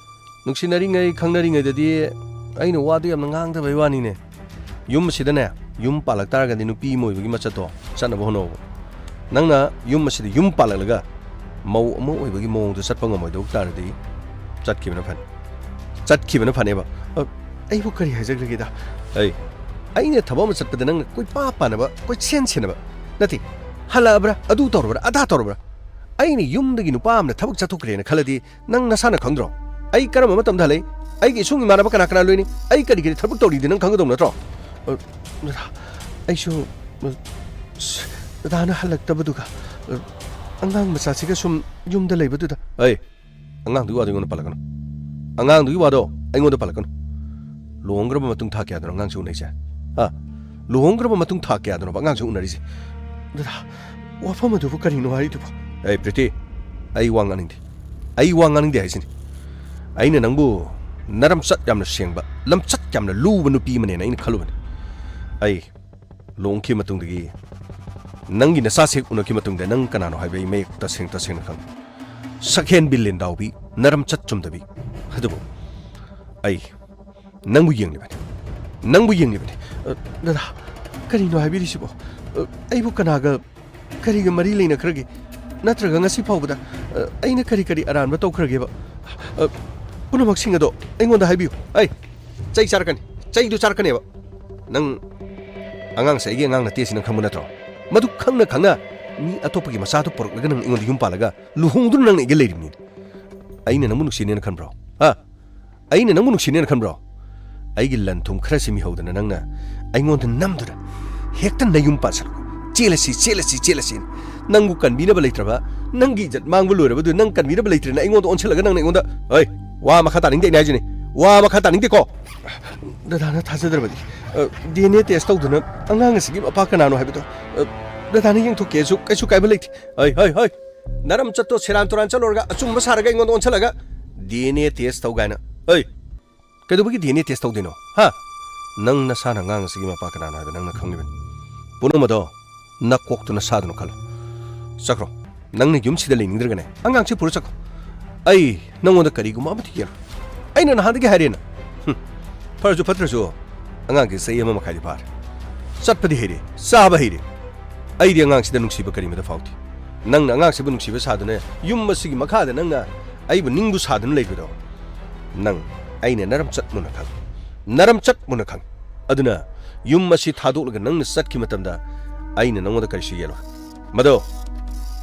ꯅꯨꯡꯁꯤꯅꯔꯤꯉꯩ, ꯈꯪꯅꯔꯤꯉꯩꯗꯗꯤ ꯑꯩꯅ ꯋꯥꯗꯨ ꯌꯥꯝꯅ ꯉꯥꯡꯗꯕꯩ ꯋꯥꯅꯤꯅꯦ꯫ ꯌꯨꯝ ꯑꯁꯤꯗꯅꯦ, ꯌꯨꯝ ꯄꯥꯜꯂꯛ ꯇꯥꯔꯒꯗꯤ ꯅꯨꯄꯤ ꯑꯃ ꯑꯣꯏꯕꯒꯤ ꯃꯆꯠꯇꯣ ꯆꯠꯅꯕ ꯍꯣꯠꯅꯧ꯫ ꯅꯪꯅ ꯌꯨꯝ ꯑꯁꯤꯗ ꯌꯨꯝ ꯄꯥꯜꯂꯛꯂꯒ ꯃꯧ ꯑꯃ ꯑꯣꯏꯕꯒꯤ ꯃꯑꯣꯡꯗ ꯆꯠꯄ ꯉꯝꯃꯣꯏꯗꯧ ꯇꯥꯔꯗꯤ ꯆꯠꯈꯤꯕꯅ ꯐꯅꯤ꯫ ꯆꯠꯈꯤꯕꯅ ꯐꯅꯦꯕ꯫ ꯑ, ꯑꯩꯕꯨ ꯀꯔꯤ ꯍꯥꯏꯖꯈ꯭ꯔꯒꯦꯗ? ꯑꯩ, ꯑꯩꯅ ꯊꯕꯛ ꯑꯃ ꯆꯠꯄꯗ ꯅꯪꯅ ꯀꯣꯏꯄꯥ ꯄꯥꯅꯕ, ꯀꯣꯏꯁꯦꯟ ꯁꯦꯟꯅꯕ ꯅꯠꯇꯦ꯫ ꯍꯜꯂꯛꯑꯕ꯭ꯔꯥ? ꯑꯗꯨ ꯇꯧꯔꯕ꯭ꯔꯥ? ꯑꯗꯥ ꯇꯧꯔꯕ꯭ꯔꯥ? ꯑꯩꯅ ꯌꯨꯝꯗꯒꯤ ꯅꯨꯄꯥ ꯑꯃꯅ ꯊꯕꯛ ꯆꯠꯊꯣꯛꯈ꯭ꯔꯦꯅ ꯈꯜꯂꯗꯤ ꯅꯪ ꯅꯁꯥꯅ ꯈꯪꯗ꯭ꯔꯣ? ꯑꯩ ꯀꯔꯝꯕ ꯃꯇꯝꯗ ꯍꯜꯂꯛꯏ? ꯑꯩꯒꯤ ꯏꯁꯨꯡ ꯏꯃꯥꯟꯅꯕ ꯀꯅꯥ ꯀꯅꯥ ꯂꯣꯏꯅ ꯑꯩ ꯀꯔꯤ ꯀꯔꯤ ꯊꯕꯛ ꯇꯧꯔꯤꯗꯤ ꯅꯪ ꯈꯪꯒꯗꯧ ꯅꯠꯇ꯭ꯔꯣ? ꯑ, ꯗꯗꯥ, ꯑꯩꯁꯨ, ꯑ, ꯁ-, ꯗꯗꯥꯅ ꯍꯜꯂꯛꯇꯕꯗꯨꯒ, ꯑ, ꯑꯉꯥꯡ ꯃꯆꯥꯁꯤꯒ ꯁꯨꯝ ꯌꯨꯝꯗ ꯂꯩꯕꯗꯨꯗ꯫ ꯑꯩ, ꯑꯉꯥꯡꯗꯨꯒꯤ ꯋꯥꯗꯣ ꯑꯩꯉꯣꯟꯗ ꯄꯜꯂꯛꯀꯅꯨ꯫ ꯑꯉꯥꯡꯗꯨꯒꯤ ꯋꯥꯗꯣ ꯑꯩꯉꯣꯟꯗ ꯄꯜꯂꯛꯀꯅꯨ꯫ ꯂꯨꯍꯣꯡꯈ꯭ꯔꯕ ꯃꯇꯨꯡ ꯊꯥ ꯀꯌꯥꯗꯅꯣ ꯑꯉꯥꯡꯁꯦ ꯎꯅꯩꯁꯦ? ꯍꯥ? ꯂꯨꯍꯣꯡꯈ꯭ꯔꯕ ꯃꯇꯨꯡ ꯊꯥ ꯀꯌꯥꯗꯅꯣꯕ ꯑꯉꯥꯡꯁꯦ ꯎꯅꯔꯤꯁꯦ? ꯗꯗꯥ, ꯋꯥꯐꯝ ꯑꯗꯨꯕꯨ ꯀꯔꯤꯅꯣ ꯍꯥꯏꯔꯤꯗꯨꯕꯣ? ꯑꯩ, ꯄ꯭ꯔꯤꯇꯤ, ꯑꯩ ꯋꯥ ꯉꯥꯡꯅꯤꯡꯗꯦ꯫ ꯑꯩ ꯋꯥ ꯉꯥꯡꯅꯤꯡꯗꯦ ꯍꯥꯏꯁꯤꯅꯤ꯫ ꯑꯩꯅ ꯅꯪꯕꯨ ꯅꯔꯝꯆꯠ ꯌꯥꯝꯅ ꯁꯦꯡꯕ, ꯂꯝꯆꯠ ꯌꯥꯝꯅ ꯂꯨꯕ ꯅꯨꯄꯤ ꯑꯃꯅꯦꯅ ꯑꯩꯅ ꯈꯜꯂꯨꯕꯅꯤ꯫ ꯑꯩ ꯂꯨꯍꯣꯡꯈꯤꯕ ꯃꯇꯨꯡꯗꯒꯤ ꯅꯪꯒꯤ ꯅꯆꯥꯁꯦ ꯍꯦꯛ ꯎꯅꯈꯤꯕ ꯃꯇꯨꯡꯗ ꯅꯪ ꯀꯅꯥꯅꯣ ꯍꯥꯏꯕ ꯑꯩ ꯃꯌꯦꯛ ꯇꯁꯦꯡ ꯇꯁꯦꯡꯅ ꯈꯪꯉꯤ꯫ ꯁꯛꯍꯦꯟꯕꯤ ꯂꯦꯟꯗꯥꯎꯕꯤ, ꯅꯔꯝꯆꯠ ꯆꯨꯝꯗꯕꯤ꯫ ꯑꯗꯨꯕꯨ ꯑꯩ ꯅꯪꯕꯨ ꯌꯦꯡꯂꯤꯕꯅꯤ, ꯅꯪꯕꯨ ꯌꯦꯡꯂꯤꯕꯅꯤ꯫ ꯑ, ꯗꯗꯥ, ꯀꯔꯤꯅꯣ ꯍꯥꯏꯕꯤꯔꯤꯁꯤꯕꯣ? ꯑ, ꯑꯩꯕꯨ ꯀꯅꯥꯒ ꯀꯔꯤꯒ ꯃꯔꯤ ꯂꯩꯅꯈ꯭ꯔꯒꯦ? ꯅꯠꯇ꯭ꯔꯒ ꯉꯁꯤ ꯐꯥꯎꯕꯗ, ꯑ, ꯑꯩꯅ ꯀꯔꯤ ꯀꯔꯤ ꯑꯔꯥꯟꯕ ꯇꯧꯈ꯭ꯔꯒꯦꯕ? ꯑ, ꯄꯨꯝꯅꯃꯛꯁꯤꯡ ꯑꯗꯣ ꯑꯩꯉꯣꯟꯗ ꯍꯥꯏꯕꯤꯌꯨ꯫ ꯑꯩ ꯆꯩ ꯆꯥꯔꯛꯀꯅꯤ, ꯆꯩꯗꯨ ꯆꯥꯔꯛꯀꯅꯦꯕ꯫ ꯅꯪ ꯑꯉꯥꯡꯁꯦ ꯑꯩꯒꯤ ꯑꯉꯥꯡ ꯅꯠꯇꯦ ꯁꯤ ꯅꯪ ꯈꯪꯕ ꯅꯠꯇ꯭ꯔꯣ? ꯃꯗꯨ ꯈꯪꯅ ꯈꯪꯅ ꯃꯤ ꯑꯇꯣꯞꯄꯒꯤ ꯃꯆꯥꯗꯨ ꯄꯨꯔꯛꯂꯒ ꯅꯪ ꯑꯩꯉꯣꯟꯗ ꯌꯨꯝ ꯄꯥꯜꯂꯒ ꯂꯨꯍꯣꯡꯗꯨꯅ ꯅꯪ ꯑꯩꯒ ꯂꯩꯔꯤꯕꯅꯤꯅꯦ꯫ ꯑꯩꯅ ꯅꯪꯕꯨ ꯅꯨꯡꯁꯤꯅꯦꯅ ꯈꯟꯕ꯭ꯔꯣ? ꯍꯥ? ꯑꯩꯅ ꯅꯪꯕꯨ ꯅꯨꯡꯁꯤꯅꯦꯅ ꯈꯟꯕ꯭ꯔꯣ? ꯑꯩꯒꯤ ꯂꯟ ꯊꯨꯝ ꯈꯔꯁꯤ ꯃꯤꯍꯧꯗꯅ ꯅꯪꯅ ꯑꯩꯉꯣꯟꯗ ꯅꯝꯗꯨꯅ ꯍꯦꯛꯇ ꯅꯌꯨꯝ ꯄꯥꯟꯁꯜꯂꯛꯄ, "ꯆꯦꯜꯂꯁꯤ, ꯆꯦꯜꯂꯁꯤ, ꯆꯦꯜꯂꯁꯤ"꯫ ꯅꯪꯕꯨ ꯀꯟꯕꯤꯅꯕ ꯂꯩꯇ꯭ꯔꯕ, ꯅꯪꯒꯤ ꯏꯖꯠ ꯃꯥꯡꯕ ꯂꯣꯏꯔꯕꯗꯨ ꯅꯪ ꯀꯟꯕꯤꯅꯕ ꯂꯩꯇ꯭ꯔꯦꯅ ꯑꯩꯉꯣꯟꯗ ꯑꯣꯟꯁꯤꯜꯂꯒ ꯅꯪꯅ ꯑꯩꯉꯣꯟꯗ, "ꯍꯩ, ꯋꯥ ꯃꯈꯥ ꯇꯥꯅꯤꯡꯗꯦ ꯑꯩꯅ ꯍꯥꯏꯁꯤꯅꯤ, ꯋꯥ ꯃꯈꯥ ꯇꯥꯅꯤꯡꯗꯦꯀꯣ"꯫ ꯗꯗꯥꯅ ꯊꯥꯖꯗ꯭ꯔꯕꯗꯤ, ꯑ, ꯗꯤ ꯑꯦꯟ ꯑꯦ ꯇꯦꯁ ꯇꯧꯗꯨꯅ ꯑꯉꯥꯡ ꯑꯁꯤꯒꯤ ꯃꯄꯥ ꯀꯅꯥꯅꯣ ꯍꯥꯏꯕꯗꯣ, ꯑ, ꯗꯗꯥꯅ ꯌꯦꯡꯊꯣꯛꯀꯦꯁꯨ ꯀꯩꯁꯨ ꯀꯥꯏꯕ ꯂꯩꯇꯦ꯫ "ꯍꯩ, ꯍꯩ, ꯍꯩ, ꯅꯔꯝꯆꯠꯇꯣ ꯁꯦꯔꯥꯟ ꯇꯨꯔꯥꯟ ꯆꯠꯂꯨꯔꯒ ꯑꯆꯨꯝꯕ ꯁꯥꯔꯒ ꯑꯩꯉꯣꯟꯗ ꯑꯣꯟꯁꯤꯜꯂꯒ ꯗꯤ ꯑꯦꯟ ꯑꯦ ꯇꯦꯁ ꯇꯧ ꯀꯥꯏꯅ"꯫ ꯍꯩ, ꯀꯩꯗꯧꯕꯒꯤ ꯗꯤ ꯑꯦꯟ ꯑꯦ ꯇꯦꯁ ꯇꯧꯗꯣꯏꯅꯣ? ꯍꯥ? ꯅꯪ ꯅꯁꯥꯅ ꯑꯉꯥꯡ ꯑꯁꯤꯒꯤ ꯃꯄꯥ ꯀꯅꯥꯅꯣ ꯍꯥꯏꯕ ꯅꯪꯅ ꯈꯪꯂꯤꯕꯅꯤ꯫ ꯄꯨꯝꯅꯃꯛ ꯑꯗꯣ ꯅꯀꯣꯛꯇꯨꯅ ꯁꯥꯗꯨꯅ ꯈꯜꯂꯣ꯫ ꯆꯠꯈ꯭ꯔꯣ꯫ ꯅꯪꯅ ꯌꯨꯝꯁꯤꯗ ꯂꯩꯅꯤꯡꯗ꯭ꯔꯒꯅꯦ, ꯑꯉꯥꯡꯁꯤ ꯄꯨꯔ ꯆꯠꯈ꯭ꯔꯣ꯫ ꯑꯩ ꯅꯪꯉꯣꯟꯗ ꯀꯔꯤꯒꯨꯝꯕ ꯑꯃꯠꯇ ꯌꯦꯜꯂꯣꯏ꯫ ꯑꯩꯅ ꯅꯍꯥꯟꯗꯒꯤ ꯍꯥꯏꯔꯦꯅ꯫ ꯍꯨꯝ꯫ ꯐꯔꯁꯨ ꯐꯠꯇ꯭ꯔꯁꯨ ꯑꯉꯥꯡꯁꯤ ꯆꯍꯤ ꯑꯃ ꯃꯈꯥꯏꯗꯤ ꯐꯥꯔꯦ꯫ ꯆꯠꯄꯗꯤ ꯍꯩꯔꯦ, ꯆꯥꯕ ꯍꯩꯔꯦ꯫ ꯑꯩꯗꯤ ꯑꯉꯥꯡꯁꯤꯗ ꯅꯨꯡꯁꯤꯕ ꯀꯔꯤꯃꯠꯇ ꯐꯥꯎꯗꯦ꯫ ꯅꯪꯅ ꯑꯉꯥꯡꯁꯤꯕꯨ ꯅꯨꯡꯁꯤꯕ ꯁꯥꯗꯨꯅ ꯌꯨꯝ ꯑꯁꯤꯒꯤ ꯃꯈꯥꯗ ꯅꯪꯅ ꯑꯩꯕꯨ ꯅꯤꯡꯕꯨ ꯁꯥꯗꯨꯅ ꯂꯩꯕꯗꯣ ꯅꯪ ꯑꯩꯅ ꯅꯔꯝꯆꯠ ꯃꯨꯟꯅ ꯈꯪꯏ꯫ ꯅꯔꯝꯆꯠ ꯃꯨꯟꯅ ꯈꯪꯏ꯫ ꯑꯗꯨꯅ ꯌꯨꯝ ꯑꯁꯤ ꯊꯥꯗꯣꯛꯂꯒ ꯅꯪꯅ ꯆꯠꯈꯤ ꯃꯇꯝꯗ ꯑꯩꯅ ꯅꯪꯉꯣꯟꯗ ꯀꯔꯤꯁꯨ ꯌꯦꯜꯂꯣꯏ꯫ ꯃꯗꯣ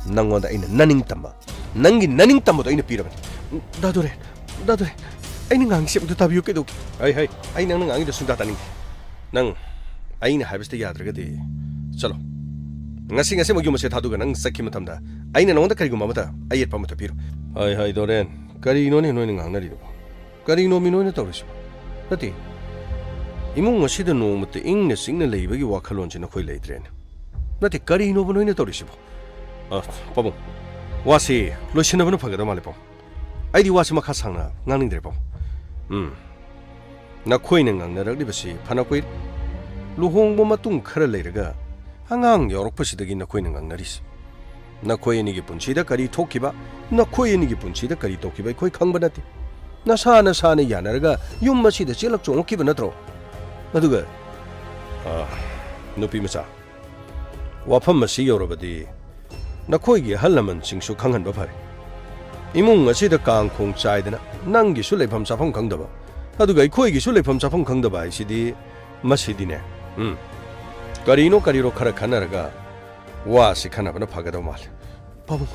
ꯅꯪꯉꯣꯟꯗ ꯑꯩꯅ ꯅꯅꯤꯡ ꯇꯝꯕ, ꯅꯪꯒꯤ ꯅꯅꯤꯡ ꯇꯝꯕꯗꯣ ꯑꯩꯅ ꯄꯤꯔꯕꯅꯤ꯫ ꯗꯥ ꯗꯣꯔꯦꯟ, ꯗꯥ ꯗꯣꯔꯦꯟ, ꯑꯩꯅ ꯉꯥꯡꯉꯤꯁꯤ ꯑꯃꯨꯛꯇ ꯇꯥꯕꯤꯌꯨ ꯀꯩꯗꯧꯒꯦ? ꯍꯩ, ꯍꯩ, ꯑꯩ ꯅꯪꯅ ꯉꯥꯡꯉꯤꯗꯣ ꯁꯨꯡꯇꯥ ꯇꯥꯅꯤꯡꯗꯦ꯫ ꯅꯪ ꯑꯩꯅ ꯍꯥꯏꯕꯁꯤꯗ ꯌꯥꯗ꯭ꯔꯒꯗꯤ ꯆꯠꯂꯣ꯫ ꯉꯁꯤ, ꯉꯁꯤꯃꯛ ꯌꯨꯝ ꯑꯁꯤ ꯊꯥꯗꯣꯛꯑꯒ ꯅꯪ ꯆꯠꯈꯤ ꯃꯇꯝꯗ ꯑꯩꯅ ꯅꯉꯣꯟꯗ ꯀꯔꯤꯒꯨꯝꯕ ꯑꯃꯠꯇ ꯑꯌꯦꯠꯄ ꯑꯃꯠꯇ ꯄꯤꯔꯣꯏ꯫ ꯍꯩ, ꯍꯩ, ꯗꯣꯔꯦꯟ, ꯀꯔꯤꯅꯣꯅꯦ ꯅꯣꯏꯅ ꯉꯥꯡꯅꯔꯤꯗꯨꯕꯣ? ꯀꯔꯤꯅꯣꯃꯤ ꯅꯣꯏꯅ ꯇꯧꯔꯤꯁꯤꯕꯣ? ꯅꯠꯇꯦ, ꯏꯃꯨꯡ ꯑꯁꯤꯗ ꯅꯣꯡꯃꯇ ꯏꯪꯅ ꯆꯤꯛꯅ ꯂꯩꯕꯒꯤ ꯋꯥꯈꯜꯂꯣꯟꯁꯤ ꯅꯈꯣꯏ ꯂꯩꯇ꯭ꯔꯦꯅꯦ꯫ ꯅꯠꯇꯦ, ꯀꯔꯤꯅꯣꯕ ꯅꯣꯏꯅ ꯇꯧꯔꯤꯁꯤꯕꯣ? ꯑ, ꯄꯥꯕꯨꯡ, ꯋꯥꯁꯤ ꯂꯣꯏꯁꯤꯟꯅꯕꯅ ꯐꯒꯗꯕ ꯃꯥꯜꯂꯦ, ꯄꯥꯕꯨꯡ꯫ ꯑꯩꯗꯤ ꯋꯥꯁꯤ ꯃꯈꯥ ꯁꯥꯡꯅ ꯉꯥꯡꯅꯤꯡꯗ꯭ꯔꯦ, ꯄꯥꯕꯨꯡ꯫ ꯎꯝ, ꯅꯈꯣꯏꯅ ꯉꯥꯡꯅꯔꯛꯂꯤꯕꯁꯤ ꯐꯅ ꯀꯨꯏꯔꯦ꯫ ꯂꯨꯍꯣꯡꯕ ꯃꯇꯨꯡ ꯈꯔ ꯂꯩꯔꯒ ꯑꯉꯥꯡ ꯌꯥꯎꯔꯛꯄꯁꯤꯗꯒꯤ ꯅꯈꯣꯏꯅ ꯉꯥꯡꯅꯔꯤꯁꯤ꯫ ꯅꯈꯣꯏ ꯑꯅꯤꯒꯤ ꯄꯨꯟꯁꯤꯗ ꯀꯔꯤ ꯊꯣꯛꯈꯤꯕ, ꯅꯈꯣꯏ ꯑꯅꯤꯒꯤ ꯄꯨꯟꯁꯤꯗ ꯀꯔꯤ ꯇꯧꯈꯤꯕ ꯑꯩꯈꯣꯏ ꯈꯪꯕ ꯅꯠꯇꯦ꯫ ꯅꯁꯥ ꯅꯁꯥꯅ ꯌꯥꯅꯔꯒ ꯌꯨꯝ ꯑꯁꯤꯗ ꯆꯦꯜꯂꯛ ꯆꯣꯡꯉꯛꯈꯤꯕ ꯅꯠꯇ꯭ꯔꯣ? ꯑꯗꯨꯒ, ꯑ, ꯅꯨꯄꯤ ꯃꯆꯥ, ꯋꯥꯐꯝ ꯑꯁꯤ ꯌꯧꯔꯕꯗꯤ ꯅꯈꯣꯏꯒꯤ ꯑꯍꯜ ꯂꯃꯟꯁꯤꯡꯁꯨ ꯈꯪꯍꯟꯕ ꯐꯔꯦ꯫ ꯏꯃꯨꯡ ꯑꯁꯤꯗ ꯀꯥꯡ ꯈꯣꯡ ꯆꯥꯏꯗꯅ ꯅꯪꯒꯤꯁꯨ ꯂꯩꯐꯝ ꯆꯥꯐꯝ ꯈꯪꯗꯕ, ꯑꯗꯨꯒ ꯑꯩꯈꯣꯏꯒꯤꯁꯨ ꯂꯩꯐꯝ ꯆꯥꯐꯝ ꯈꯪꯗꯕ ꯍꯥꯏꯁꯤꯗꯤ, ꯃꯁꯤꯗꯤꯅꯦ, ꯎꯝ, ꯀꯔꯤꯅꯣ ꯀꯔꯤꯅꯣ ꯈꯔ ꯈꯟꯅꯔꯒ ꯋꯥꯁꯤ ꯈꯟꯅꯕꯅ ꯐꯒꯗꯧ ꯃꯥꯜꯂꯦ꯫ ꯄꯥꯕꯨꯡ,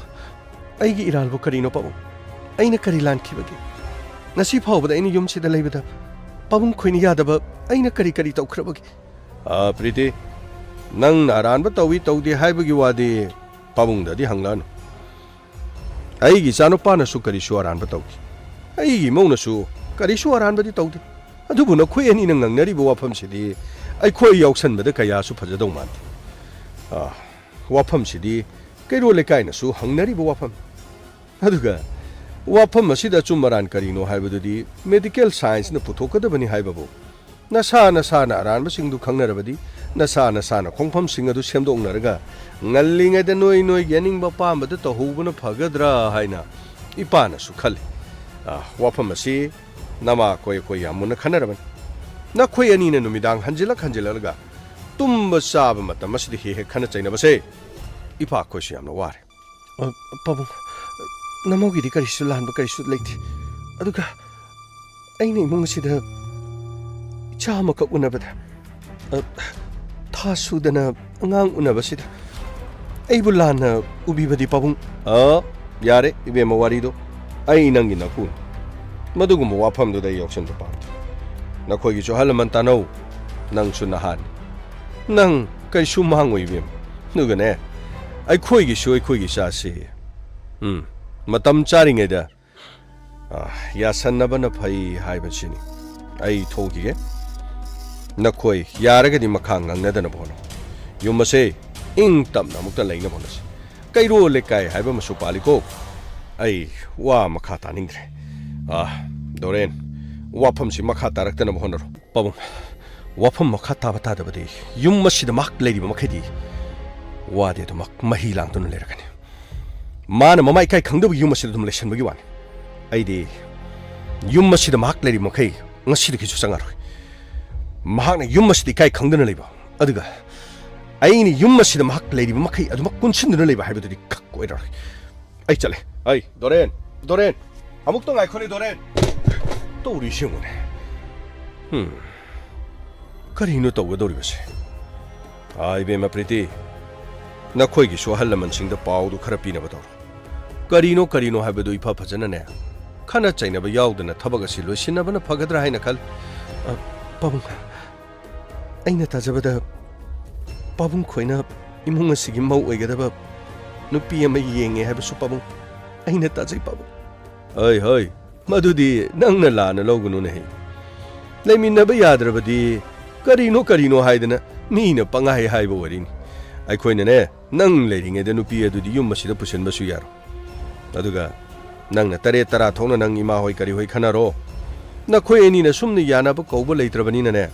ꯑꯩꯒꯤ ꯏꯔꯥꯜꯕꯨ ꯀꯔꯤꯅꯣ ꯄꯥꯕꯨꯡ? ꯑꯩꯅ ꯀꯔꯤ ꯂꯥꯟꯈꯤꯕꯒꯦ? ꯉꯁꯤ ꯐꯥꯎꯕꯗ ꯑꯩꯅ ꯌꯨꯝꯁꯤꯗ ꯂꯩꯕꯗ ꯄꯥꯕꯨꯡ ꯈꯣꯏꯅ ꯌꯥꯗꯕ ꯑꯩꯅ ꯀꯔꯤ ꯀꯔꯤ ꯇꯧꯈ꯭ꯔꯕꯒꯦ? ꯑꯥ, ꯄ꯭ꯔꯤꯇꯤ, ꯅꯪꯅ ꯑꯔꯥꯟꯕ ꯇꯧꯏ ꯇꯧꯗꯦ ꯍꯥꯏꯕꯒꯤ ꯋꯥꯗꯤ ꯄꯥꯕꯨꯡꯗꯗꯤ ꯍꯪꯂꯛꯑꯅꯨ꯫ ꯑꯩꯒꯤ ꯏꯆꯥꯅꯨꯄꯥꯅꯁꯨ ꯀꯔꯤꯁꯨ ꯑꯔꯥꯟꯕ ꯇꯧꯗꯦ꯫ ꯑꯩꯒꯤ ꯏꯃꯧꯅꯁꯨ ꯀꯔꯤꯁꯨ ꯑꯔꯥꯟꯕꯗꯤ ꯇꯧꯗꯦ꯫ ꯑꯗꯨꯕꯨ ꯅꯈꯣꯏ ꯑꯅꯤꯅ ꯉꯥꯡꯅꯔꯤꯕ ꯋꯥꯐꯝꯁꯤꯗꯤ ꯑꯩꯈꯣꯏ ꯌꯥꯎꯁꯟꯕꯗ ꯀꯌꯥꯁꯨ ꯐꯖꯗꯧ ꯃꯥꯟꯗꯦ꯫ ꯑꯥ, ꯋꯥꯐꯝꯁꯤꯗꯤ ꯀꯩꯔꯣꯜ ꯂꯩꯀꯥꯏꯅꯁꯨ ꯍꯪꯅꯔꯤꯕ ꯋꯥꯐꯝ꯫ ꯑꯗꯨꯒ ꯋꯥꯐꯝ ꯑꯁꯤꯗ ꯑꯆꯨꯝ ꯑꯔꯥꯟ ꯀꯔꯤꯅꯣ ꯍꯥꯏꯕꯗꯨꯗꯤ medical scienceꯅ ꯄꯨꯊꯣꯛꯀꯗꯕꯅꯤ ꯍꯥꯏꯕꯕꯨ꯫ ꯅꯁꯥ ꯅꯁꯥꯅ ꯑꯔꯥꯟꯕꯁꯤꯡꯗꯨ ꯈꯪꯅꯔꯕꯗꯤ, ꯅꯁꯥ ꯅꯁꯥꯅ ꯈꯣꯡꯐꯝꯁꯤꯡ ꯑꯗꯨ ꯁꯦꯝꯗꯣꯛꯅꯔꯒ ꯉꯜꯂꯤꯉꯩꯗ ꯅꯣꯏ ꯅꯣꯏꯒꯤ ꯑꯅꯤꯡꯕ ꯑꯄꯥꯝꯕꯗ ꯇꯧꯍꯧꯕꯅ ꯐꯒꯗ꯭ꯔꯥ ꯍꯥꯏꯅ ꯏꯄꯥꯅꯁꯨ ꯈꯜꯂꯤ꯫ ꯑꯥ, ꯋꯥꯐꯝ ꯑꯁꯤ ꯅꯃꯥ ꯑꯩꯈꯣꯏ ꯑꯩꯈꯣꯏ ꯌꯥꯝ ꯃꯨꯟꯅ ꯈꯟꯅꯔꯕꯅꯤ꯫ ꯅꯈꯣꯏ ꯑꯅꯤꯅ ꯅꯨꯃꯤꯗꯥꯡ ꯍꯟꯖꯤꯜꯂꯛ ꯍꯟꯖꯤꯜꯂꯛꯂꯒ ꯇꯨꯝꯕ ꯆꯥꯕ ꯃꯇꯝ ꯑꯁꯤꯗ ꯍꯦꯛ ꯍꯦꯛ ꯈꯟꯅ ꯆꯩꯅꯕꯁꯦ ꯏꯄꯥ ꯑꯩꯈꯣꯏꯁꯨ ꯌꯥꯝꯅ ꯋꯥꯔꯦ꯫ ꯑ, ꯄꯥꯕꯨꯡ, ꯅꯃꯧꯒꯤꯗꯤ ꯀꯔꯤꯁꯨ ꯂꯥꯟꯕ ꯀꯔꯤꯁꯨ ꯂꯩꯇꯦ꯫ ꯑꯗꯨꯒ ꯑꯩꯅ ꯏꯃꯨꯡ ꯑꯁꯤꯗ ꯏꯆꯥ ꯑꯃꯈꯛ ꯎꯅꯕꯗ, ꯑ, ꯊꯥ ꯁꯨꯗꯅ ꯑꯉꯥꯡ ꯎꯅꯕꯁꯤꯗ ꯑꯩꯕꯨ ꯂꯥꯟꯅ ꯎꯕꯤꯕꯗꯤ ꯄꯥꯕꯨꯡ? ꯑ, ꯌꯥꯔꯦ ꯏꯕꯦꯝꯃ ꯋꯥꯔꯤꯗꯣ꯫ ꯑꯩ ꯅꯪꯒꯤ ꯅꯄꯨꯅꯤ꯫ ꯃꯗꯨꯒꯨꯝꯕ ꯋꯥꯐꯝꯗꯨꯗ ꯑꯩ ꯌꯥꯎꯁꯟꯕ ꯄꯥꯝꯗꯦ꯫ ꯅꯈꯣꯏꯒꯤꯁꯨ ꯑꯍꯜ ꯂꯃꯟ ꯇꯥꯟꯅꯧ꯫ ꯅꯪꯁꯨ ꯅꯍꯥꯅꯤ꯫ ꯅꯪ ꯀꯩꯁꯨ ꯃꯥꯡꯉꯣꯏ ꯏꯕꯦꯝꯃ꯫ ꯑꯗꯨꯒꯅꯦ, ꯑꯩꯈꯣꯏꯒꯤꯁꯨ ꯑꯩꯈꯣꯏꯒꯤ ꯏꯆꯥꯁꯤ, ꯎꯝ, ꯃꯇꯝ ꯆꯥꯔꯤꯉꯩꯗ, ꯑ, ꯌꯥꯁꯟꯅꯕꯅ ꯐꯩ ꯍꯥꯏꯕꯁꯤꯅꯤ꯫ ꯑꯩ ꯊꯣꯛꯈꯤꯒꯦ꯫ ꯅꯈꯣꯏ ꯌꯥꯔꯒꯗꯤ ꯃꯈꯥ ꯉꯥꯡꯅꯗꯅꯕ ꯍꯣꯠꯅꯧ꯫ ꯌꯨꯝ ꯑꯁꯦ ꯏꯪ ꯇꯞꯅ ꯑꯃꯨꯛꯇ ꯂꯩꯅꯕ ꯍꯣꯠꯅꯁꯤ꯫ ꯀꯩꯔꯣꯜ ꯂꯩꯀꯥꯏ ꯍꯥꯏꯕ ꯑꯃꯁꯨ ꯄꯥꯜꯂꯤꯀꯣ꯫ ꯑꯩ ꯋꯥ ꯃꯈꯥ ꯇꯥꯅꯤꯡꯗ꯭ꯔꯦ꯫ ꯑ, ꯗꯣꯔꯦꯟ, ꯋꯥꯐꯝꯁꯤ ꯃꯈꯥ ꯇꯥꯔꯛꯇꯅꯕ ꯍꯣꯠꯅꯔꯣ꯫ ꯄꯥꯕꯨꯡ, ꯋꯥꯐꯝ ꯃꯈꯥ ꯇꯥꯕ ꯇꯥꯗꯕꯗꯤ ꯌꯨꯝ ꯑꯁꯤꯗ ꯃꯍꯥꯛ ꯂꯩꯔꯤꯕ ꯃꯈꯩꯗꯤ ꯋꯥꯗꯤ ꯑꯗꯨꯃꯛ ꯃꯍꯤ ꯂꯥꯡꯗꯨꯅ ꯂꯩꯔꯒꯅꯤ꯫ ꯃꯥꯅ ꯃꯃꯥ ꯏꯀꯥꯏ ꯈꯪꯗꯕꯒꯤ ꯌꯨꯝ ꯑꯁꯤꯗ ꯑꯗꯨꯝ ꯂꯩꯁꯟꯕꯒꯤ ꯋꯥꯅꯤ꯫ ꯑꯩꯗꯤ ꯌꯨꯝ ꯑꯁꯤꯗ ꯃꯍꯥꯛ ꯂꯩꯔꯤꯕ ꯃꯈꯩ ꯉꯁꯤꯗꯒꯤꯁꯨ ꯆꯪꯉꯔꯣꯏ꯫ ꯃꯍꯥꯛꯅ ꯌꯨꯝ ꯑꯁꯤꯗ ꯏꯀꯥꯏ ꯈꯪꯗꯅ ꯂꯩꯕ, ꯑꯗꯨꯒ ꯑꯩꯅ ꯌꯨꯝ ꯑꯁꯤꯗ ꯃꯍꯥꯛ ꯂꯩꯔꯤꯕ ꯃꯈꯩ ꯑꯗꯨꯃꯛ ꯀꯨꯟꯁꯤꯟꯗꯨꯅ ꯂꯩꯕ ꯍꯥꯏꯕꯗꯨꯗꯤ ꯈꯛ ꯑꯣꯏꯔꯔꯣꯏ꯫ ꯑꯩ ꯆꯠꯂꯦ꯫ ꯑꯩ, ꯗꯣꯔꯦꯟ, ꯗꯣꯔꯦꯟ, ꯑꯃꯨꯛꯇ ꯉꯥꯏꯈꯣꯅꯦ, ꯗꯣꯔꯦꯟ꯫ ꯇꯧꯔꯤꯁꯤ ꯌꯦꯡꯉꯨꯅꯦ꯫ ꯍꯝ꯫ ꯀꯔꯤꯅꯣ ꯇꯧꯒꯗꯧꯔꯤꯕꯁꯦ? ꯑꯥ, ꯏꯕꯦꯝꯃ ꯄ꯭ꯔꯤꯇꯤ, ꯅꯈꯣꯏꯒꯤꯁꯨ ꯑꯍꯜ ꯂꯃꯟꯁꯤꯡꯗ ꯄꯥꯎꯗꯨ ꯈꯔ ꯄꯤꯅꯕ ꯇꯧꯔꯣ꯫ ꯀꯔꯤꯅꯣ ꯀꯔꯤꯅꯣ ꯍꯥꯏꯕꯗꯨ ꯏꯐ ꯐꯖꯅꯅꯦ, ꯈꯠꯅ ꯆꯩꯅꯕ ꯌꯥꯎꯗꯅ ꯊꯕꯛ ꯑꯁꯤ ꯂꯣꯏꯁꯤꯟꯅꯕꯅ ꯐꯒꯗ꯭ꯔꯥ ꯍꯥꯏꯅ ꯈꯜꯂꯤ꯫ ꯑ, ꯄꯥꯕꯨꯡ, ꯑꯩꯅ ꯇꯥꯖꯕꯗ ꯄꯥꯕꯨꯡ ꯈꯣꯏꯅ ꯏꯃꯨꯡ ꯑꯁꯤꯒꯤ ꯃꯧ ꯑꯣꯏꯒꯗꯕ ꯅꯨꯄꯤ ꯑꯃ ꯌꯦꯡꯉꯦ ꯍꯥꯏꯕꯁꯨ ꯄꯥꯕꯨꯡ, ꯑꯩꯅ ꯇꯥꯖꯩ ꯄꯥꯕꯨꯡ꯫ ꯍꯣꯏ, ꯍꯣꯏ, ꯃꯗꯨꯗꯤ ꯅꯪꯅ ꯂꯥꯟꯅ ꯂꯧꯒꯅꯨꯅꯦꯍꯦ꯫ ꯂꯩꯃꯤꯟꯅꯕ ꯌꯥꯗ꯭ꯔꯕꯗꯤ ꯀꯔꯤꯅꯣ ꯀꯔꯤꯅꯣ ꯍꯥꯏꯗꯅ ꯃꯤꯅ ꯄꯪꯍꯥꯏ ꯍꯥꯏꯕ ꯑꯣꯏꯔꯤꯅꯤ꯫ ꯑꯩꯈꯣꯏꯅꯅꯦ, ꯅꯪ ꯂꯩꯔꯤꯉꯩꯗ ꯅꯨꯄꯤ ꯑꯗꯨꯗꯤ ꯌꯨꯝ ꯑꯁꯤꯗ ꯄꯨꯁꯤꯟꯕꯁꯨ ꯌꯥꯔꯣꯏ꯫ ꯑꯗꯨꯒ ꯅꯪꯅ ꯇꯔꯦꯠ ꯇꯔꯥ ꯊꯣꯛꯅ ꯅꯪ ꯏꯃꯥ ꯍꯣꯏ ꯀꯔꯤ ꯍꯣꯏ ꯈꯟꯅꯔꯣ꯫ ꯅꯈꯣꯏ ꯑꯅꯤꯅ ꯁꯨꯝꯅ ꯌꯥꯅꯕ ꯀꯧꯕ ꯂꯩꯇ꯭ꯔꯕꯅꯤꯅꯅꯦ,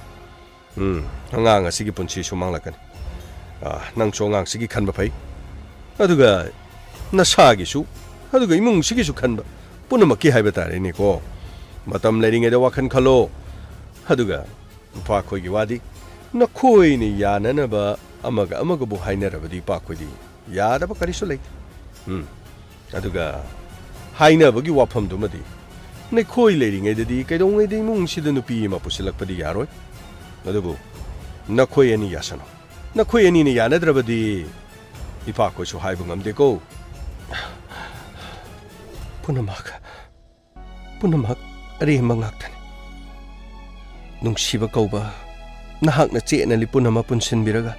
ꯎꯝ, ꯑꯉꯥꯡ ꯑꯁꯤꯒꯤ ꯄꯨꯟꯁꯤꯁꯨ ꯃꯥꯡꯂꯛꯀꯅꯤ꯫ ꯑꯥ, ꯅꯪꯁꯨ ꯑꯉꯥꯡꯁꯤꯒꯤ ꯈꯟꯕ ꯐꯩ꯫ ꯑꯗꯨꯒ ꯅꯁꯥꯒꯤꯁꯨ, ꯑꯗꯨꯒ ꯏꯃꯨꯡꯁꯤꯒꯤꯁꯨ ꯈꯟꯕ, ꯄꯨꯝꯅꯃꯛꯀꯤ ꯍꯥꯏꯕ ꯇꯥꯔꯦꯅꯦꯀꯣ꯫ ꯃꯇꯝ ꯂꯩꯔꯤꯉꯩꯗ ꯋꯥꯈꯜ ꯈꯜꯂꯣ꯫ ꯑꯗꯨꯒ ꯏꯄꯥꯈꯣꯏꯒꯤ ꯋꯥꯗꯤ, ꯅꯈꯣꯏꯅ ꯌꯥꯅꯅꯕ ꯑꯃꯒ ꯑꯃꯒꯕꯨ ꯍꯥꯏꯅꯔꯕꯗꯤ ꯏꯄꯥꯈꯣꯏꯗꯤ ꯌꯥꯗꯕ ꯀꯔꯤꯁꯨ ꯂꯩꯇꯦ꯫ ꯎꯝ꯫ ꯑꯗꯨꯒ ꯍꯥꯏꯅꯕꯒꯤ ꯋꯥꯐꯝꯗꯨꯃꯗꯤ, ꯅꯈꯣꯏ ꯂꯩꯔꯤꯉꯩꯗꯗꯤ ꯀꯩꯗꯧꯉꯩꯗ ꯏꯃꯨꯡꯁꯤꯗ ꯅꯨꯄꯤ ꯑꯃ ꯄꯨꯁꯤꯜꯂꯛꯄꯗꯤ ꯌꯥꯔꯣꯏ꯫ ꯑꯗꯨꯕꯨ ꯅꯈꯣꯏ ꯑꯅꯤ ꯌꯥꯁꯅꯨ꯫ ꯅꯈꯣꯏ ꯑꯅꯤꯅ ꯌꯥꯅꯗ꯭ꯔꯕꯗꯤ ꯏꯄꯥꯈꯣꯏꯁꯨ ꯍꯥꯏꯕ ꯉꯝꯗꯦꯀꯣ꯫ ꯄꯨꯝꯅꯃꯛ, ꯄꯨꯝꯅꯃꯛ ꯑꯔꯦꯝꯕ ꯉꯥꯛꯇꯅꯤ꯫ ꯅꯨꯡꯁꯤꯕ ꯀꯧꯕ ꯅꯍꯥꯛꯅ ꯆꯦꯠꯅ ꯂꯤꯄꯨꯟ ꯑꯃ ꯄꯨꯟꯁꯤꯟꯕꯤꯔꯒ,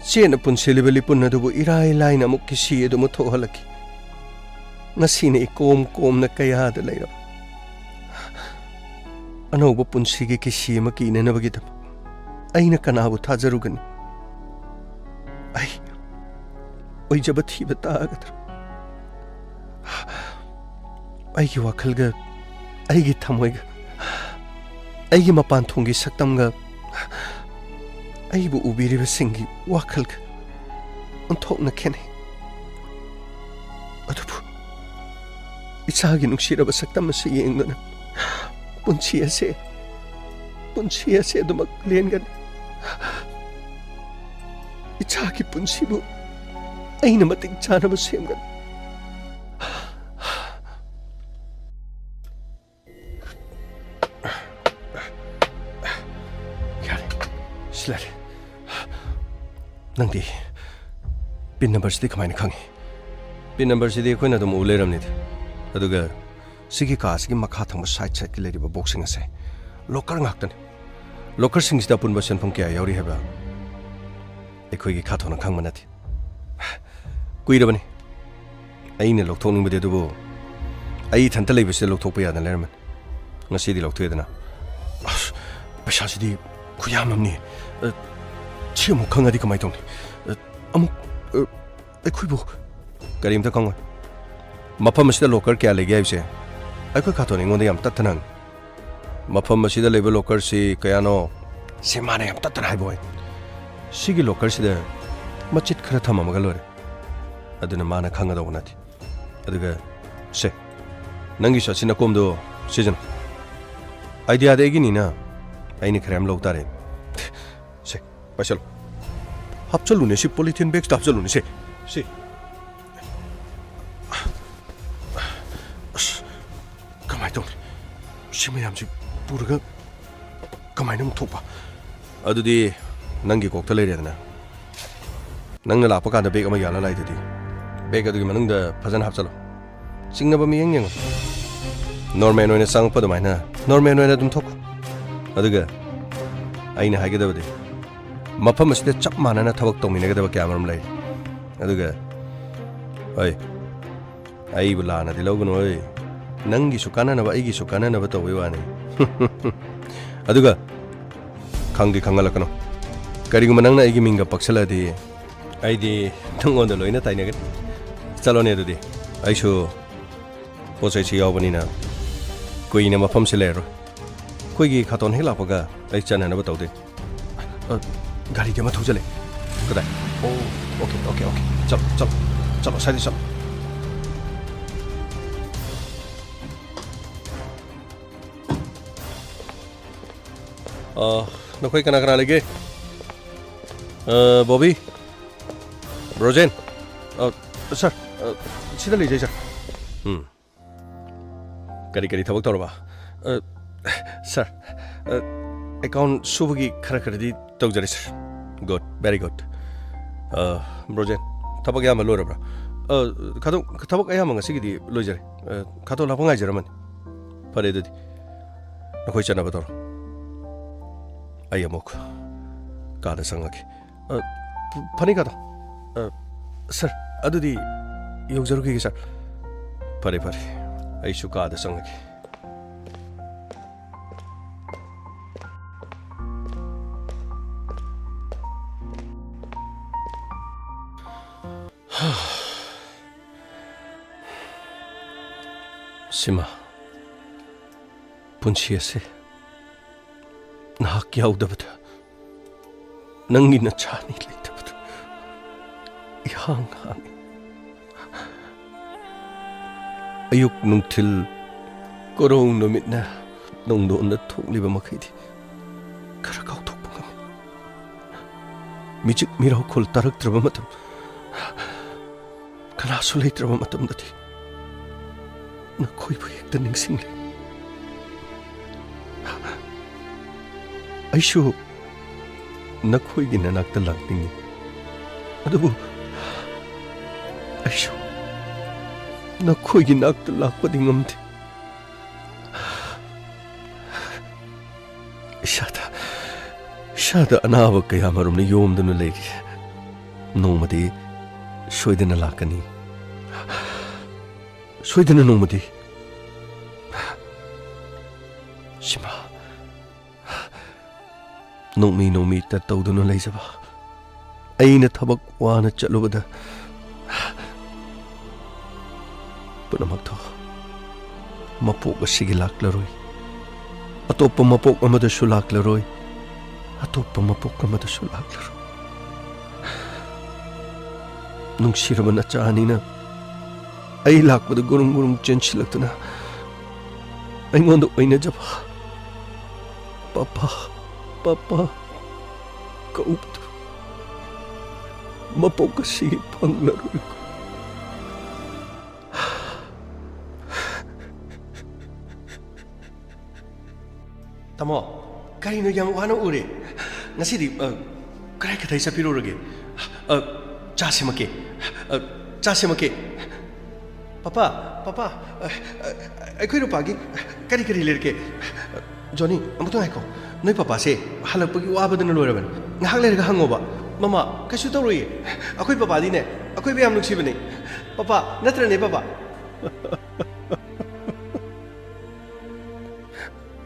ꯆꯦꯠꯅ ꯄꯨꯟꯁꯤꯜꯂꯤꯕ ꯂꯤꯄꯨꯟ ꯑꯗꯨꯕꯨ ꯏꯔꯥꯏ ꯂꯥꯏꯅ ꯑꯃꯨꯛ ꯀꯤꯁꯤ ꯑꯗꯨꯃꯛ ꯊꯣꯛꯍꯜꯂꯛꯈꯤ꯫ ꯉꯁꯤꯅ ꯏꯀꯣꯝ ꯀꯣꯝꯅ ꯀꯌꯥꯗ ꯂꯩꯔꯕ ꯑꯅꯧꯕ ꯄꯨꯟꯁꯤꯒꯤ ꯀꯤꯁꯤ ꯑꯃ ꯀꯤꯅꯅꯕꯒꯤꯗꯃꯛ ꯑꯩꯅ ꯀꯅꯥꯕꯨ ꯊꯥꯖꯔꯨꯒꯅꯤ? ꯑꯩ ꯑꯣꯏꯖꯕ ꯊꯤꯕ ꯇꯥꯒꯗ꯭ꯔꯥ? ꯑꯩꯒꯤ ꯋꯥꯈꯜꯒ ꯑꯩꯒꯤ ꯊꯃꯣꯏꯒ ꯑꯩꯒꯤ ꯃꯄꯥꯟ ꯊꯣꯡꯒꯤ ꯁꯛꯇꯝꯒ ꯑꯩꯕꯨ ꯎꯕꯤꯔꯤꯕꯁꯤꯡꯒꯤ ꯋꯥꯈꯜꯒ ꯑꯣꯟꯊꯣꯛꯅ ꯈꯦꯠꯅꯩ꯫ ꯑꯗꯨꯕꯨ ꯏꯆꯥꯒꯤ ꯅꯨꯡꯁꯤꯔꯕ ꯁꯛꯇꯝ ꯑꯁꯤ ꯌꯦꯡꯗꯨꯅ ꯄꯨꯟꯁꯤ ꯑꯁꯦ, ꯄꯨꯟꯁꯤ ꯑꯁꯦ ꯑꯗꯨꯃꯛ ꯂꯦꯟꯒꯅꯤ꯫ ꯏꯆꯥꯒꯤ ꯄꯨꯟꯁꯤꯕꯨ ꯑꯩꯅ ꯃꯇꯤꯛ ꯆꯥꯅꯕ ꯁꯦꯝꯒꯅꯤ꯫ ꯌꯥꯔꯦ, ꯁꯤ ꯂꯩꯔꯦ꯫ ꯅꯪꯗꯤ ꯄꯤꯟ ꯅꯝꯕꯔꯁꯤꯗꯤ ꯀꯃꯥꯏꯅ ꯈꯪꯉꯤ? ꯄꯤꯟ ꯅꯝꯕꯔꯁꯤꯗꯤ ꯑꯩꯈꯣꯏꯅ ꯑꯗꯨꯝ ꯎ ꯂꯩꯔꯝꯅꯤꯗ꯫ ꯑꯗꯨꯒ ꯁꯤꯒꯤ ꯀꯥꯁꯤꯒꯤ ꯃꯈꯥ ꯊꯪꯕ ꯁꯥꯏꯠ ꯁꯥꯏꯠꯀꯤ ꯂꯩꯔꯤꯕ ꯕꯣꯛꯁꯁꯤꯡ ꯑꯁꯦ ꯂꯣꯀꯔ ꯉꯥꯛꯇꯅꯤ꯫ ꯂꯣꯀꯔꯁꯤꯡꯁꯤꯗ ꯑꯄꯨꯟꯕ ꯁꯦꯟꯐꯝ ꯀꯌꯥ ꯌꯥꯎꯔꯤ ꯍꯥꯏꯕ ꯑꯩꯈꯣꯏꯒꯤ ꯈꯥꯊꯣꯅ ꯈꯪꯕ ꯅꯠꯇꯦ꯫ ꯀꯨꯏꯔꯕꯅꯤ ꯑꯩꯅ ꯂꯧꯊꯣꯛꯅꯤꯡꯕꯗꯤ, ꯑꯗꯨꯕꯨ ꯑꯩ ꯏꯊꯟꯇ ꯂꯩꯕꯁꯤꯗ ꯂꯧꯊꯣꯛꯄ ꯌꯥꯗꯅ ꯂꯩꯔꯝꯃꯅꯤ꯫ ꯉꯁꯤꯗꯤ ꯂꯧꯊꯣꯛꯑꯦꯗꯅ꯫ ꯑꯁ, ꯄꯩꯁꯥꯁꯤꯗꯤ ꯈꯨꯌꯥꯝ ꯑꯃꯅꯤ꯫ ꯑ, ꯁꯤ ꯑꯃꯨꯛ ꯈꯪꯉꯗꯤ ꯀꯃꯥꯏ ꯇꯧꯅꯤ? ꯑ, ꯑꯃꯨꯛ, ꯑ, ꯑꯩꯈꯣꯏꯕꯨ ꯀꯔꯤꯝꯇ ꯈꯪꯉꯣꯏ꯫ ꯃꯐꯝ ꯑꯁꯤꯗ ꯂꯣꯀꯔ ꯀꯌꯥ ꯂꯩꯒꯦ ꯍꯥꯏꯕꯁꯦ ꯑꯩꯈꯣꯏ ꯈꯥꯊꯣꯟ ꯑꯩꯉꯣꯟꯗ ꯌꯥꯝ ꯇꯠꯇꯅ ꯍꯪꯉꯤ꯫ ꯃꯐꯝ ꯑꯁꯤꯗ ꯂꯩꯕ ꯂꯣꯀꯔꯁꯤ ꯀꯌꯥꯅꯣ? ꯁꯤ ꯃꯥꯅ ꯌꯥꯝ ꯇꯠꯇꯅ ꯍꯥꯏꯕ ꯑꯣꯏ꯫ ꯁꯤꯒꯤ ꯂꯣꯀꯔꯁꯤꯗ ꯃꯆꯤꯠ ꯈꯔ ꯊꯝꯃꯝꯃꯒ ꯂꯣꯏꯔꯦ꯫ ꯑꯗꯨꯅ ꯃꯥꯅ ꯈꯪꯒꯗꯧꯕ ꯅꯠꯇꯦ꯫ ꯑꯗꯨꯒ ꯁꯦ, ꯅꯪꯒꯤ ꯁꯠꯁꯤ ꯅꯀꯣꯝꯗꯣ ꯁꯤꯖꯤꯟꯅꯧ꯫ ꯑꯥꯏꯗꯤꯌꯥꯗꯤ ꯑꯩꯒꯤꯅꯤꯅ ꯑꯩꯅ ꯈꯔ ꯌꯥꯝ ꯂꯧ ꯇꯥꯔꯦ꯫ ꯁꯦ, ꯄꯥꯏꯁꯜꯂꯨ꯫ ꯍꯥꯞꯆꯜꯂꯨꯅꯦ, ꯁꯤ ꯄꯣꯂꯤꯊꯤꯟ ꯕꯦꯒꯁꯤꯗ ꯍꯥꯞꯆꯜꯂꯨꯅꯦ, ꯁꯦ, ꯁꯦ꯫ ꯑꯁ, ꯀꯃꯥꯏ ꯇꯧꯅꯤ? ꯁꯤ ꯃꯌꯥꯝꯁꯤ ꯄꯨꯔꯒ ꯀꯃꯥꯏꯅ ꯑꯃꯨꯛ ꯊꯣꯛꯄ? ꯑꯗꯨꯗꯤ ꯅꯪꯒꯤ ꯀꯣꯛꯇ ꯂꯩꯔꯦꯗꯅ꯫ ꯅꯪꯅ ꯂꯥꯛꯄ ꯀꯥꯟꯗ ꯕꯦꯒ ꯑꯃ ꯌꯥꯜꯂ ꯂꯥꯛꯏꯗꯨꯗꯤ꯫ ꯕꯦꯒ ꯑꯗꯨꯒꯤ ꯃꯅꯨꯡꯗ ꯐꯖꯅ ꯍꯥꯞꯆꯜꯂꯣ꯫ ꯆꯤꯡꯅꯕ ꯃꯤꯠꯌꯦꯡ ꯌꯦꯡꯉꯨ꯫ ꯅꯣꯔꯃꯦꯜ ꯑꯣꯏꯅ ꯆꯪꯉꯛꯄ ꯑꯗꯨꯃꯥꯏꯅ ꯅꯣꯔꯃꯦꯜ ꯑꯣꯏꯅ ꯑꯗꯨꯝ ꯊꯣꯛꯈꯣ꯫ ꯑꯗꯨꯒ ꯑꯩꯅ ꯍꯥꯏꯒꯗꯕꯗꯤ, ꯃꯐꯝ ꯑꯁꯤꯗ ꯆꯞ ꯃꯥꯟꯅꯅ ꯊꯕꯛ ꯇꯧꯃꯤꯟꯅꯒꯗꯕ ꯀꯌꯥ ꯑꯃꯔꯣꯝ ꯂꯩ꯫ ꯑꯗꯨꯒ, ꯍꯣꯏ, ꯑꯩꯕꯨ ꯂꯥꯟꯅꯗꯤ ꯂꯧꯒꯅꯨ, ꯍꯣꯏ꯫ ꯅꯪꯒꯤꯁꯨ ꯀꯥꯟꯅꯅꯕ, ꯑꯩꯒꯤꯁꯨ ꯀꯥꯟꯅꯅꯕ ꯇꯧꯕꯩ ꯋꯥꯅꯤ꯫ ꯑꯗꯨꯒ ꯈꯪꯗꯤ ꯈꯪꯍꯜꯂꯛꯀꯅꯨ꯫ ꯀꯔꯤꯒꯨꯝꯕ ꯅꯪꯅ ꯑꯩꯒꯤ ꯃꯤꯡꯒ ꯄꯛꯁꯜꯂꯛꯑꯗꯤ, ꯑꯩꯗꯤ ꯅꯪꯉꯣꯟꯗ ꯂꯣꯏꯅ ꯇꯥꯏꯅꯒꯅꯤ꯫ ꯆꯠꯂꯣꯅꯦ ꯑꯗꯨꯗꯤ꯫ ꯑꯩꯁꯨ ꯄꯣꯠ ꯆꯩꯁꯨ ꯌꯥꯎꯕꯅꯤꯅ ꯀꯨꯏꯅ ꯃꯐꯝꯁꯤ ꯂꯩꯔꯔꯣꯏ꯫ ꯑꯩꯈꯣꯏꯒꯤ ꯈꯥꯇꯣꯟ ꯍꯦꯛ ꯂꯥꯛꯄꯒ ꯑꯩ ꯆꯠꯅꯅꯕ ꯇꯧꯗꯣꯏꯅꯤ꯫ ꯑ, ꯒꯥꯔꯤꯗꯤ ꯑꯃ ꯊꯧꯖꯜꯂꯦ꯫ ꯀꯗꯥꯏ? ꯑꯣ, ꯑꯣꯀꯦ, ꯑꯣꯀꯦ, ꯑꯣꯀꯦ꯫ ꯆꯠꯂꯣ, ꯆꯠꯂꯣ, ꯆꯠꯂꯣ, ꯁ꯭ꯋꯥꯏꯗ ꯆꯠꯂꯣ꯫ ꯑ, ꯅꯈꯣꯏ ꯀꯅꯥ ꯀꯅꯥ ꯂꯩꯒꯦ? ꯑ, ꯕꯣꯕꯤ? ꯕ꯭ꯔꯣꯖꯦꯟ? ꯑ, ꯁꯥꯔ, ꯑ, ꯁꯤꯗ ꯂꯩꯖꯩ, ꯁꯥꯔ꯫ ꯎꯝ꯫ ꯀꯔꯤ ꯀꯔꯤ ꯊꯕꯛ ꯇꯧꯔꯕ? ꯑ, ꯁꯥꯔ, ꯑ, ꯑꯦꯀꯥꯎꯟ ꯁꯨꯕꯒꯤ ꯈꯔ ꯈꯔꯗꯤ ꯇꯧꯖꯔꯦ, ꯁꯥꯔ꯫ Good, very good. ꯑ, ꯕ꯭ꯔꯣꯖꯦꯟ, ꯊꯕꯛ ꯑꯌꯥꯝꯕ ꯂꯣꯏꯔꯕ꯭ꯔꯥ? ꯑ, ꯈꯇꯪ, ꯊꯕꯛ ꯑꯌꯥꯝꯕ ꯉꯁꯤꯒꯤꯗꯤ ꯂꯣꯏꯖꯔꯦ꯫ ꯑ, ꯈꯥꯇꯣꯟ ꯂꯥꯛꯄ ꯉꯥꯏꯖꯔꯝꯃꯅꯤ꯫ ꯐꯔꯦ ꯑꯗꯨꯗꯤ꯫ ꯅꯈꯣꯏ ꯆꯠꯅꯕ ꯇꯧꯔꯣ꯫ ꯑꯩ ꯑꯃꯨꯛ ꯀꯥꯗ ꯆꯪꯉꯒꯦ꯫ ꯑ, ꯐꯅꯤ ꯀꯥꯗꯣ꯫ ꯑ, ꯁꯥꯔ, ꯑꯗꯨꯗꯤ ꯌꯧꯖꯔꯨꯈꯤꯒꯦ, ꯁꯥꯔ꯫ ꯐꯔꯦ, ꯐꯔꯦ꯫ ꯑꯩꯁꯨ ꯀꯥꯗ ꯆꯪꯉꯒꯦ꯫ ꯁꯤꯃꯥ, ꯄꯨꯟꯁꯤ ꯑꯁꯦ ꯅꯍꯥꯛ ꯌꯥꯎꯗꯕꯗ ꯅꯪꯒꯤ ꯅꯆꯥꯅꯤ ꯂꯩꯇꯕꯗꯨ ꯏꯍꯥꯡ ꯍꯥꯡꯉꯤ꯫ ꯑꯌꯨꯛ ꯅꯨꯡꯊꯤꯜ ꯀꯣꯔꯧ ꯅꯨꯃꯤꯠꯅ ꯅꯣꯡꯗꯣꯟꯗ ꯊꯣꯛꯂꯤꯕ ꯃꯈꯩꯗꯤ ꯈꯔ ꯀꯥꯎꯊꯣꯛꯄ ꯉꯝꯃꯤ꯫ ꯃꯤꯆꯤꯛ ꯃꯤꯔꯥꯎꯈꯣꯜ ꯇꯥꯔꯛꯇ꯭ꯔꯕ ꯃꯇꯝ, ꯀꯅꯥꯁꯨ ꯂꯩꯇ꯭ꯔꯕ ꯃꯇꯝꯗꯗꯤ ꯅꯈꯣꯏꯕꯨ ꯍꯦꯛꯇ ꯅꯤꯡꯁꯤꯡꯂꯤ꯫ ꯑꯩꯁꯨ ꯅꯈꯣꯏꯒꯤ ꯅꯅꯥꯛꯇ ꯂꯥꯛꯅꯤꯡꯏ, ꯑꯗꯨꯕꯨ ꯑꯩꯁꯨ ꯅꯈꯣꯏꯒꯤ ꯅꯥꯛꯇ ꯂꯥꯛꯄꯗꯤ ꯉꯝꯗꯦ꯫ ꯏꯁꯥꯗ, ꯏꯁꯥꯗ ꯑꯅꯥꯕ ꯀꯌꯥ ꯃꯔꯨꯝꯅ ꯌꯣꯝꯗꯨꯅ ꯂꯩꯔꯤ꯫ ꯅꯣꯡꯃꯗꯤ ꯁꯣꯏꯗꯅ ꯂꯥꯛꯀꯅꯤ꯫ ꯁꯣꯏꯗꯅ ꯅꯣꯡꯃꯗꯤ꯫ ꯁꯤꯃꯥ, ꯅꯣꯡꯃꯤ ꯅꯣꯡꯃꯤ ꯇꯠ ꯇꯧꯗꯨꯅ ꯂꯩꯖꯕ ꯑꯩꯅ ꯊꯕꯛ ꯋꯥꯅ ꯆꯠꯂꯨꯕꯗ ꯄꯨꯝꯅꯃꯛꯇꯣ ꯃꯄꯣꯛ ꯑꯁꯤꯒꯤ ꯂꯥꯛꯂꯔꯣꯏ꯫ ꯑꯇꯣꯞꯄ ꯃꯄꯣꯛ ꯑꯃꯗꯁꯨ ꯂꯥꯛꯂꯔꯣꯏ, ꯑꯇꯣꯞꯄ ꯃꯄꯣꯛ ꯑꯃꯗꯁꯨ ꯂꯥꯛꯂꯔꯣꯏ꯫ ꯅꯨꯡꯁꯤꯔꯕ ꯅꯆꯥ ꯑꯅꯤꯅ ꯑꯩ ꯂꯥꯛꯄꯗ ꯒꯨꯔꯨꯡ ꯒꯨꯔꯨꯡ ꯆꯦꯟꯁꯤꯜꯂꯛꯇꯨꯅ ꯑꯩꯉꯣꯟꯗ ꯑꯣꯏꯅꯖꯕ "ꯄꯥꯄꯥ, ꯄꯥꯄꯥ" ꯀꯧꯕꯗꯨ ꯃꯄꯣꯛ ꯑꯁꯤꯒꯤ ꯐꯪꯂꯔꯣꯏ꯫ ꯇꯥꯃꯣ, ꯀꯔꯤꯅꯣ ꯌꯥꯝ ꯋꯥꯅ ꯎꯔꯦ? ꯉꯁꯤꯗꯤ, ꯑ, ꯀꯗꯥꯏ ꯀꯗꯥꯏ ꯆꯠꯄꯤꯔꯨꯔꯒꯦ? ꯑ, ꯆꯥ ꯁꯦꯝꯃꯛꯀꯦ꯫ ꯑ, ꯆꯥ ꯁꯦꯝꯃꯛꯀꯦ꯫ ꯄꯥꯄꯥ, ꯄꯥꯄꯥ, ꯑ, ꯑ, ꯑꯩꯈꯣꯏ ꯅꯨꯄꯥꯒꯤ ꯀꯔꯤ ꯀꯔꯤ ꯂꯩꯔꯛꯀꯦ? ꯖꯣꯅꯤ, ꯑꯃꯨꯛꯇ ꯉꯥꯏꯈꯣ꯫ ꯅꯣꯏ ꯄꯥꯄꯥꯁꯦ ꯍꯜꯂꯛꯄꯒꯤ ꯋꯥꯕꯗꯅ ꯂꯣꯏꯔꯕꯅꯤ꯫ ꯉꯥꯏꯍꯥꯛ ꯂꯩꯔꯒ ꯍꯪꯉꯣꯕ꯫ ꯃꯃꯥ, ꯀꯩꯁꯨ ꯇꯧꯔꯣꯏꯌꯦ꯫ ꯑꯩꯈꯣꯏ ꯄꯥꯄꯥꯗꯤꯅꯦ, ꯑꯩꯈꯣꯏꯕꯨ ꯌꯥꯝ ꯅꯨꯡꯁꯤꯕꯅꯦ꯫ ꯄꯥꯄꯥ, ꯅꯠꯇ꯭ꯔꯅꯦ, ꯄꯥꯄꯥ?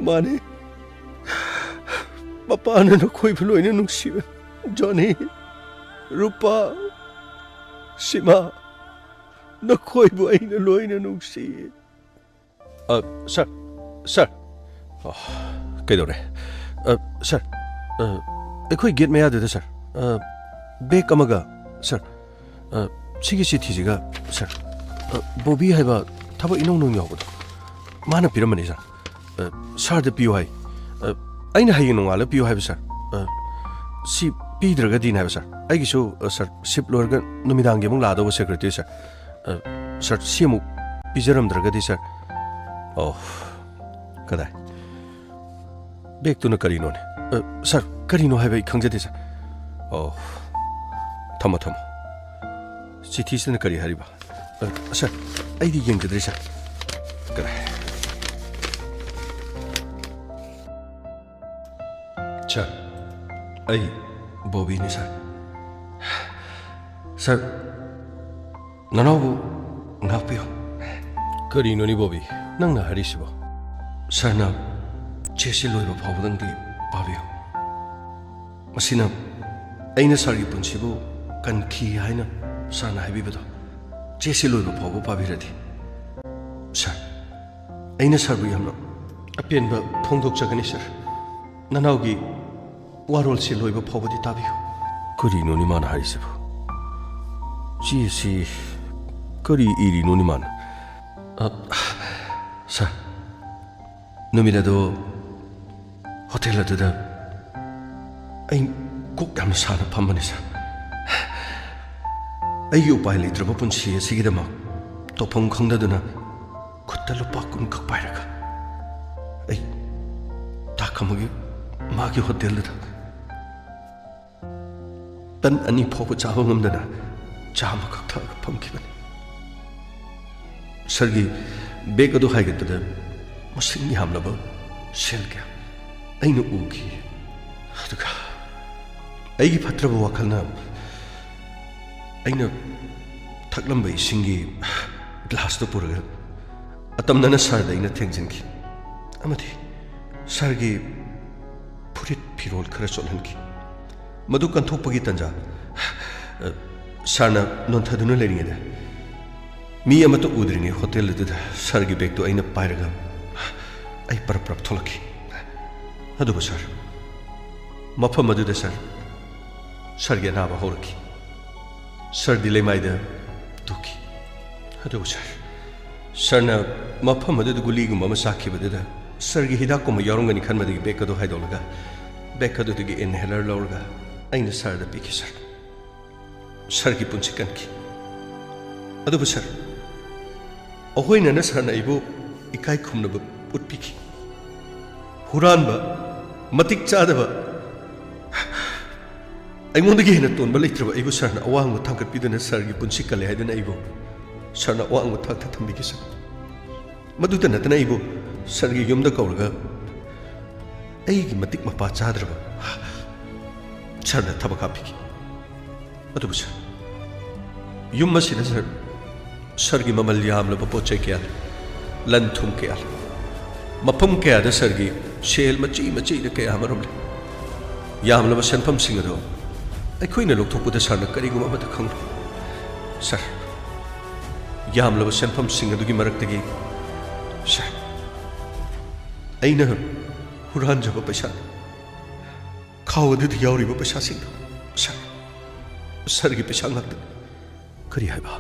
ꯃꯥꯅꯤ꯫ ꯃꯄꯥꯅ ꯅꯈꯣꯏꯕꯨ ꯂꯣꯏꯅ ꯅꯨꯡꯁꯤꯕꯅꯤ꯫ ꯖꯣꯅꯤ, ꯔꯨꯄꯥ, ꯁꯤꯃꯥ, ꯅꯈꯣꯏꯕꯨ ꯑꯩꯅ ꯂꯣꯏꯅ ꯅꯨꯡꯁꯤ꯫ ꯑ, ꯁꯥꯔ, ꯁꯥꯔ꯫ ꯑ, ꯀꯩꯗꯧꯔꯦ? ꯑ, ꯁꯥꯔ, ꯑ, ꯑꯩꯈꯣꯏ ꯒꯦꯠ ꯃꯌꯥꯗꯨꯗ, ꯁꯥꯔ꯫ ꯑ, ꯕꯦꯒ ꯑꯃꯒ, ꯁꯥꯔ꯫ ꯑ, ꯁꯤꯒꯤ ꯆꯤꯊꯤꯁꯤꯒ, ꯁꯥꯔ꯫ ꯑ, ꯕꯣꯕꯤ ꯍꯥꯏꯕ ꯊꯕꯛ ꯏꯅꯧ ꯅꯧꯅ ꯌꯥꯎꯕꯗꯣ, ꯃꯥꯅ ꯄꯤꯔꯝꯕꯅꯤ, ꯁꯥꯔ꯫ ꯑ, ꯁꯥꯔꯗ ꯄꯤꯌꯨ ꯍꯥꯏ꯫ ꯑ, ꯑꯩꯅ ꯍꯌꯦꯡ ꯅꯣꯡꯉꯥꯜꯂ ꯄꯤꯌꯨ ꯍꯥꯏꯕ, ꯁꯥꯔ꯫ ꯑ, ꯁꯤ ꯄꯤꯗ꯭ꯔꯒꯗꯤꯅꯦ ꯍꯥꯏꯕ, ꯁꯥꯔ꯫ ꯑꯩꯒꯤꯁꯨ, ꯑ, ꯁꯥꯔ, ꯁꯤꯞ ꯂꯣꯏꯔꯒ ꯅꯨꯃꯤꯗꯥꯡꯒꯤ ꯑꯃꯨꯛ ꯂꯥꯛꯑꯗꯧꯕ ꯁꯦꯀ꯭ꯔꯦꯇꯔꯤ, ꯁꯥꯔ꯫ ꯑ, ꯁꯥꯔ, ꯁꯤ ꯑꯃꯨꯛ ꯄꯤꯖꯔꯝꯗ꯭ꯔꯒꯗꯤ, ꯁꯥꯔ꯫ ꯑꯣ, ꯀꯗꯥꯏ? ꯕꯦꯒꯇꯨꯅ ꯀꯔꯤꯅꯣꯅꯦ? ꯑ, ꯁꯥꯔ, ꯀꯔꯤꯅꯣ ꯍꯥꯏꯕ ꯑꯩ ꯈꯪꯖꯗꯦ, ꯁꯥꯔ꯫ ꯑꯣ, ꯊꯝꯃꯣ, ꯊꯝꯃꯣ꯫ ꯆꯤꯊꯤꯁꯤꯅ ꯀꯔꯤ ꯍꯥꯏꯔꯤꯕ? ꯑ, ꯁꯥꯔ, ꯑꯩꯗꯤ ꯌꯦꯡꯖꯗ꯭ꯔꯤ, ꯁꯥꯔ꯫ ꯀꯗꯥꯏ? ꯁꯥꯔ, ꯑꯩ ꯕꯣꯕꯤꯅꯤ, ꯁꯥꯔ꯫ ꯁꯥꯔ, ꯅꯅꯥꯎꯕꯨ ꯉꯥꯛꯄꯤꯌꯨ꯫ ꯀꯔꯤꯅꯣꯅꯦ ꯕꯣꯕꯤ, ꯅꯪꯅ ꯍꯥꯏꯔꯤꯁꯤꯕꯣ? ꯁꯥꯔꯅ ꯆꯦꯁꯤ ꯂꯣꯏꯕ ꯐꯥꯎꯕꯗꯪꯗꯤ ꯄꯥꯕꯤꯌꯨ꯫ ꯃꯁꯤꯅ ꯑꯩꯅ ꯁꯥꯔꯒꯤ ꯄꯨꯟꯁꯤꯕꯨ ꯀꯟꯈꯤ ꯍꯥꯏꯅ ꯁꯥꯔꯅ ꯍꯥꯏꯕꯤꯕꯗꯣ, ꯆꯦꯁꯤ ꯂꯣꯏꯕ ꯐꯥꯎꯕ ꯄꯥꯕꯤꯔꯗꯤ꯫ ꯁꯥꯔ, ꯑꯩꯅ ꯁꯥꯔꯕꯨ ꯌꯥꯝꯅ ꯑꯄꯦꯟꯕ ꯐꯣꯡꯗꯣꯛꯆꯒꯅꯤ, ꯁꯥꯔ꯫ ꯅꯅꯥꯎꯒꯤ ꯋꯥꯔꯣꯜꯁꯤ ꯂꯣꯏꯕ ꯐꯥꯎꯕꯗꯤ ꯇꯥꯕꯤꯌꯨ꯫ ꯀꯔꯤꯅꯣꯅꯦ ꯃꯥꯅ ꯍꯥꯏꯔꯤꯁꯤꯕꯨ? ꯆꯦꯁꯤ ꯀꯔꯤ ꯏꯔꯤꯅꯣꯅꯦ ꯃꯥꯅ? ꯑ, ꯁꯥꯔ, ꯅꯨꯃꯤꯠ ꯑꯗꯣ ꯍꯣꯇꯦꯜ ꯑꯗꯨꯗ ꯑꯩ ꯀꯣꯛ ꯌꯥꯝꯅ ꯁꯥꯅ ꯐꯝꯕꯅꯤ, ꯁꯥꯔ꯫ ꯑꯩꯒꯤ ꯎꯄꯥꯏ ꯂꯩꯇ꯭ꯔꯕ ꯄꯨꯟꯁꯤ ꯑꯁꯤꯒꯤꯗꯃꯛ ꯇꯧꯐꯝ ꯈꯪꯗꯗꯨꯅ ꯈꯨꯠꯇ ꯂꯨꯄꯥ ꯀꯨꯟ ꯈꯛ ꯄꯥꯏꯔꯒ ꯑꯩ ꯇꯥ ꯈꯝꯃꯒꯤ ꯃꯥꯒꯤ ꯍꯣꯇꯦꯜꯗꯨꯗ ꯇꯟ ꯑꯅꯤ ꯐꯥꯎꯕ ꯆꯥꯕ ꯉꯝꯗꯅ ꯆꯥ ꯑꯃꯈꯛ ꯊꯛꯑꯒ ꯐꯝꯈꯤꯕꯅꯤ꯫ ꯁꯥꯔꯒꯤ ꯕꯦꯒ ꯑꯗꯨ ꯍꯥꯏꯒꯠꯄꯗ ꯃꯁꯤꯡ ꯌꯥꯝꯂꯕ ꯁꯦꯜ ꯀꯌꯥ ꯑꯩꯅ ꯎꯈꯤ꯫ ꯑꯗꯨꯒ ꯑꯩꯒꯤ ꯐꯠꯇ꯭ꯔꯕ ꯋꯥꯈꯜꯅ ꯑꯩꯅ ꯊꯛꯂꯝꯕ ꯏꯁꯤꯡꯒꯤ ꯒ꯭ꯂꯥꯁꯇꯨ ꯄꯨꯔꯒ ꯑꯇꯝꯅꯅ ꯁꯥꯔꯗ ꯑꯩꯅ ꯊꯦꯡꯖꯤꯟꯈꯤ ꯑꯃꯗꯤ ꯁꯥꯔꯒꯤ ꯐꯨꯔꯤꯠ ꯐꯤꯔꯣꯜ ꯈꯔ ꯆꯣꯠꯍꯟꯈꯤ꯫ ꯃꯗꯨ ꯀꯟꯊꯣꯛꯄꯒꯤ ꯇꯟꯖꯥ, ꯑ, ꯁꯥꯔꯅ ꯅꯣꯟꯊꯗꯨꯅ ꯂꯩꯔꯤꯉꯩꯗ ꯃꯤ ꯑꯃꯠꯇ ꯎꯗ꯭ꯔꯤꯉꯩ ꯍꯣꯇꯦꯜ ꯑꯗꯨꯗ ꯁꯥꯔꯒꯤ ꯕꯦꯒꯇꯨ ꯑꯩꯅ ꯄꯥꯏꯔꯒ ꯑꯩ ꯄꯔꯞ ꯄꯔꯞ ꯊꯣꯛꯂꯛꯈꯤ꯫ ꯑꯗꯨꯕꯨ ꯁꯥꯔ, ꯃꯐꯝ ꯑꯗꯨꯗ ꯁꯥꯔ, ꯁꯥꯔꯒꯤ ꯑꯅꯥꯕ ꯍꯧꯔꯛꯈꯤ꯫ ꯁꯥꯔꯗꯤ ꯂꯩꯃꯥꯏꯗ ꯇꯨꯈꯤ꯫ ꯑꯗꯨꯕꯨ ꯁꯥꯔ, ꯁꯥꯔꯅ ꯃꯐꯝ ꯑꯗꯨꯗ ꯒꯨꯂꯤꯒꯨꯝꯕ ꯑꯃ ꯆꯥꯈꯤꯕꯗꯨꯗ ꯁꯥꯔꯒꯤ ꯍꯤꯗꯥꯛꯀꯨꯝꯕ ꯌꯥꯎꯔꯝꯒꯅꯤ ꯈꯟꯕꯗꯒꯤ ꯕꯦꯒ ꯑꯗꯨ ꯍꯥꯏꯗꯣꯛꯂꯒ ꯕꯦꯒ ꯑꯗꯨꯗꯒꯤ inhaler ꯂꯧꯔꯒ ꯑꯩꯅ ꯁꯥꯔꯗ ꯄꯤꯈꯤ ꯁꯥꯔ꯫ ꯁꯥꯔꯒꯤ ꯄꯨꯟꯁꯤ ꯀꯟꯈꯤ꯫ ꯑꯗꯨꯕꯨ ꯁꯥꯔ, ꯑꯩꯈꯣꯏꯅꯅ ꯁꯥꯔꯅ ꯑꯩꯕꯨ ꯏꯀꯥꯏ ꯈꯨꯝꯅꯕ ꯎꯠꯄꯤꯈꯤ꯫ ꯍꯨꯔꯥꯟꯕ, ꯃꯇꯤꯛ ꯆꯥꯗꯕ, ꯑꯩꯉꯣꯟꯗꯒꯤ ꯍꯦꯟꯅ ꯇꯣꯟꯕ ꯂꯩꯇ꯭ꯔꯕ ꯑꯩꯕꯨ ꯁꯥꯔꯅ ꯑꯋꯥꯡꯕ ꯊꯥꯡꯒꯠꯄꯤꯗꯨꯅ ꯁꯥꯔꯒꯤ ꯄꯨꯟꯁꯤ ꯀꯜꯂꯦ ꯍꯥꯏꯗꯨꯅ ꯑꯩꯕꯨ ꯁꯥꯔꯅ ꯑꯋꯥꯡꯕ ꯊꯥꯛꯇ ꯊꯝꯕꯤꯈꯤ ꯁꯥꯔ꯫ ꯃꯗꯨꯇ ꯅꯠꯇꯅ ꯑꯩꯕꯨ ꯁꯥꯔꯒꯤ ꯌꯨꯝꯗ ꯀꯧꯔꯒ ꯑꯩꯒꯤ ꯃꯇꯤꯛ ꯃꯄꯥ ꯆꯥꯗ꯭ꯔꯕ ꯁꯥꯔꯅ ꯊꯕꯛ ꯍꯥꯞꯄꯤꯈꯤ꯫ ꯑꯗꯨꯕꯨ ꯁꯥꯔ, ꯌꯨꯝ ꯑꯁꯤꯗ ꯁꯥꯔ, ꯁꯥꯔꯒꯤ ꯃꯃꯜ ꯌꯥꯝꯂꯕ ꯄꯣꯠ ꯆꯩ ꯀꯌꯥ ꯂꯩ, ꯂꯟ ꯊꯨꯝ ꯀꯌꯥ ꯂꯩ, ꯃꯐꯝ ꯀꯌꯥꯗ ꯁꯥꯔꯒꯤ ꯁꯦꯜ ꯃꯆꯤ ꯃꯆꯤꯗ ꯀꯌꯥ ꯑꯃꯔꯣꯝ ꯂꯩ꯫ ꯌꯥꯝꯂꯕ ꯁꯦꯟꯐꯝꯁꯤꯡ ꯑꯗꯨ ꯑꯩꯈꯣꯏꯅ ꯂꯧꯊꯣꯛꯄꯗ ꯁꯥꯔꯅ ꯀꯔꯤꯒꯨꯝꯕ ꯑꯃꯠꯇ ꯈꯪꯂꯣꯏ꯫ ꯁꯥꯔ, ꯌꯥꯝꯂꯕ ꯁꯦꯟꯐꯝꯁꯤꯡ ꯑꯗꯨꯒꯤ ꯃꯔꯛꯇꯒꯤ ꯁꯥꯔ, ꯑꯩꯅ ꯍꯨꯔꯥꯟꯖꯕ ꯄꯩꯁꯥꯅꯤ꯫ ꯈꯥꯎ ꯑꯗꯨꯗ ꯌꯥꯎꯔꯤꯕ ꯄꯩꯁꯥꯁꯤꯡꯗꯣ, ꯁꯥꯔ, ꯁꯥꯔꯒꯤ ꯄꯩꯁꯥ ꯉꯥꯛꯇꯅꯤ꯫ ꯀꯔꯤ ꯍꯥꯏꯕ?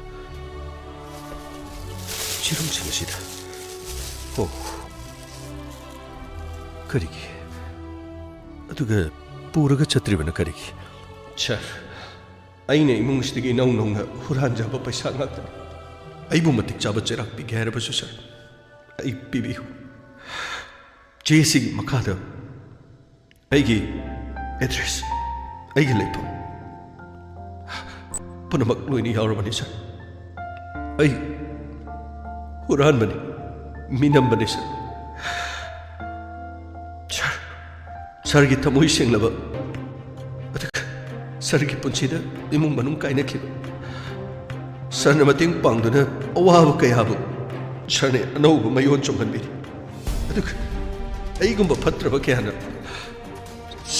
ꯆꯤꯔꯨꯝꯁꯤꯡ ꯑꯁꯤꯗ? ꯑꯣ, ꯀꯔꯤꯒꯤ? ꯑꯗꯨꯒ ꯄꯨꯔꯒ ꯆꯠꯇ꯭ꯔꯤꯕꯅ ꯀꯔꯤꯒꯤ? ꯁꯥꯔ, ꯑꯩꯅ ꯏꯃꯨꯡꯁꯤꯗꯒꯤ ꯏꯅꯧ ꯅꯧꯅ ꯍꯨꯔꯥꯟꯖꯕ ꯄꯩꯁꯥ ꯉꯥꯛꯇꯅꯤ꯫ ꯑꯩꯕꯨ ꯃꯇꯤꯛ ꯆꯥꯕ ꯆꯩꯔꯥꯛ ꯄꯤꯒꯦ ꯍꯥꯏꯔꯕꯁꯨ, ꯁꯥꯔ, ꯑꯩ ꯄꯤꯕꯤꯌꯨ꯫ ꯆꯦꯁꯤꯒꯤ ꯃꯈꯥꯗ ꯑꯩꯒꯤ ꯑꯦꯗ꯭ꯔꯦꯁ, ꯑꯩꯒꯤ ꯂꯩꯐꯝ ꯄꯨꯝꯅꯃꯛ ꯂꯣꯏꯅ ꯌꯥꯎꯔꯕꯅꯤ, ꯁꯥꯔ꯫ ꯑꯩ ꯍꯨꯔꯥꯟꯕꯅꯤ, ꯃꯤꯅꯝꯕꯅꯤ, ꯁꯥꯔ꯫ ꯁꯥꯔ, ꯁꯥꯔꯒꯤ ꯊꯃꯣꯏ ꯁꯦꯡꯂꯕ, ꯑꯗꯨꯒ ꯁꯥꯔꯒꯤ ꯄꯨꯟꯁꯤꯗ ꯏꯃꯨꯡ ꯃꯅꯨꯡ ꯀꯥꯏꯅꯈꯤꯕ, ꯁꯥꯔꯅ ꯃꯇꯦꯡ ꯄꯥꯡꯗꯨꯅ ꯑꯋꯥꯕ ꯀꯌꯥꯕꯨ ꯁꯥꯔꯅ ꯑꯅꯧꯕ ꯃꯌꯣꯟ ꯆꯣꯡꯍꯟꯕꯤꯔꯤ꯫ ꯑꯗꯨꯒ ꯑꯩꯒꯨꯝꯕ ꯐꯠꯇ꯭ꯔꯕ ꯀꯌꯥꯅ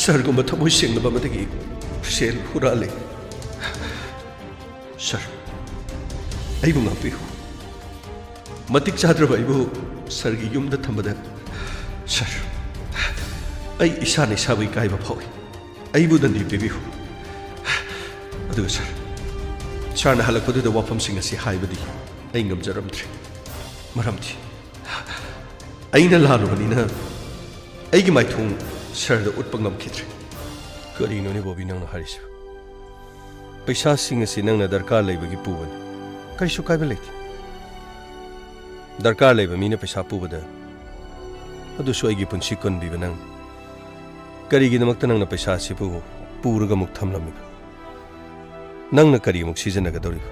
ꯁꯥꯔꯒꯨꯝꯕ ꯊꯃꯣꯏ ꯁꯦꯡꯂꯕ ꯑꯃꯗꯒꯤ ꯁꯦꯜ ꯍꯨꯔꯥꯜꯂꯤ꯫ ꯁꯥꯔ, ꯑꯩꯕꯨ ꯉꯥꯛꯄꯤꯌꯨ꯫ ꯃꯇꯤꯛ ꯆꯥꯗ꯭ꯔꯕ ꯑꯩꯕꯨ ꯁꯥꯔꯒꯤ ꯌꯨꯝꯗ ꯊꯝꯕꯗ, ꯁꯥꯔ, ꯑꯩ ꯏꯁꯥꯅ ꯏꯁꯥꯕꯨ ꯏꯀꯥꯏꯕ ꯐꯥꯎꯏ꯫ ꯑꯩꯕꯨ ꯗꯟꯗꯤ ꯄꯤꯕꯤꯌꯨ꯫ ꯑꯗꯨꯒ ꯁꯥꯔ, ꯁꯥꯔꯅ ꯍꯜꯂꯛꯄꯗꯨꯗ ꯋꯥꯐꯝꯁꯤꯡ ꯑꯁꯤ ꯍꯥꯏꯕꯗꯤ ꯑꯩ ꯉꯝꯖꯔꯝꯗ꯭ꯔꯦ꯫ ꯃꯔꯝꯗꯤ ꯑꯩꯅ ꯂꯥꯜꯂꯨꯕꯅꯤꯅ ꯑꯩꯒꯤ ꯃꯥꯏꯊꯣꯡ ꯁꯥꯔꯗ ꯎꯠꯄ ꯉꯝꯈꯤꯗ꯭ꯔꯦ꯫ ꯀꯔꯤꯅꯣꯅꯦ ꯕꯣꯕꯤ, ꯅꯪꯅ ꯍꯥꯏꯔꯤꯁꯤꯕꯨ? ꯄꯩꯁꯥꯁꯤꯡ ꯑꯁꯤ ꯅꯪꯅ ꯗꯔꯀꯥꯔ ꯂꯩꯕꯒꯤ ꯄꯨꯕꯅꯤ꯫ ꯀꯔꯤꯁꯨ ꯀꯥꯏꯕ ꯂꯩꯇꯦ꯫ ꯗꯔꯀꯥꯔ ꯂꯩꯕ ꯃꯤꯅ ꯄꯩꯁꯥ ꯄꯨꯕꯗ, ꯑꯗꯨꯁꯨ ꯑꯩꯒꯤ ꯄꯨꯟꯁꯤ ꯀꯟꯕꯤꯕ ꯅꯪ, ꯀꯔꯤꯒꯤꯗꯃꯛꯇ ꯅꯪꯅ ꯄꯩꯁꯥ ꯑꯁꯤꯕꯨ ꯄꯨꯔꯒ ꯑꯃꯨꯛ ꯊꯝꯂꯝꯃꯤꯕ? ꯅꯪꯅ ꯀꯔꯤ ꯑꯃꯨꯛ ꯁꯤꯖꯤꯟꯅꯒꯗꯧꯔꯤꯕ?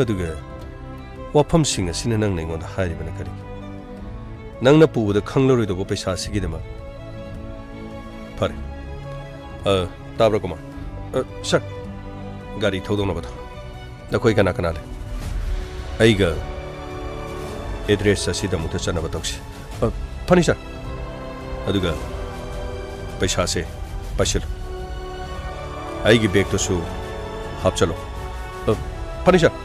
ꯑꯗꯨꯒ ꯋꯥꯐꯝꯁꯤꯡ ꯑꯁꯤꯅ ꯅꯪꯅ ꯑꯩꯉꯣꯟꯗ ꯍꯥꯏꯔꯤꯕꯅ ꯀꯔꯤꯒꯤ? ꯅꯪꯅ ꯄꯨꯕꯗ ꯈꯪꯂꯔꯣꯏꯗꯧꯕ ꯄꯩꯁꯥ ꯑꯁꯤꯒꯤꯗꯃꯛ? ꯐꯔꯦ꯫ ꯑ, ꯇꯥꯕ꯭ꯔꯥ, ꯀꯨꯃꯥꯔ? ꯑ, ꯁꯥꯔ, ꯒꯥꯔꯤ ꯊꯧꯗꯣꯛꯅꯕ ꯇꯧ꯫ ꯅꯈꯣꯏ ꯀꯅꯥ ꯀꯅꯥ ꯂꯩ? ꯑꯩꯒ ꯑꯦꯗ꯭ꯔꯦꯁ ꯑꯁꯤꯗ ꯑꯃꯨꯛꯇ ꯆꯠꯅꯕ ꯇꯧꯁꯤ꯫ ꯑ, ꯐꯅꯤ, ꯁꯥꯔ꯫ ꯑꯗꯨꯒ ꯄꯩꯁꯥꯁꯦ ꯄꯥꯏꯁꯤꯜꯂꯨ꯫ ꯑꯩꯒꯤ ꯕꯦꯒꯇꯨꯁꯨ ꯍꯥꯞꯆꯜꯂꯣ꯫ ꯑ, ꯐꯅꯤ, ꯁꯥꯔ꯫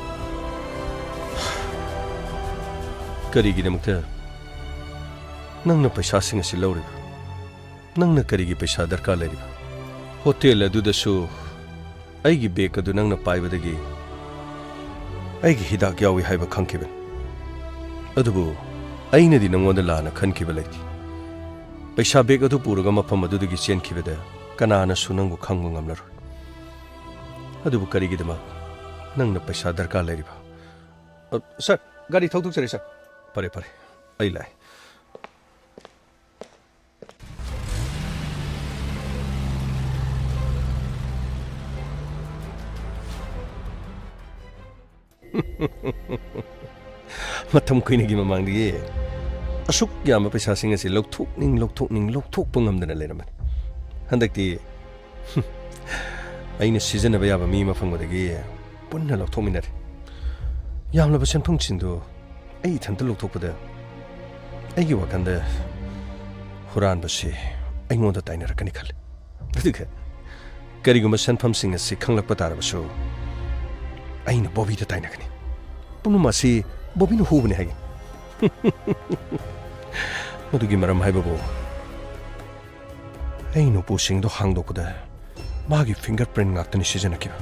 ꯀꯔꯤꯒꯤꯗꯃꯛꯇ ꯅꯪꯅ ꯄꯩꯁꯥꯁꯤꯡ ꯑꯁꯤ ꯂꯧꯔꯤꯕ? ꯅꯪꯅ ꯀꯔꯤꯒꯤ ꯄꯩꯁꯥ ꯗꯔꯀꯥꯔ ꯂꯩꯔꯤꯕ? ꯍꯣꯇꯦꯜ ꯑꯗꯨꯗꯁꯨ ꯑꯩꯒꯤ ꯕꯦꯒ ꯑꯗꯨ ꯅꯪꯅ ꯄꯥꯏꯕꯗꯒꯤ ꯑꯩꯒꯤ ꯍꯤꯗꯥꯛ ꯌꯥꯎꯏ ꯍꯥꯏꯕ ꯈꯪꯈꯤꯕꯅꯤ꯫ ꯑꯗꯨꯕꯨ ꯑꯩꯅꯗꯤ ꯅꯪꯉꯣꯟꯗ ꯂꯥꯟꯅ ꯈꯟꯈꯤꯕ ꯂꯩꯇꯦ꯫ ꯄꯩꯁꯥ ꯕꯦꯒ ꯑꯗꯨ ꯄꯨꯔꯒ ꯃꯐꯝ ꯑꯗꯨꯗꯒꯤ ꯆꯦꯟꯈꯤꯕꯗ ꯀꯅꯥꯅꯁꯨ ꯅꯪꯕꯨ ꯈꯪꯕ ꯉꯝꯂꯔꯣꯏ꯫ ꯑꯗꯨꯕꯨ ꯀꯔꯤꯒꯤꯗꯃꯛ ꯅꯪꯅ ꯄꯩꯁꯥ ꯗꯔꯀꯥꯔ ꯂꯩꯔꯤꯕ? ꯑ, ꯁꯥꯔ, ꯒꯥꯔꯤ ꯊꯧꯗꯣꯛꯆꯔꯦ, ꯁꯥꯔ꯫ ꯐꯔꯦ, ꯐꯔꯦ, ꯑꯩ ꯂꯥꯛꯑꯦ꯫ ꯃꯇꯝ ꯀꯨꯏꯅꯒꯤ ꯃꯃꯥꯡꯗꯒꯤ ꯑꯁꯨꯛ ꯌꯥꯝꯕ ꯄꯩꯁꯥꯁꯤꯡ ꯑꯁꯤ ꯂꯧꯊꯣꯛꯅꯤꯡ, ꯂꯧꯊꯣꯛꯅꯤꯡ, ꯂꯧꯊꯣꯛꯄ ꯉꯝꯗꯅ ꯂꯩꯔꯝꯕꯅꯤ꯫ ꯍꯟꯗꯛꯇꯤ ꯑꯩꯅ ꯁꯤꯖꯤꯟꯅꯕ ꯌꯥꯕ ꯃꯤ ꯑꯃ ꯐꯪꯕꯗꯒꯤ ꯄꯨꯟꯅ ꯂꯧꯊꯣꯛꯃꯤꯟꯅꯔꯦ꯫ ꯌꯥꯝꯂꯕ ꯁꯦꯟꯐꯝꯁꯤꯡꯗꯨ ꯑꯩ ꯏꯊꯟꯇ ꯂꯧꯊꯣꯛꯄꯗ ꯑꯩꯒꯤ ꯋꯥꯈꯜꯗ ꯍꯨꯔꯥꯟꯕꯁꯤ ꯑꯩꯉꯣꯟꯗ ꯇꯥꯏꯅꯔꯛꯀꯅꯤ ꯈꯜꯂꯤ꯫ ꯑꯗꯨꯒ ꯀꯔꯤꯒꯨꯝꯕ ꯁꯦꯟꯐꯝꯁꯤꯡ ꯑꯁꯤ ꯈꯪꯂꯛꯄ ꯇꯥꯔꯕꯁꯨ, ꯑꯩꯅ ꯕꯣꯕꯤꯗ ꯇꯥꯏꯅꯒꯅꯤ꯫ ꯄꯨꯝꯅꯃꯛ ꯑꯁꯤ ꯕꯣꯕꯤꯅ ꯍꯨꯕꯅꯤ ꯍꯥꯏꯒꯅꯤ꯫ ꯃꯗꯨꯒꯤ ꯃꯔꯝ ꯍꯥꯏꯕꯕꯨ, ꯑꯩꯅ ꯎꯄꯨꯁꯤꯡꯗꯣ ꯍꯥꯡꯗꯣꯛꯄꯗ ꯃꯥꯒꯤ ꯐꯤꯡꯒꯔ ꯄ꯭ꯔꯤꯟ ꯉꯥꯛꯇꯅꯤ ꯁꯤꯖꯤꯟꯅꯈꯤꯕ꯫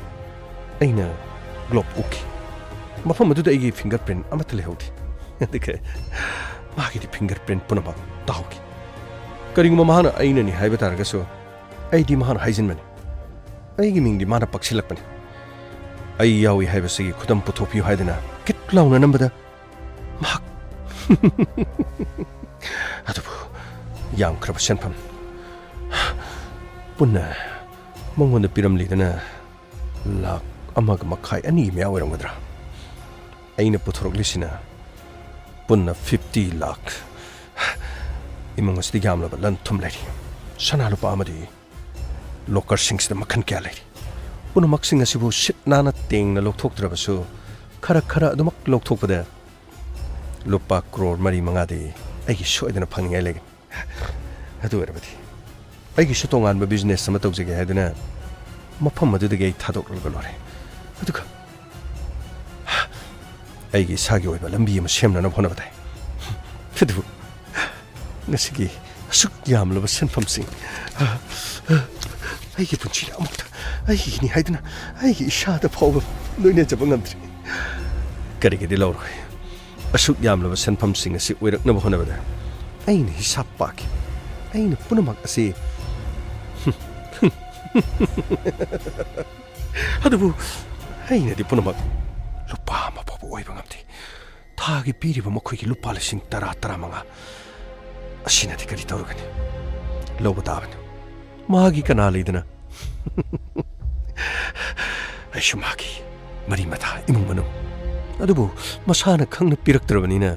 ꯑꯩꯅ ꯒ꯭ꯂꯣꯕ ꯎꯈꯤ꯫ ꯃꯐꯝ ꯑꯗꯨꯗ ꯑꯩꯒꯤ ꯐꯤꯡꯒꯔ ꯄ꯭ꯔꯤꯟ ꯑꯃꯠꯇ ꯂꯩꯍꯧꯗꯦ꯫ ꯑꯗꯨꯒ ꯃꯥꯒꯤꯗꯤ ꯐꯤꯡꯒꯔ ꯄ꯭ꯔꯤꯟ ꯄꯨꯝꯅꯃꯛ ꯇꯥꯍꯧꯈꯤ꯫ ꯀꯔꯤꯒꯨꯝꯕ ꯃꯍꯥꯛꯅ ꯑꯩꯅꯅꯤ ꯍꯥꯏꯕ ꯇꯥꯔꯒꯁꯨ, ꯑꯩꯗꯤ ꯃꯍꯥꯛꯅ ꯍꯥꯏꯖꯤꯟꯕꯅꯤ꯫ ꯑꯩꯒꯤ ꯃꯤꯡꯗꯤ ꯃꯥꯅ ꯄꯛꯁꯤꯜꯂꯛꯄꯅꯤ꯫ ꯑꯩ ꯌꯥꯎꯏ ꯍꯥꯏꯕꯁꯤꯒꯤ ꯈꯨꯗꯝ ꯄꯨꯊꯣꯛꯄꯤꯌꯨ ꯍꯥꯏꯗꯅ ꯀꯤꯠ ꯂꯥꯎꯅ ꯅꯝꯕꯗ ꯃꯍꯥꯛ ꯑꯗꯨꯕꯨ ꯌꯥꯝꯈ꯭ꯔꯕ ꯁꯦꯟꯐꯝ ꯄꯨꯟꯅ ꯃꯉꯣꯟꯗ ꯄꯤꯔꯝꯂꯤꯗꯅ ꯂꯥꯈ ꯑꯃꯒ ꯃꯈꯥꯏ, ꯑꯅꯤꯒꯤ ꯃꯌꯥ ꯑꯣꯏꯔꯝꯒꯗ꯭ꯔꯥ? ꯑꯩꯅ ꯄꯨꯊꯣꯔꯛꯂꯤꯁꯤꯅ ꯄꯨꯟꯅ ꯐꯤꯐꯇꯤ ꯂꯥꯈ꯫ ꯏꯃꯨꯡ ꯑꯁꯤꯗ ꯌꯥꯝꯂꯕ ꯂꯟ ꯊꯨꯝ ꯂꯩꯔꯤ꯫ ꯁꯅꯥ ꯂꯨꯄꯥ ꯑꯃꯗꯤ ꯂꯣꯀꯔꯁꯤꯡꯁꯤꯗ ꯃꯈꯜ ꯀꯌꯥ ꯂꯩꯔꯤ꯫ ꯄꯨꯝꯅꯃꯛꯁꯤꯡ ꯑꯁꯤꯕꯨ ꯁꯤꯠ ꯅꯥꯟꯅ ꯇꯦꯡꯅ ꯂꯧꯊꯣꯛꯇ꯭ꯔꯕꯁꯨ, ꯈꯔ ꯈꯔ ꯑꯗꯨꯃꯛ ꯂꯧꯊꯣꯛꯄꯗ ꯂꯨꯄꯥ ꯀ꯭ꯔꯣꯔ ꯃꯔꯤ ꯃꯉꯥꯗꯤ ꯑꯩꯒꯤ ꯁꯣꯏꯗꯅ ꯐꯪꯅꯤꯡꯉꯥꯏ ꯂꯩꯒꯅꯤ꯫ ꯑꯗꯨ ꯑꯣꯏꯔꯕꯗꯤ ꯑꯩꯒꯤꯁꯨ ꯇꯣꯉꯥꯟꯕ ꯕꯤꯖꯤꯅꯦꯁ ꯑꯃ ꯇꯧꯖꯒꯦ ꯍꯥꯏꯗꯨꯅ ꯃꯐꯝ ꯑꯗꯨꯗꯒꯤ ꯑꯩ ꯊꯥꯗꯣꯛꯂꯒ ꯂꯣꯏꯔꯦ꯫ ꯑꯗꯨꯒ ꯑꯩꯒꯤ ꯏꯁꯥꯒꯤ ꯑꯣꯏꯕ ꯂꯝꯕꯤ ꯑꯃ ꯁꯦꯝꯅꯅꯕ ꯍꯣꯠꯅꯕ ꯇꯥꯏ꯫ ꯑꯗꯨꯕꯨ ꯉꯁꯤꯒꯤ ꯑꯁꯨꯛ ꯌꯥꯝꯂꯕ ꯁꯦꯟꯐꯝꯁꯤꯡ ꯑꯩꯒꯤ ꯄꯨꯟꯁꯤꯗ ꯑꯃꯨꯛꯇ ꯑꯩꯒꯤꯅꯤ ꯍꯥꯏꯗꯨꯅ ꯑꯩꯒꯤ ꯏꯁꯥꯗ ꯐꯥꯎꯕ ꯂꯣꯏꯅꯖꯕ ꯉꯝꯗ꯭ꯔꯤ꯫ ꯀꯔꯤꯒꯤꯗꯤ ꯂꯧꯔꯣꯏ? ꯑꯁꯨꯛ ꯌꯥꯝꯂꯕ ꯁꯦꯟꯐꯝꯁꯤꯡ ꯑꯁꯤ ꯑꯣꯏꯔꯛꯅꯕ ꯍꯣꯠꯅꯕꯗ ꯑꯩꯅ ꯍꯤꯁꯥꯞ ꯄꯥꯈꯤ꯫ ꯑꯩꯅ ꯄꯨꯝꯅꯃꯛ ꯑꯁꯤ ꯑꯗꯨꯕꯨ ꯑꯩꯅꯗꯤ ꯄꯨꯝꯅꯃꯛ ꯂꯨꯄꯥ ꯑꯃ ꯐꯥꯎꯕ ꯑꯣꯏꯕ ꯉꯝꯗꯦ꯫ ꯊꯥꯒꯤ ꯄꯤꯔꯤꯕ ꯃꯈꯣꯏꯒꯤ ꯂꯨꯄꯥ ꯂꯤꯁꯤꯡ ꯇꯔꯥ, ꯇꯔꯥꯃꯉꯥ ꯑꯁꯤꯅꯗꯤ ꯀꯔꯤ ꯇꯧꯔꯨꯒꯅꯤ? ꯂꯧꯕ ꯇꯥꯕꯅꯤ꯫ ꯃꯥꯒꯤ ꯀꯅꯥ ꯂꯩꯗꯅ? ꯑꯩꯁꯨ ꯃꯥꯒꯤ ꯃꯔꯤ ꯃꯇꯥ, ꯏꯃꯨꯡ ꯃꯅꯨꯡ, ꯑꯗꯨꯕꯨ ꯃꯁꯥꯅ ꯈꯪꯅ ꯄꯤꯔꯛꯇ꯭ꯔꯕꯅꯤꯅ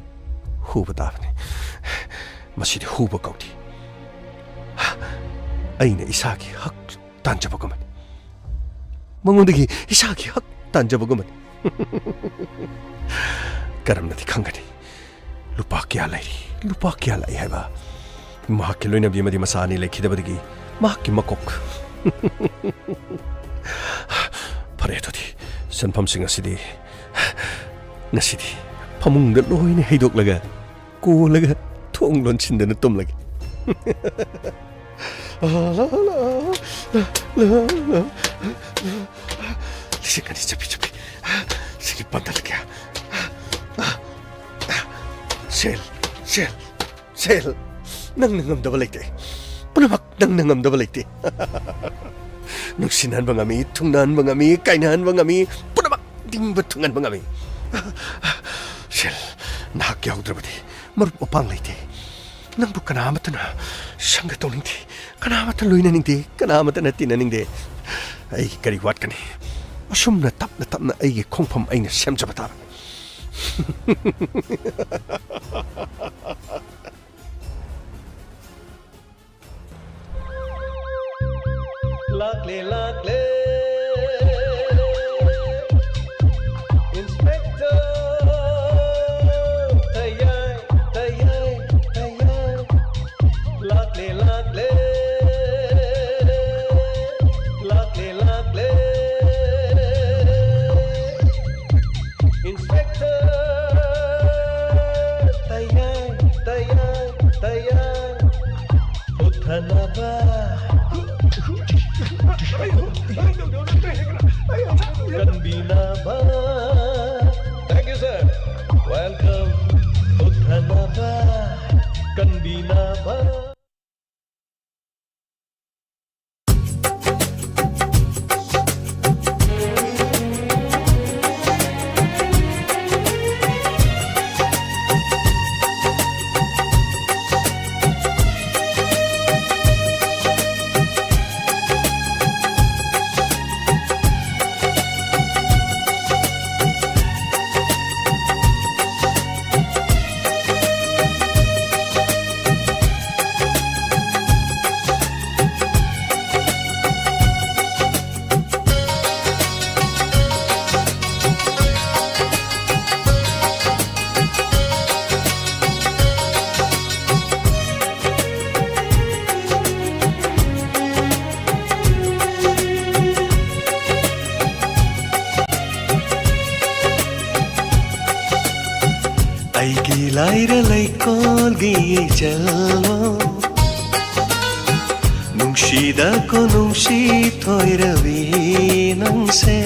ꯍꯨꯕ ꯇꯥꯕꯅꯤ꯫ ꯃꯁꯤꯗꯤ ꯍꯨꯕ ꯀꯧꯗꯦ꯫ ꯑꯩꯅ ꯏꯁꯥꯒꯤ ꯍꯛ ꯇꯥꯟꯖꯕꯒꯨꯝꯕꯅꯤ꯫ ꯃꯉꯣꯟꯗꯒꯤ ꯏꯁꯥꯒꯤ ꯍꯛ ꯇꯥꯟꯖꯕꯒꯨꯝꯕꯅꯤ꯫ ꯀꯔꯝꯅꯗꯤ ꯈꯪꯒꯅꯤ ꯂꯨꯄꯥ ꯀꯌꯥ ꯂꯩꯔꯤ, ꯂꯨꯄꯥ ꯀꯌꯥ ꯂꯥꯛꯏ ꯍꯥꯏꯕ? ꯃꯍꯥꯛꯀꯤ ꯂꯣꯏꯅꯕꯤ ꯑꯃꯗꯤ ꯃꯆꯥ ꯑꯅꯤ ꯂꯩꯈꯤꯗꯕꯗꯒꯤ ꯃꯍꯥꯛꯀꯤ ꯃꯀꯣꯛ꯫ ꯐꯔꯦ, ꯑꯗꯨꯗꯤ ꯁꯦꯟꯐꯝꯁꯤꯡ ꯑꯁꯤꯗꯤ ꯉꯁꯤꯗꯤ ꯐꯃꯨꯡꯗ ꯂꯣꯏꯅ ꯍꯩꯗꯣꯛꯂꯒ ꯀꯣꯜꯂꯒ ꯊꯣꯡ ꯂꯣꯟꯁꯤꯟꯗꯅ ꯇꯨꯝꯂꯒꯦ꯫ ꯂꯤꯁꯤꯡ ꯑꯅꯤ ꯆꯠꯄꯤ ꯆꯠꯄꯤ꯫ ꯁꯤꯒꯤ ꯄꯥꯟꯗꯜ ꯀꯌꯥ? ꯁꯦꯜ, ꯁꯦꯜ, ꯁꯦꯜ꯫ ꯅꯪꯅ ꯉꯝꯗꯕ ꯂꯩꯇꯦ꯫ ꯄꯨꯝꯅꯃꯛ ꯅꯪꯅ ꯉꯝꯗꯕ ꯂꯩꯇꯦ꯫ ꯅꯨꯡꯁꯤꯅꯍꯟꯕ ꯉꯝꯃꯤ, ꯊꯨꯡꯅꯍꯟꯕ ꯉꯝꯃꯤ, ꯀꯥꯏꯅꯍꯟꯕ ꯉꯝꯃꯤ, ꯄꯨꯝꯅꯃꯛ ꯅꯤꯡꯕ ꯊꯨꯡꯍꯟꯕ ꯉꯝꯃꯤ꯫ ꯁꯦꯜ, ꯅꯍꯥꯛ ꯌꯥꯎꯗ꯭ꯔꯕꯗꯤ ꯃꯔꯨꯞ ꯃꯄꯥꯡ ꯂꯩꯇꯦ꯫ ꯅꯪꯕꯨ ꯀꯅꯥ ꯑꯃꯠꯇꯅ ꯁꯪꯒ ꯇꯧꯅꯤꯡꯗꯦ, ꯀꯅꯥ ꯑꯃꯠꯇ ꯂꯣꯏꯅꯅꯤꯡꯗꯦ, ꯀꯅꯥ ꯑꯃꯠꯇꯅ ꯇꯤꯟꯅꯅꯤꯡꯗꯦ꯫ ꯑꯩꯒꯤ ꯀꯔꯤ ꯋꯥꯠꯀꯅꯤ? ꯑꯁꯨꯝꯅ ꯇꯞꯅ ꯇꯞꯅ ꯑꯩꯒꯤ ꯈꯣꯡꯐꯝ ꯑꯩꯅ ꯁꯦꯝꯖꯕ ꯇꯥꯕꯅꯤ꯫ ꯂꯥꯛꯂꯦ, ꯂꯥꯛꯂꯦ꯫ Inspector ꯇꯌꯥꯏ, ꯇꯌꯥꯏ, ꯇꯌꯥꯏ꯫ ꯂꯥꯛꯂꯦ, ꯂꯥꯛꯂꯦ꯫ ꯂꯥꯛꯂꯦ, ꯂꯥꯛꯂꯦ꯫ Inspector ꯇꯌꯥꯏ, ꯇꯌꯥꯏ꯫ Welcome, ꯍꯨꯠꯊꯅꯕ, ꯀꯟꯕꯤꯅꯕ꯫ ꯑꯩꯒꯤ ꯂꯥꯏꯔ ꯂꯩꯀꯣꯜꯒꯤ ꯏꯆꯜꯂꯣ, ꯅꯨꯡꯁꯤꯗ ꯀꯣꯅꯨꯡꯁꯤ ꯊꯣꯏꯔꯕꯤ ꯅꯪꯁꯦ꯫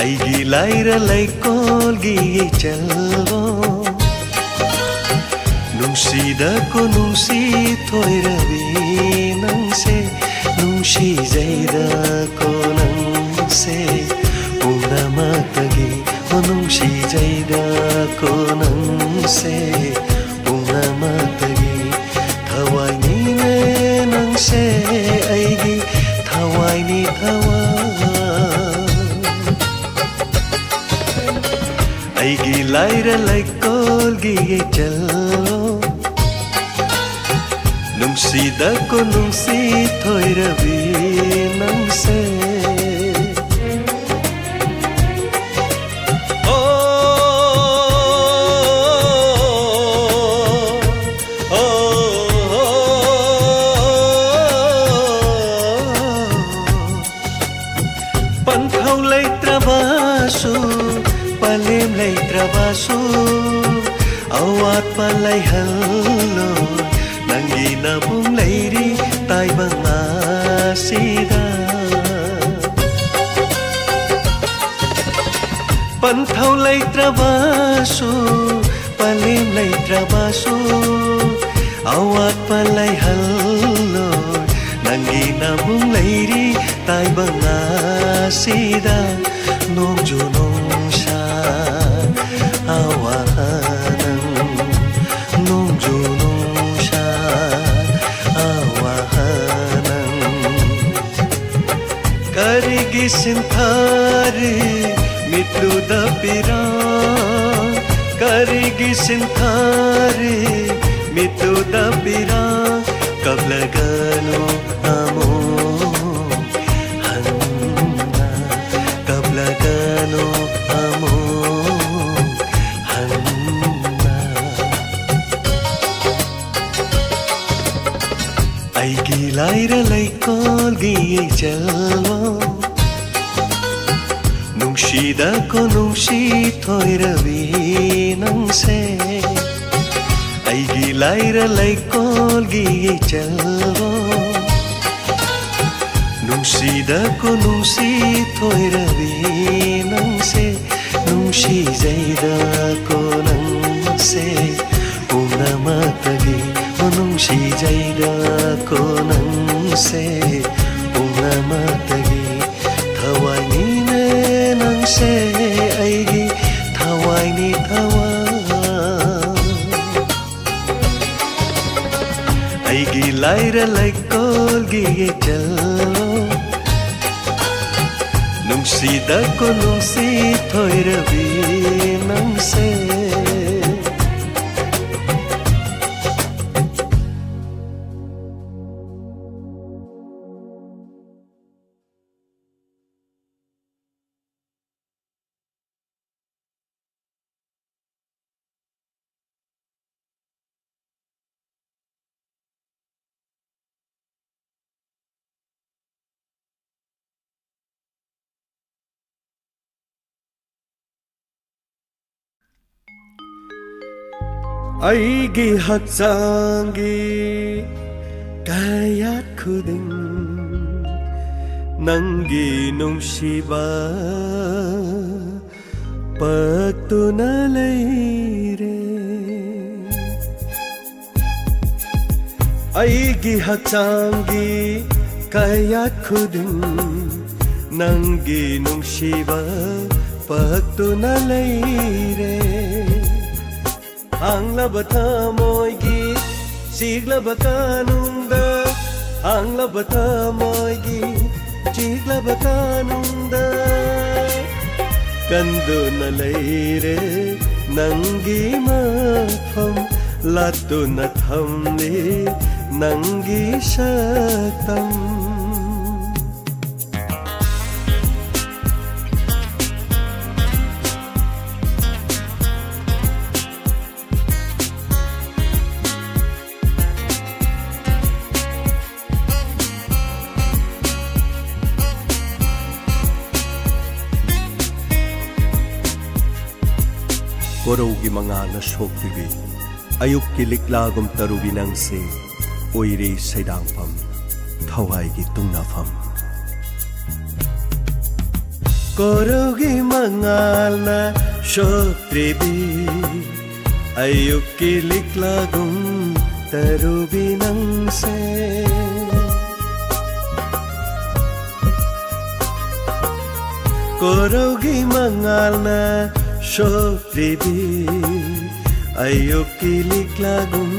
ꯑꯩꯒꯤ ꯂꯥꯏꯔ ꯂꯩꯀꯣꯜꯒꯤ ꯏꯆꯜꯂꯣ, ꯅꯨꯡꯁꯤꯗ ꯀꯣꯅꯨꯡꯁꯤ ꯊꯣꯏꯔꯕꯤ ꯅꯪꯁꯦ, ꯅꯨꯡꯁꯤꯖꯩꯗ ꯀꯣꯅꯪꯁꯦ ꯄꯨꯝꯅꯃꯛꯇꯒꯤ꯫ ꯍꯣ ꯅꯨꯡꯁꯤꯖꯩꯗ ꯀꯣ ꯅꯪꯁꯦ ꯄꯨꯝꯅꯃꯛꯇꯒꯤ꯫ ꯊꯋꯥꯏꯅꯤꯅꯦ ꯅꯪꯁꯦ ꯑꯩꯒꯤ ꯊꯋꯥꯏꯅꯤ ꯊꯋꯥꯏ꯫ ꯑꯩꯒꯤ ꯂꯥꯏꯔ ꯂꯩꯀꯣꯜꯒꯤ ꯏꯆꯜꯂꯣ, ꯅꯨꯡꯁꯤꯗ ꯀꯣ ꯅꯨꯡꯁꯤ ꯊꯣꯏꯔꯕꯤ ꯅꯪꯁꯦ꯫ ꯑꯣ, ꯑꯣ, ꯑꯣ꯫ ꯄꯟꯊꯧ ꯂꯩꯇ꯭ꯔꯕꯁꯨ, ꯄꯂꯦꯝ ꯂꯩꯇ꯭ꯔꯕꯁꯨ, ꯑꯋꯥꯠꯄ ꯂꯩꯍꯜꯂꯣ ꯅꯪꯒꯤ ꯅꯕꯨꯡ ꯂꯩꯔꯤ ꯇꯥꯏꯕꯪ ꯑꯁꯤꯗ꯫ ꯄꯟꯊꯧ ꯂꯩꯇ꯭ꯔꯕꯁꯨ, ꯄꯂꯦꯝ ꯂꯩꯇ꯭ꯔꯕꯁꯨ, ꯑꯋꯥꯠꯄ ꯂꯩꯍꯜꯂꯣꯏ꯫ ꯅꯪꯒꯤ ꯅꯕꯨꯡ ꯂꯩꯔꯤ ꯇꯥꯏꯕꯪ ꯑꯁꯤꯗ꯫ ꯅꯣꯡꯖꯨ ꯅꯨꯡꯁꯥ ꯑꯋꯥꯍꯅꯪ, ꯅꯣꯡꯖꯨ ꯅꯨꯡꯁꯥ ꯑꯋꯥꯍꯅꯪ꯫ ꯀꯔꯤꯒꯤ ꯁꯤꯟꯊꯥꯔꯤ ꯃꯤꯠꯂꯨꯗ ꯄꯤꯔꯥ? ꯀꯔꯤꯒꯤ ꯁꯤꯟꯊꯥꯔꯤ ꯃꯤꯠꯂꯨꯗ ꯄꯤꯔꯥ? ꯀꯞꯂꯒꯅꯨ ꯑꯃꯨꯛ ꯍꯟꯅ, ꯀꯞꯂꯒꯅꯨ ꯑꯃꯨꯛ ꯍꯟꯅ꯫ ꯑꯩꯒꯤ ꯂꯥꯏꯔ ꯂꯩꯀꯣꯜꯒꯤ ꯏꯆꯜꯂꯣ, ꯅꯨꯡꯁꯤꯗ ꯀꯣꯅꯨꯡꯁꯤ ꯊꯣꯏꯔꯕꯤ ꯅꯪꯁꯦ꯫ ꯑꯩꯒꯤ ꯂꯥꯏꯔ ꯂꯩꯀꯣꯜꯒꯤ ꯏꯆꯜꯂꯣ, ꯅꯨꯡꯁꯤꯗ ꯀꯣꯅꯨꯡꯁꯤ ꯊꯣꯏꯔꯕꯤ ꯅꯪꯁꯦ꯫ ꯅꯨꯡꯁꯤꯖꯩꯗ ꯀꯣꯅꯪꯁꯦ ꯄꯨꯝꯅꯃꯛꯇꯒꯤ꯫ ꯅꯨꯡꯁꯤꯖꯩꯗ ꯀꯣꯅꯪꯁꯦ ꯄꯨꯝꯅꯃꯛꯇꯒꯤ꯫ ꯊꯋꯥꯏꯅꯤꯅꯦ ꯅꯪꯁꯦ ꯑꯩꯒꯤ, ꯊꯋꯥꯏꯅꯤ ꯊꯋꯥꯏ꯫ ꯑꯩꯒꯤ ꯂꯥꯏꯔ ꯂꯩꯀꯣꯜꯒꯤ ꯏꯆꯜꯂꯣ, ꯅꯨꯡꯁꯤꯗ ꯀꯣꯅꯨꯡꯁꯤ ꯊꯣꯏꯔꯕꯤ ꯅꯪꯁꯦ꯫ ꯑꯩꯒꯤ ꯍꯛꯆꯥꯡꯒꯤ ꯀꯌꯥꯠ ꯈꯨꯗꯤꯡ ꯅꯪꯒꯤ ꯅꯨꯡꯁꯤꯕ ꯄꯛꯇꯨꯅ ꯂꯩꯔꯦ꯫ ꯑꯩꯒꯤ ꯍꯛꯆꯥꯡꯒꯤ ꯀꯌꯥꯠ ꯈꯨꯗꯤꯡ ꯅꯪꯒꯤ ꯅꯨꯡꯁꯤꯕ ꯄꯛꯇꯨꯅ ꯂꯩꯔꯦ꯫ ꯍꯥꯡꯂꯕ ꯊꯃꯣꯏꯒꯤ ꯆꯤꯛꯂꯕ ꯀꯥꯅꯨꯡꯗ, ꯍꯥꯡꯂꯕ ꯊꯃꯣꯏꯒꯤ ꯆꯤꯛꯂꯕ ꯀꯥꯅꯨꯡꯗ ꯀꯟꯗꯨꯅ ꯂꯩꯔꯦ ꯅꯪꯒꯤ ꯃꯐꯝ, ꯂꯥꯠꯇꯨꯅ ꯊꯝꯂꯤ ꯅꯪꯒꯤ ꯁꯛꯇꯝ꯫ ꯀꯣꯔꯧꯒꯤ ꯃꯉꯥꯜꯅ ꯁꯣꯛꯄꯤꯕꯤ, ꯑꯌꯨꯛꯀꯤ ꯂꯤꯛꯂꯥꯒꯨꯝ ꯇꯔꯨꯕꯤ ꯅꯪꯁꯦ, ꯑꯣꯏꯔꯦ ꯁꯩꯗꯥꯡꯐꯝ, ꯊꯋꯥꯏꯒꯤ ꯇꯨꯝꯅꯐꯝ꯫ ꯀꯣꯔꯧꯒꯤ ꯃꯉꯥꯜꯅ ꯁꯣꯛꯇ꯭ꯔꯤꯕꯤ, ꯑꯌꯨꯛꯀꯤ ꯂꯤꯛꯂꯥꯒꯨꯝ ꯇꯔꯨꯕꯤ ꯅꯪꯁꯦ꯫ ꯀꯣꯔꯧꯒꯤ ꯃꯉꯥꯜꯅ ꯁꯣꯛꯇ꯭ꯔꯤꯕꯤ, ꯑꯌꯨꯛꯀꯤ ꯂꯤꯛꯂꯥꯒꯨꯝ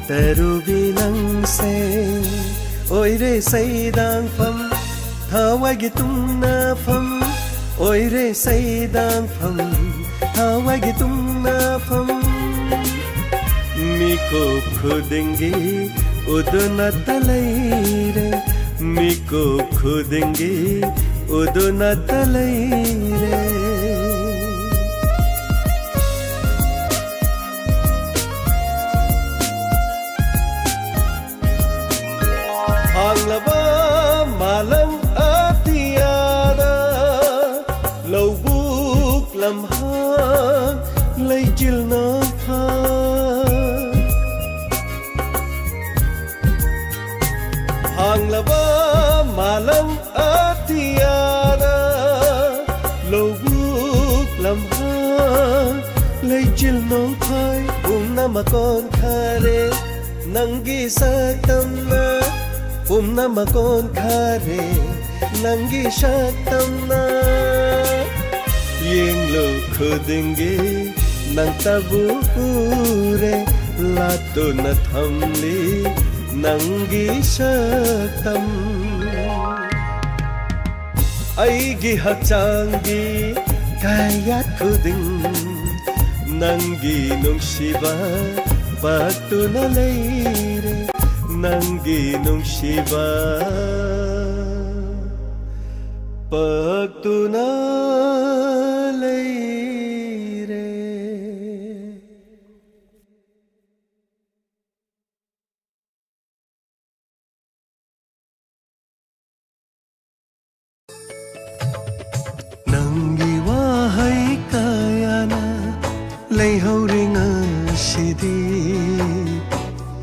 ꯇꯔꯨꯕꯤ ꯅꯪꯁꯦ꯫ ꯑꯣꯏꯔꯦ ꯁꯩꯗꯥꯡꯐꯝ, ꯊꯋꯥꯏꯒꯤ ꯇꯨꯝꯅꯐꯝ, ꯑꯣꯏꯔꯦ ꯁꯩꯗꯥꯡꯐꯝ, ꯊꯋꯥꯏꯒꯤ ꯇꯨꯝꯅꯐꯝ꯫ ꯃꯤꯀꯨꯞ ꯈꯨꯗꯤꯡꯒꯤ ꯎꯗꯨꯅꯇ ꯂꯩꯔꯦ, ꯃꯤꯀꯨꯞ ꯈꯨꯗꯤꯡꯒꯤ ꯎꯗꯨꯅꯇ ꯂꯩꯔꯦ꯫ ꯍꯥꯡꯂꯕ ꯃꯥꯂꯪ ꯑꯇꯤꯌꯥꯗ ꯂꯧꯕꯨꯛ ꯂꯝꯍꯥꯡ ꯂꯩꯆꯤꯜ ꯅꯣꯡꯐꯥ꯫ ꯍꯥꯡꯂꯕ ꯃꯥꯂꯪ ꯑꯇꯤꯌꯥꯗ ꯂꯧꯕꯨꯛ ꯂꯝ ꯅꯣꯡꯐꯥꯏ ꯄꯨꯝꯅꯃꯛ ꯑꯣꯟꯈꯔꯦ ꯅꯪꯒꯤ ꯁꯛꯇꯝꯅ, ꯄꯨꯝꯅꯃꯛ ꯑꯣꯟꯈꯔꯦ ꯅꯪꯒꯤ ꯁꯛꯇꯝꯅ꯫ ꯌꯦꯡꯂꯨ ꯈꯨꯗꯤꯡꯒꯤ ꯅꯪꯇꯕꯨ ꯎꯔꯦ, ꯂꯥꯠꯇꯨꯅ ꯊꯝꯂꯤ ꯅꯪꯒꯤ ꯁꯛꯇꯝ꯫ ꯑꯩꯒꯤ ꯍꯛꯆꯥꯡꯒꯤ ꯀꯌꯥꯠ ꯈꯨꯗꯤꯡ ꯅꯪꯒꯤ ꯅꯨꯡꯁꯤꯕ ꯄꯛꯇꯨꯅ ꯂꯩꯔꯦ, ꯅꯪꯒꯤ ꯅꯨꯡꯁꯤꯕ ꯄꯛꯇꯨꯅ ꯂꯩꯔꯦ꯫ ꯅꯪꯒꯤ ꯋꯥꯍꯩ ꯀꯌꯥꯅ ꯂꯩꯍꯧꯔꯦ ꯉꯁꯤꯗꯤ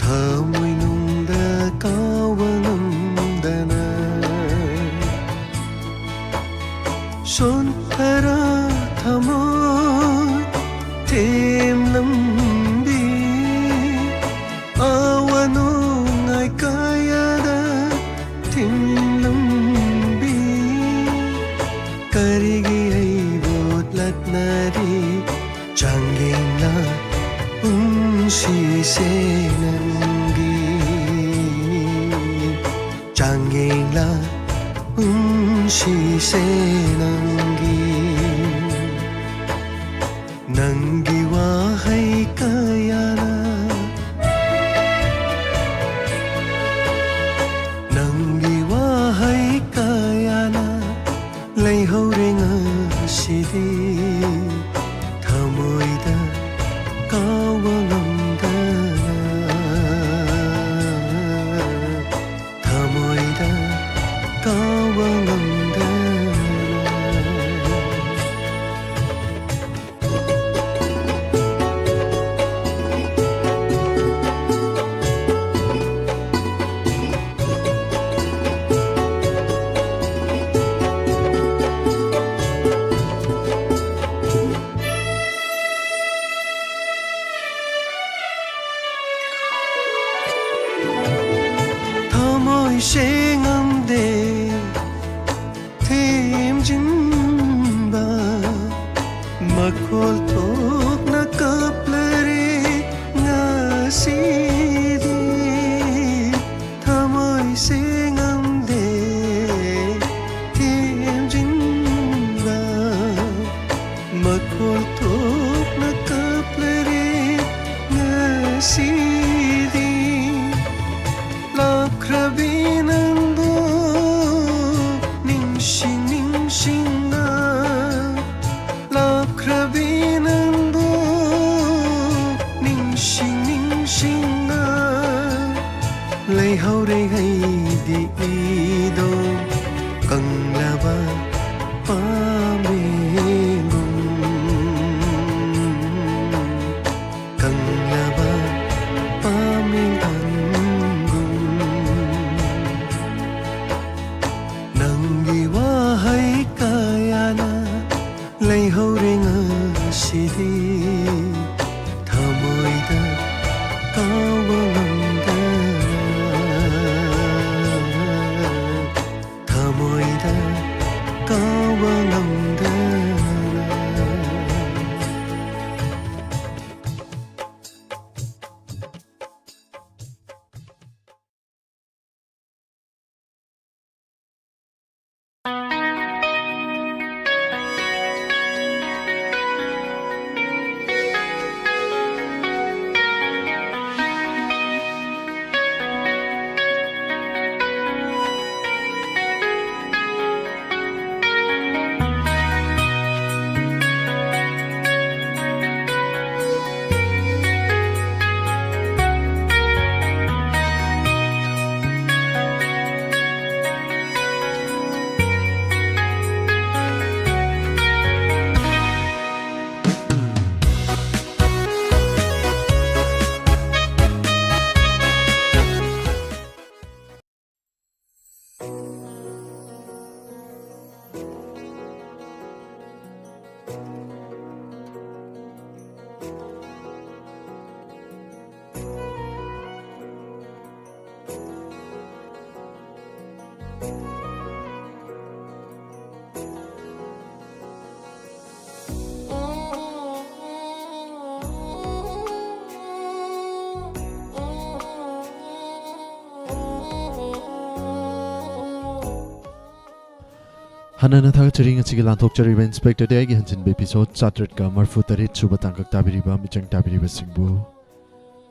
ꯊꯃꯣꯏꯅꯨꯡꯗ ꯀꯥꯎꯕ ꯉꯝꯗꯅ꯫ ꯁꯣꯟꯊꯔ ꯊꯃꯣꯏ ꯊꯦꯝꯂꯝꯕꯤ ꯑꯋꯥ ꯅꯨꯡꯉꯥꯏ ꯀꯌꯥꯗ ꯊꯤꯡꯂꯝꯕꯤ ꯀꯔꯤꯒꯤ ꯑꯩꯕꯨ ꯂꯥꯠꯅꯔꯤ? ꯆꯥꯡꯌꯦꯡꯂ ꯄꯨꯟꯁꯤꯁꯦ ꯅꯪꯒꯤ, ꯆꯥꯡꯌꯦꯡꯂ ꯄꯨꯟꯁꯤꯁꯦ ꯅꯪꯒꯤ꯫ ꯅꯪꯒꯤ ꯋꯥꯍꯩ ꯀꯌꯥꯅ, ꯅꯪꯒꯤ ꯋꯥꯍꯩ ꯀꯌꯥꯅ ꯂꯩꯍꯧꯔꯦ ꯉꯁꯤꯗꯤ ꯊꯃꯣꯏꯗ ꯀꯥꯎꯕ ꯉꯝꯗꯅ, ꯊꯃꯣꯏꯗ ꯀꯥꯎꯕ ꯉꯝꯗꯅ꯫ ꯁꯦꯡꯉꯝꯗꯦ ꯊꯦꯝꯖꯤꯟꯕ꯫ ꯃꯈꯣꯜ ꯊꯣꯛꯅ ꯀꯞꯂꯔꯦ ꯉꯁꯤꯗꯤ꯫ ꯊꯃꯣꯏ ꯁꯦꯡꯉꯝꯗꯦ ꯊꯦꯝꯖꯤꯟꯕ꯫ ꯃꯈꯣꯜ ꯊꯣꯛꯅ ꯀꯞꯂꯔꯦ ꯉꯁꯤꯗꯤ꯫ ꯂꯥꯛꯈ꯭ꯔꯕꯤ ꯅꯪꯕꯨ ꯅꯤꯡꯁꯤꯡ ꯅꯤꯡꯁꯤꯡꯅ꯫ ꯂꯥꯛꯈ꯭ꯔꯕꯤ ꯅꯪꯕꯨ ꯅꯤꯡꯁꯤꯡ ꯅꯤꯡꯁꯤꯡꯅ꯫ ꯂꯩꯍꯧꯔꯦ ꯑꯩꯗꯤ ꯏꯗꯣ ꯀꯪꯂꯕ ꯄꯥꯝꯕꯤꯒꯨꯝ꯫ ꯀꯪꯂꯕ ꯄꯥꯝꯕꯤꯒꯨꯝ꯫ ꯅꯪꯒꯤ ꯋꯥꯍꯩ ꯀꯌꯥꯅ ꯂꯩꯍꯧꯔꯦ ꯉꯁꯤꯗꯤ ꯊꯃꯣꯏꯗ ꯀꯥꯎꯕ ꯉꯝꯗꯅ꯫ ꯍꯟꯅꯅ ꯊꯥꯒꯠꯆꯔꯤ꯫ ꯉꯁꯤꯒꯤ ꯂꯥꯟꯊꯣꯛꯆꯔꯤꯕ ꯏꯟꯁꯄꯦꯛꯇꯔ ꯗꯦ ꯑꯩꯒꯤ ꯍꯟꯖꯤꯟꯕ ꯏꯄꯤꯁꯣꯗ ꯆꯥꯇ꯭ꯔꯦꯠꯀ ꯃꯔꯤꯐꯨ ꯇꯔꯦꯠ ꯁꯨꯕ ꯇꯥꯡꯀꯛ ꯇꯥꯕꯤꯔꯤꯕ ꯃꯤꯆꯪ ꯇꯥꯕꯤꯔꯤꯕꯁꯤꯡꯕꯨ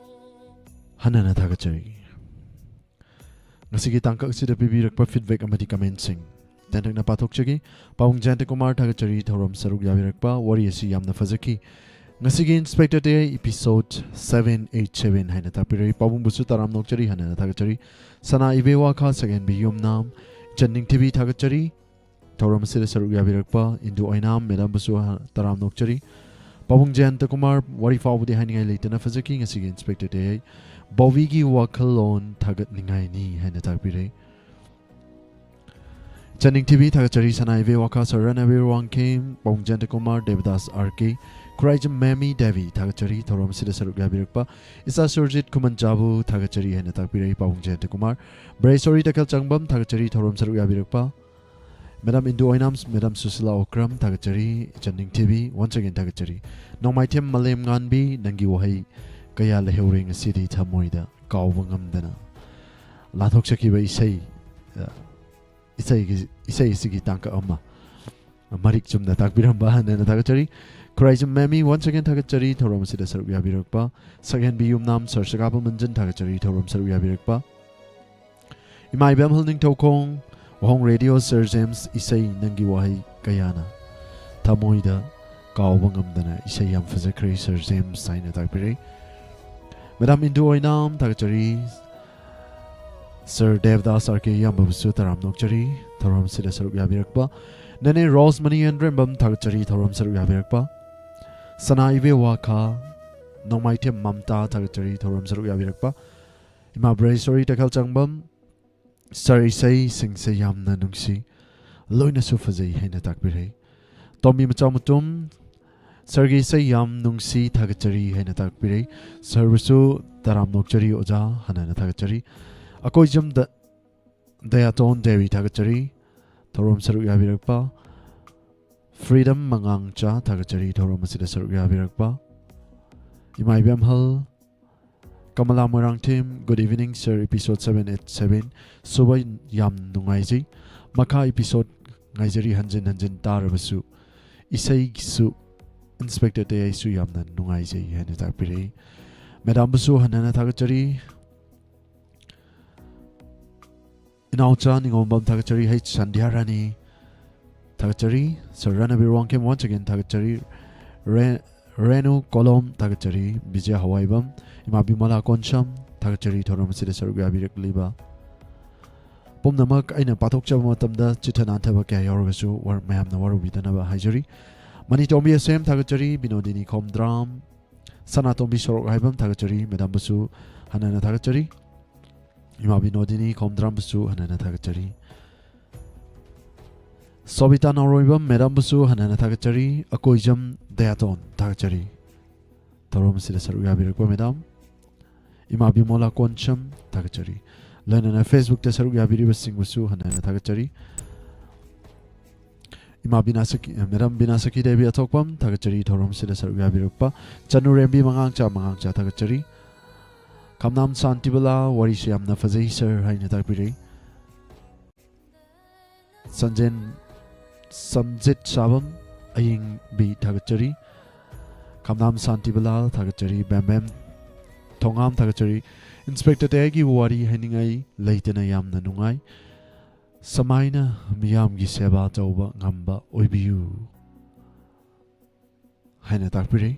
ꯍꯟꯅꯅ ꯊꯥꯒꯠꯆꯔꯤ꯫ ꯉꯁꯤꯒꯤ ꯇꯥꯡꯀꯛ ꯑꯁꯤꯗ ꯄꯤꯕꯤꯔꯛꯄ ꯐꯤꯗꯕꯦꯛ ꯑꯃꯗꯤ ꯀꯃꯦꯟꯁꯤꯡ ꯇꯦꯟꯇꯛꯅ ꯄꯥꯊꯣꯛꯆꯒꯦ꯫ ꯄꯥꯕꯨꯡ ꯖꯌꯟꯇ ꯀꯨꯃꯥꯔ ꯊꯥꯒꯠꯆꯔꯤ, ꯊꯧꯔꯝ ꯁꯔꯨꯛ ꯌꯥꯕꯤꯔꯛꯄ꯫ ꯋꯥꯔꯤ ꯑꯁꯤ ꯌꯥꯝꯅ ꯐꯖꯈꯤ꯫ ꯉꯁꯤꯒꯤ ꯏꯟꯁꯄꯦꯛꯇꯔ ꯗꯦ ꯏꯄꯤꯁꯣꯗ ꯁꯚꯦꯟ ꯑꯩꯠ ꯁꯚꯦꯟ ꯍꯥꯏꯅ ꯇꯥꯛꯄꯤꯔꯛꯏ꯫ ꯄꯥꯕꯨꯡꯕꯨꯁꯨ ꯇꯔꯥꯝ ꯅꯣꯛꯆꯔꯤ, ꯍꯟꯅꯅ ꯊꯥꯒꯠꯆꯔꯤ꯫ ꯁꯅꯥ ꯏꯕꯦ ꯋꯥꯈꯥ, ꯁꯛꯍꯦꯟꯕꯤ ꯌꯨꯝꯅꯥꯝ, ꯏꯆꯟ ꯅꯤꯡꯊꯤꯕꯤ ꯊꯥꯒꯠꯆꯔꯤ꯫ ꯊꯧꯔꯝ ꯑꯁꯤꯗ ꯁꯔꯨꯛ ꯌꯥꯕꯤꯔꯛꯄ ꯏꯟꯗꯨ ꯑꯣꯏꯅꯥꯝ ꯃꯦꯗꯥꯝꯕꯨꯁꯨ ꯍ-, ꯇꯔꯥꯝ ꯅꯣꯛꯆꯔꯤ꯫ ꯄꯥꯕꯨꯡ ꯖꯌꯟꯇ ꯀꯨꯃꯥꯔ, ꯋꯥꯔꯤ ꯐꯥꯎꯕꯗꯤ ꯍꯥꯏꯅꯤꯡꯉꯥꯏ ꯂꯩꯇꯅ ꯐꯖꯈꯤ꯫ ꯉꯁꯤꯒꯤ ꯏꯟꯁꯄꯦꯛꯇꯔ ꯗꯦ ꯕꯣꯕꯤꯒꯤ ꯋꯥꯈꯜꯂꯣꯟ ꯊꯥꯒꯠꯅꯤꯡꯉꯥꯏꯅꯤ ꯍꯥꯏꯅ ꯇꯥꯛꯄꯤꯔꯦ꯫ ꯏꯆꯟ ꯅꯤꯡꯊꯤꯕꯤ ꯊꯥꯒꯠꯆꯔꯤ꯫ ꯁꯅꯥ ꯏꯕꯦ ꯋꯥꯈꯥ, ꯁꯔ ꯔꯟ ꯑꯕꯤꯔ ꯋꯥꯡꯈꯦꯝ, ꯄꯥꯕꯨꯡ ꯖꯌꯟꯇ ꯀꯨꯃꯥꯔ, ꯗꯦꯕꯗꯥꯁ ꯑꯥꯔ ꯀꯦ, ꯈꯨꯔꯥꯏꯖꯝ ꯃꯦꯃꯤ ꯗꯦꯕꯤ ꯊꯥꯒꯠꯆꯔꯤ꯫ ꯊꯧꯔꯝ ꯑꯁꯤꯗ ꯁꯔꯨꯛ ꯌꯥꯕꯤꯔꯛꯄ ꯏꯆꯥ ꯁꯨꯔꯖꯤꯠ ꯈꯨꯃꯟꯖꯥꯕꯨ ꯊꯥꯒꯠꯆꯔꯤ ꯍꯥꯏꯅ ꯇꯥꯛꯄꯤꯔꯛꯏ꯫ ꯄꯥꯕꯨꯡ ꯖꯌꯟꯇ ꯀꯨꯃꯥꯔ, ꯕ꯭ꯔꯦꯁꯣꯔꯤ ꯇꯈꯦꯜ ꯆꯪꯕꯝ ꯊꯥꯒꯠꯆꯔꯤ꯫ ꯊꯧꯔꯝ ꯁꯔꯨꯛ ꯌꯥꯕꯤꯔꯛꯄ ꯃꯦꯗꯥꯝ ꯏꯟꯗꯨ ꯑꯣꯏꯅꯥꯝ, ꯃꯦꯗꯥꯝ ꯁꯨꯁꯤꯂꯥ ꯑꯣꯀ꯭ꯔꯝ ꯊꯥꯒꯠꯆꯔꯤ꯫ ꯏꯆꯟ ꯅꯤꯡꯊꯤꯕꯤ, once again ꯊꯥꯒꯠꯆꯔꯤ꯫ ꯅꯣꯡꯃꯥꯏꯊꯦꯝ ꯃꯥꯂꯦꯝ ꯉꯥꯟꯕꯤ, ꯅꯪꯒꯤ ꯋꯥꯍꯩ ꯀꯌꯥ ꯂꯩꯍꯧꯔꯦ ꯉꯁꯤꯗꯤ ꯊꯃꯣꯏꯗ ꯀꯥꯎꯕ ꯉꯝꯗꯅ꯫ ꯂꯥꯟꯊꯣꯛꯆꯈꯤꯕ ꯏꯁꯩ, ꯑ, ꯏꯁꯩꯒꯤ, ꯏꯁꯩ ꯑꯁꯤꯒꯤ ꯇꯥꯡꯀꯛ ꯑꯃ ꯃꯔꯤꯛ ꯆꯨꯝꯅ ꯇꯥꯛꯄꯤꯔꯝꯕ ꯍꯟꯅꯅ ꯊꯥꯒꯠꯆꯔꯤ꯫ ꯈꯨꯔꯥꯏꯖꯝ ꯃꯦꯃꯤ, once again ꯊꯥꯒꯠꯆꯔꯤ꯫ ꯊꯧꯔꯝ ꯑꯁꯤꯗ ꯁꯔꯨꯛ ꯌꯥꯕꯤꯔꯛꯄ ꯁꯛꯍꯦꯟꯕꯤ ꯌꯨꯝꯅꯥꯝ, ꯁꯔ ꯁꯒꯥꯕ ꯃꯟꯖꯟ ꯊꯥꯒꯠꯆꯔꯤ꯫ ꯊꯧꯔꯝ ꯁꯔꯨꯛ ꯌꯥꯕꯤꯔꯛꯄ ꯏꯃꯥ ꯏꯕꯦꯝꯍꯜ ꯅꯤꯡꯊꯧꯈꯣꯡ, ꯋꯥꯍꯣꯡ ꯔꯦꯗꯤꯑꯣ, ꯁꯔ ꯖꯦꯝꯁ, ꯏꯁꯩ ꯅꯪꯒꯤ ꯋꯥꯍꯩ ꯀꯌꯥꯅ ꯊꯃꯣꯏꯗ ꯀꯥꯎꯕ ꯉꯝꯗꯅ꯫ ꯏꯁꯩ ꯌꯥꯝ ꯐꯖꯈ꯭ꯔꯦ ꯁꯔ ꯖꯦꯝꯁ ꯍꯥꯏꯅ ꯇꯥꯛꯄꯤꯔꯛꯏ꯫ ꯃꯦꯗꯥꯝ ꯏꯟꯗꯨ ꯑꯣꯏꯅꯥꯝ ꯊꯥꯒꯠꯆꯔꯤ꯫ ꯁꯔ ꯗꯦꯕꯗꯥꯁ ꯑꯥꯔ ꯀꯦ ꯏꯌꯥꯝꯕꯕꯨꯁꯨ ꯇꯔꯥꯝ ꯅꯣꯛꯆꯔꯤ ꯊꯧꯔꯝ ꯑꯁꯤꯗ ꯁꯔꯨꯛ ꯌꯥꯕꯤꯔꯛꯄ꯫ ꯅꯦꯅꯦ ꯔꯣꯁꯃꯅꯤ ꯑꯦꯟ ꯔꯦꯝꯕꯝ ꯊꯥꯒꯠꯆꯔꯤ ꯊꯧꯔꯝ ꯁꯔꯨꯛ ꯌꯥꯕꯤꯔꯛꯄ꯫ ꯁꯅꯥ ꯏꯕꯦ ꯋꯥꯈꯥ, ꯅꯣꯡꯃꯥꯏꯊꯦꯝ ꯃꯝꯇꯥ ꯊꯥꯒꯠꯆꯔꯤ ꯊꯧꯔꯝ ꯁꯔꯨꯛ ꯌꯥꯕꯤꯔꯛꯄ꯫ ꯏꯃꯥ ꯕ꯭ꯔꯦꯁꯣꯔꯤ ꯇꯈꯦꯜ ꯆꯪꯕꯝ, ꯁꯔ ꯏꯁꯩꯁꯤꯡꯁꯦ ꯌꯥꯝꯅ ꯅꯨꯡꯁꯤ, ꯂꯣꯏꯅꯁꯨ ꯐꯖꯩ ꯍꯥꯏꯅ ꯇꯥꯛꯄꯤꯔꯛꯏ꯫ ꯇꯣꯝꯕꯤ ꯃꯆꯥ ꯃꯇꯨꯝ, ꯁꯔꯒꯤ ꯏꯁꯩ ꯌꯥꯝ ꯅꯨꯡꯁꯤ, ꯊꯥꯒꯠꯆꯔꯤ ꯍꯥꯏꯅ ꯇꯥꯛꯄꯤꯔꯛꯏ꯫ ꯁꯔꯕꯨꯁꯨ ꯇꯔꯥꯝ ꯅꯣꯛꯆꯔꯤ ꯑꯣꯖꯥ, ꯍꯟꯅ ꯍꯟꯅ ꯊꯥꯒꯠꯆꯔꯤ꯫ ꯑꯀꯣꯏꯖꯝ ꯗ-, ꯗꯌꯥꯇꯣꯟ ꯗꯦꯕꯤ ꯊꯥꯒꯠꯆꯔꯤ ꯊꯧꯔꯝ ꯁꯔꯨꯛ ꯌꯥꯕꯤꯔꯛꯄ꯫ ꯐ꯭ꯔꯤꯗꯝ ꯃꯉꯥꯡꯆꯥ ꯊꯥꯒꯠꯆꯔꯤ ꯊꯧꯔꯝ ꯑꯁꯤꯗ ꯁꯔꯨꯛ ꯌꯥꯕꯤꯔꯛꯄ꯫ ꯏꯃꯥ ꯏꯕꯦꯝꯍꯜ, Kamala Moirangthem, good evening sir, episode seven eight seven ꯁꯨꯕ ꯌꯥꯝ ꯅꯨꯡꯉꯥꯏꯖꯩ꯫ ꯃꯈꯥ episode ꯉꯥꯏꯖꯔꯤ, ꯍꯟꯖꯤꯟ ꯍꯟꯖꯤꯟ ꯇꯥꯔꯕꯁꯨ꯫ ꯏꯁꯩꯒꯤꯁꯨ ꯏꯟꯁꯄꯦꯛꯇꯔ ꯇꯌꯥꯏꯁꯨ ꯌꯥꯝꯅ ꯅꯨꯡꯉꯥꯏꯖꯩ ꯍꯥꯏꯅ ꯇꯥꯛꯄꯤꯔꯛꯏ꯫ ꯃꯦꯗꯥꯝꯕꯨꯁꯨ ꯍꯟꯅ ꯍꯟꯅ ꯊꯥꯒꯠꯆꯔꯤ꯫ ꯏꯅꯥꯎꯆꯥ ꯅꯤꯉꯣꯝꯕꯝ ꯊꯥꯒꯠꯆꯔꯤ꯫ ꯍꯩꯆ ꯁꯟꯙ꯭ꯌꯥ ꯔꯥꯅꯤ ꯊꯥꯒꯠꯆꯔꯤ꯫ ꯁꯔ ꯔꯅꯕꯤꯔ ꯋꯥꯡꯈꯦꯝ once again ꯊꯥꯒꯠꯆꯔꯤ꯫ ꯔꯦ-, ꯔꯦꯅꯨ ꯀꯣꯂꯣꯝ ꯊꯥꯒꯠꯆꯔꯤ꯫ ꯕꯤꯖꯦ ꯍꯋꯥꯏꯕꯝ, ꯏꯃꯥ ꯕꯤꯃꯂꯥ ꯀꯣꯟꯁꯝ ꯊꯥꯒꯠꯆꯔꯤ ꯊꯧꯔꯝ ꯑꯁꯤꯗ ꯁꯔꯨꯛ ꯌꯥꯕꯤꯔꯛꯂꯤꯕ ꯄꯨꯝꯅꯃꯛ꯫ ꯑꯩꯅ ꯄꯥꯊꯣꯛꯆꯕ ꯃꯇꯝꯗ ꯆꯤꯠꯊ ꯅꯥꯟꯊꯕ ꯀꯌꯥ ꯌꯥꯎꯔꯒꯁꯨ ꯋꯥꯔ-, ꯃꯌꯥꯝꯅ ꯋꯥꯔꯧꯕꯤꯗꯅꯕ ꯍꯥꯏꯖꯔꯤ꯫ ꯃꯅꯤꯇꯣꯝꯕꯤ ꯑꯁꯦꯝ ꯊꯥꯒꯠꯆꯔꯤ꯫ ꯕꯤꯅꯣꯗꯤꯅꯤ ꯈꯣꯝꯗ꯭ꯔꯥꯝ, ꯁꯅꯥꯇꯣꯝꯕꯤ ꯁꯣꯔꯣꯛ ꯍꯥꯏꯕꯝ ꯊꯥꯒꯠꯆꯔꯤ꯫ ꯃꯦꯗꯥꯝꯕꯨꯁꯨ ꯍꯟꯅ ꯍꯟꯅ ꯊꯥꯒꯠꯆꯔꯤ꯫ ꯏꯃꯥ ꯕꯤꯅꯣꯗꯤꯅꯤ ꯈꯣꯝꯗ꯭ꯔꯥꯝꯕꯨꯁꯨ ꯍꯟꯅ ꯍꯟꯅ ꯊꯥꯒꯠꯆꯔꯤ꯫ ꯁꯣꯕꯤꯇꯥ ꯅꯥꯎꯔꯣꯏꯕꯝ ꯃꯦꯗꯥꯝꯕꯨꯁꯨ ꯍꯟꯅ ꯍꯟꯅ ꯊꯥꯒꯠꯆꯔꯤ꯫ ꯑꯀꯣꯏꯖꯝ ꯗꯌꯥꯇꯣꯟ ꯊꯥꯒꯠꯆꯔꯤ ꯊꯧꯔꯝ ꯑꯁꯤꯗ ꯁꯔꯨꯛ ꯌꯥꯕꯤꯔꯛꯄ ꯃꯦꯗꯥꯝ꯫ ꯏꯃꯥ ꯕꯤꯃꯣꯂꯥ ꯀꯣꯟꯁꯝ ꯊꯥꯒꯠꯆꯔꯤ꯫ ꯂꯣꯏꯅꯅ Facebook-ꯇ ꯁꯔꯨꯛ ꯌꯥꯕꯤꯔꯤꯕꯁꯤꯡꯕꯨꯁꯨ ꯍꯟꯅ ꯍꯟꯅ ꯊꯥꯒꯠꯆꯔꯤ꯫ ꯏꯃꯥ ꯕꯤꯅꯥꯁꯀꯤ, ꯃꯦꯗꯥꯝ ꯕꯤꯅꯥꯁꯀꯤ ꯗꯦꯕꯤ ꯑꯊꯣꯛꯄꯝ ꯊꯥꯒꯠꯆꯔꯤ ꯊꯧꯔꯝꯁꯤꯗ ꯁꯔꯨꯛ ꯌꯥꯕꯤꯔꯛꯄ꯫ ꯆꯅꯨꯔꯦꯝꯕꯤ ꯃꯉꯥꯡꯆꯥ, ꯃꯉꯥꯡꯆꯥ ꯊꯥꯒꯠꯆꯔꯤ꯫ ꯈꯝꯅꯥꯝ ꯁꯥꯟꯇꯤꯕꯂꯥ, ꯋꯥꯔꯤꯁꯦ ꯌꯥꯝꯅ ꯐꯖꯩ ꯁꯔ ꯍꯥꯏꯅ ꯇꯥꯛꯄꯤꯔꯛꯏ꯫ ꯁꯟꯖꯦꯟ, ꯁꯝꯖꯤꯠ ꯁꯥꯕꯝ ꯑꯌꯤꯡꯕꯤ ꯊꯥꯒꯠꯆꯔꯤ꯫ ꯈꯝꯅꯥꯝ ꯁꯥꯟꯇꯤꯕꯂꯥ ꯊꯥꯒꯠꯆꯔꯤ꯫ ꯕꯦꯝꯕꯦꯝ ꯊꯣꯉꯥꯝ ꯊꯥꯒꯠꯆꯔꯤ꯫ ꯏꯟꯁꯄꯦꯛꯇꯔ ꯇꯌꯥꯏꯒꯤ ꯋꯥꯔꯤ ꯍꯥꯏꯅꯤꯡꯉꯥꯏ ꯂꯩꯇꯅ ꯌꯥꯝꯅ ꯅꯨꯡꯉꯥꯏ꯫ ꯁꯃꯥꯏꯅ ꯃꯤꯌꯥꯝꯒꯤ ꯁꯦꯕꯥ ꯇꯧꯕ ꯉꯝꯕ ꯑꯣꯏꯕꯤꯌꯨ ꯍꯥꯏꯅ ꯇꯥꯛꯄꯤꯔꯤ꯫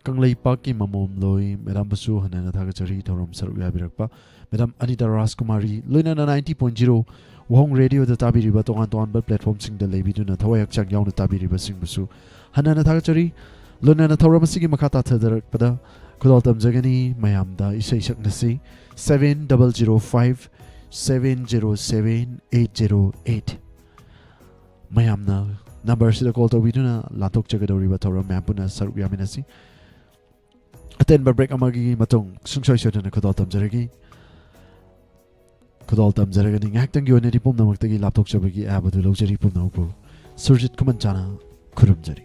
ꯀꯪꯂꯩꯄꯥꯛꯀꯤ ꯃꯃꯣꯝꯂꯣꯏ ꯃꯦꯗꯥꯝꯕꯨꯁꯨ ꯍꯟꯅ ꯍꯟꯅ ꯊꯥꯒꯠꯆꯔꯤ ꯊꯧꯔꯝ ꯁꯔꯨꯛ ꯌꯥꯕꯤꯔꯛꯄ ꯃꯦꯗꯥꯝ ꯑꯅꯤꯇꯥ ꯔꯥꯖꯀꯨꯃꯥꯔꯤ, ꯂꯣꯏꯅꯅ ninety point zero ꯋꯥꯍꯣꯡ ꯔꯦꯗꯤꯑꯣꯗ ꯇꯥꯕꯤꯔꯤꯕ ꯇꯣꯉꯥꯟ ꯇꯣꯉꯥꯟꯕ platformꯁꯤꯡꯗ ꯂꯩꯕꯤꯗꯨꯅ ꯊꯋꯥꯏ ꯍꯛꯆꯥꯡ ꯌꯥꯎꯅ ꯇꯥꯕꯤꯔꯤꯕꯁꯤꯡꯕꯨꯁꯨ ꯍꯟꯅ ꯍꯟꯅ ꯊꯥꯒꯠꯆꯔꯤ꯫ ꯂꯣꯏꯅꯅ ꯊꯧꯔꯝ ꯑꯁꯤꯒꯤ ꯃꯈꯥ ꯇꯥꯊꯗꯔꯛꯄꯗ ꯈꯨꯗꯣꯜ ꯇꯝꯖꯒꯅꯤ ꯃꯌꯥꯝꯗ ꯏꯁꯩ ꯁꯛꯅꯁꯤ, seven double zero five seven zero seven eight zero eight꯫ ꯃꯌꯥꯝꯅ numberꯁꯤꯗ call ꯇꯧꯕꯤꯗꯨꯅ ꯂꯥꯟꯊꯣꯛꯆꯒꯗꯧꯔꯤꯕ ꯊꯧꯔꯝ ꯃꯌꯥꯝ ꯄꯨꯟꯅ ꯁꯔꯨꯛ ꯌꯥꯃꯤꯟꯅꯁꯤ꯫ ꯑꯇꯦꯟꯕ break ꯑꯃꯒꯤ ꯃꯇꯨꯡ ꯁꯨꯡꯁꯣꯏ ꯁꯣꯏꯗꯅ ꯈꯨꯗꯣꯜ ꯇꯝꯖꯔꯒꯦ꯫ ꯈꯨꯗꯣꯜ ꯇꯝꯖꯔꯒꯅꯤ꯫ ꯉꯥꯏꯍꯥꯛꯇꯪꯒꯤ ꯑꯣꯏꯅꯗꯤ ꯄꯨꯝꯅꯃꯛꯇꯒꯤ ꯂꯥꯞꯊꯣꯛꯆꯕꯒꯤ ꯑꯌꯥꯕꯗꯨ ꯂꯧꯖꯔꯤ꯫ ꯄꯨꯝꯅꯃꯛꯄꯨ ꯁꯨꯔꯖꯤꯠ ꯈꯨꯃꯟꯆꯥꯅ ꯈꯨꯔꯨꯝꯖꯔꯤ꯫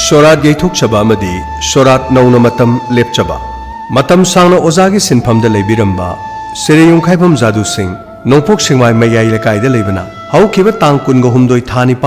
ꯁꯣꯔꯥꯠ ꯌꯩꯊꯣꯛꯆꯕ ꯑꯃꯗꯤ ꯁꯣꯔꯥꯠ ꯅꯧꯅ ꯃꯇꯝ ꯂꯦꯞꯆꯕ꯫ ꯃꯇꯝ ꯁꯥꯡꯅ ꯑꯣꯖꯥꯒꯤ ꯁꯤꯟꯐꯝꯗ ꯂꯩꯕꯤꯔꯝꯕ ꯁꯤꯔꯦ ꯌꯨꯝꯈꯥꯏꯕꯝ ꯖꯥꯗꯨ ꯁꯤꯡ, ꯅꯣꯡꯄꯣꯛ ꯁꯦꯛꯃꯥꯏ ꯃꯌꯥꯏ ꯂꯩꯀꯥꯏꯗ ꯂꯩꯕꯅ, ꯍꯧꯈꯤꯕ ꯇꯥꯡ ꯀꯨꯟꯒ ꯍꯨꯝꯗꯣꯏ ꯊꯥ ꯅꯤꯄꯥꯟ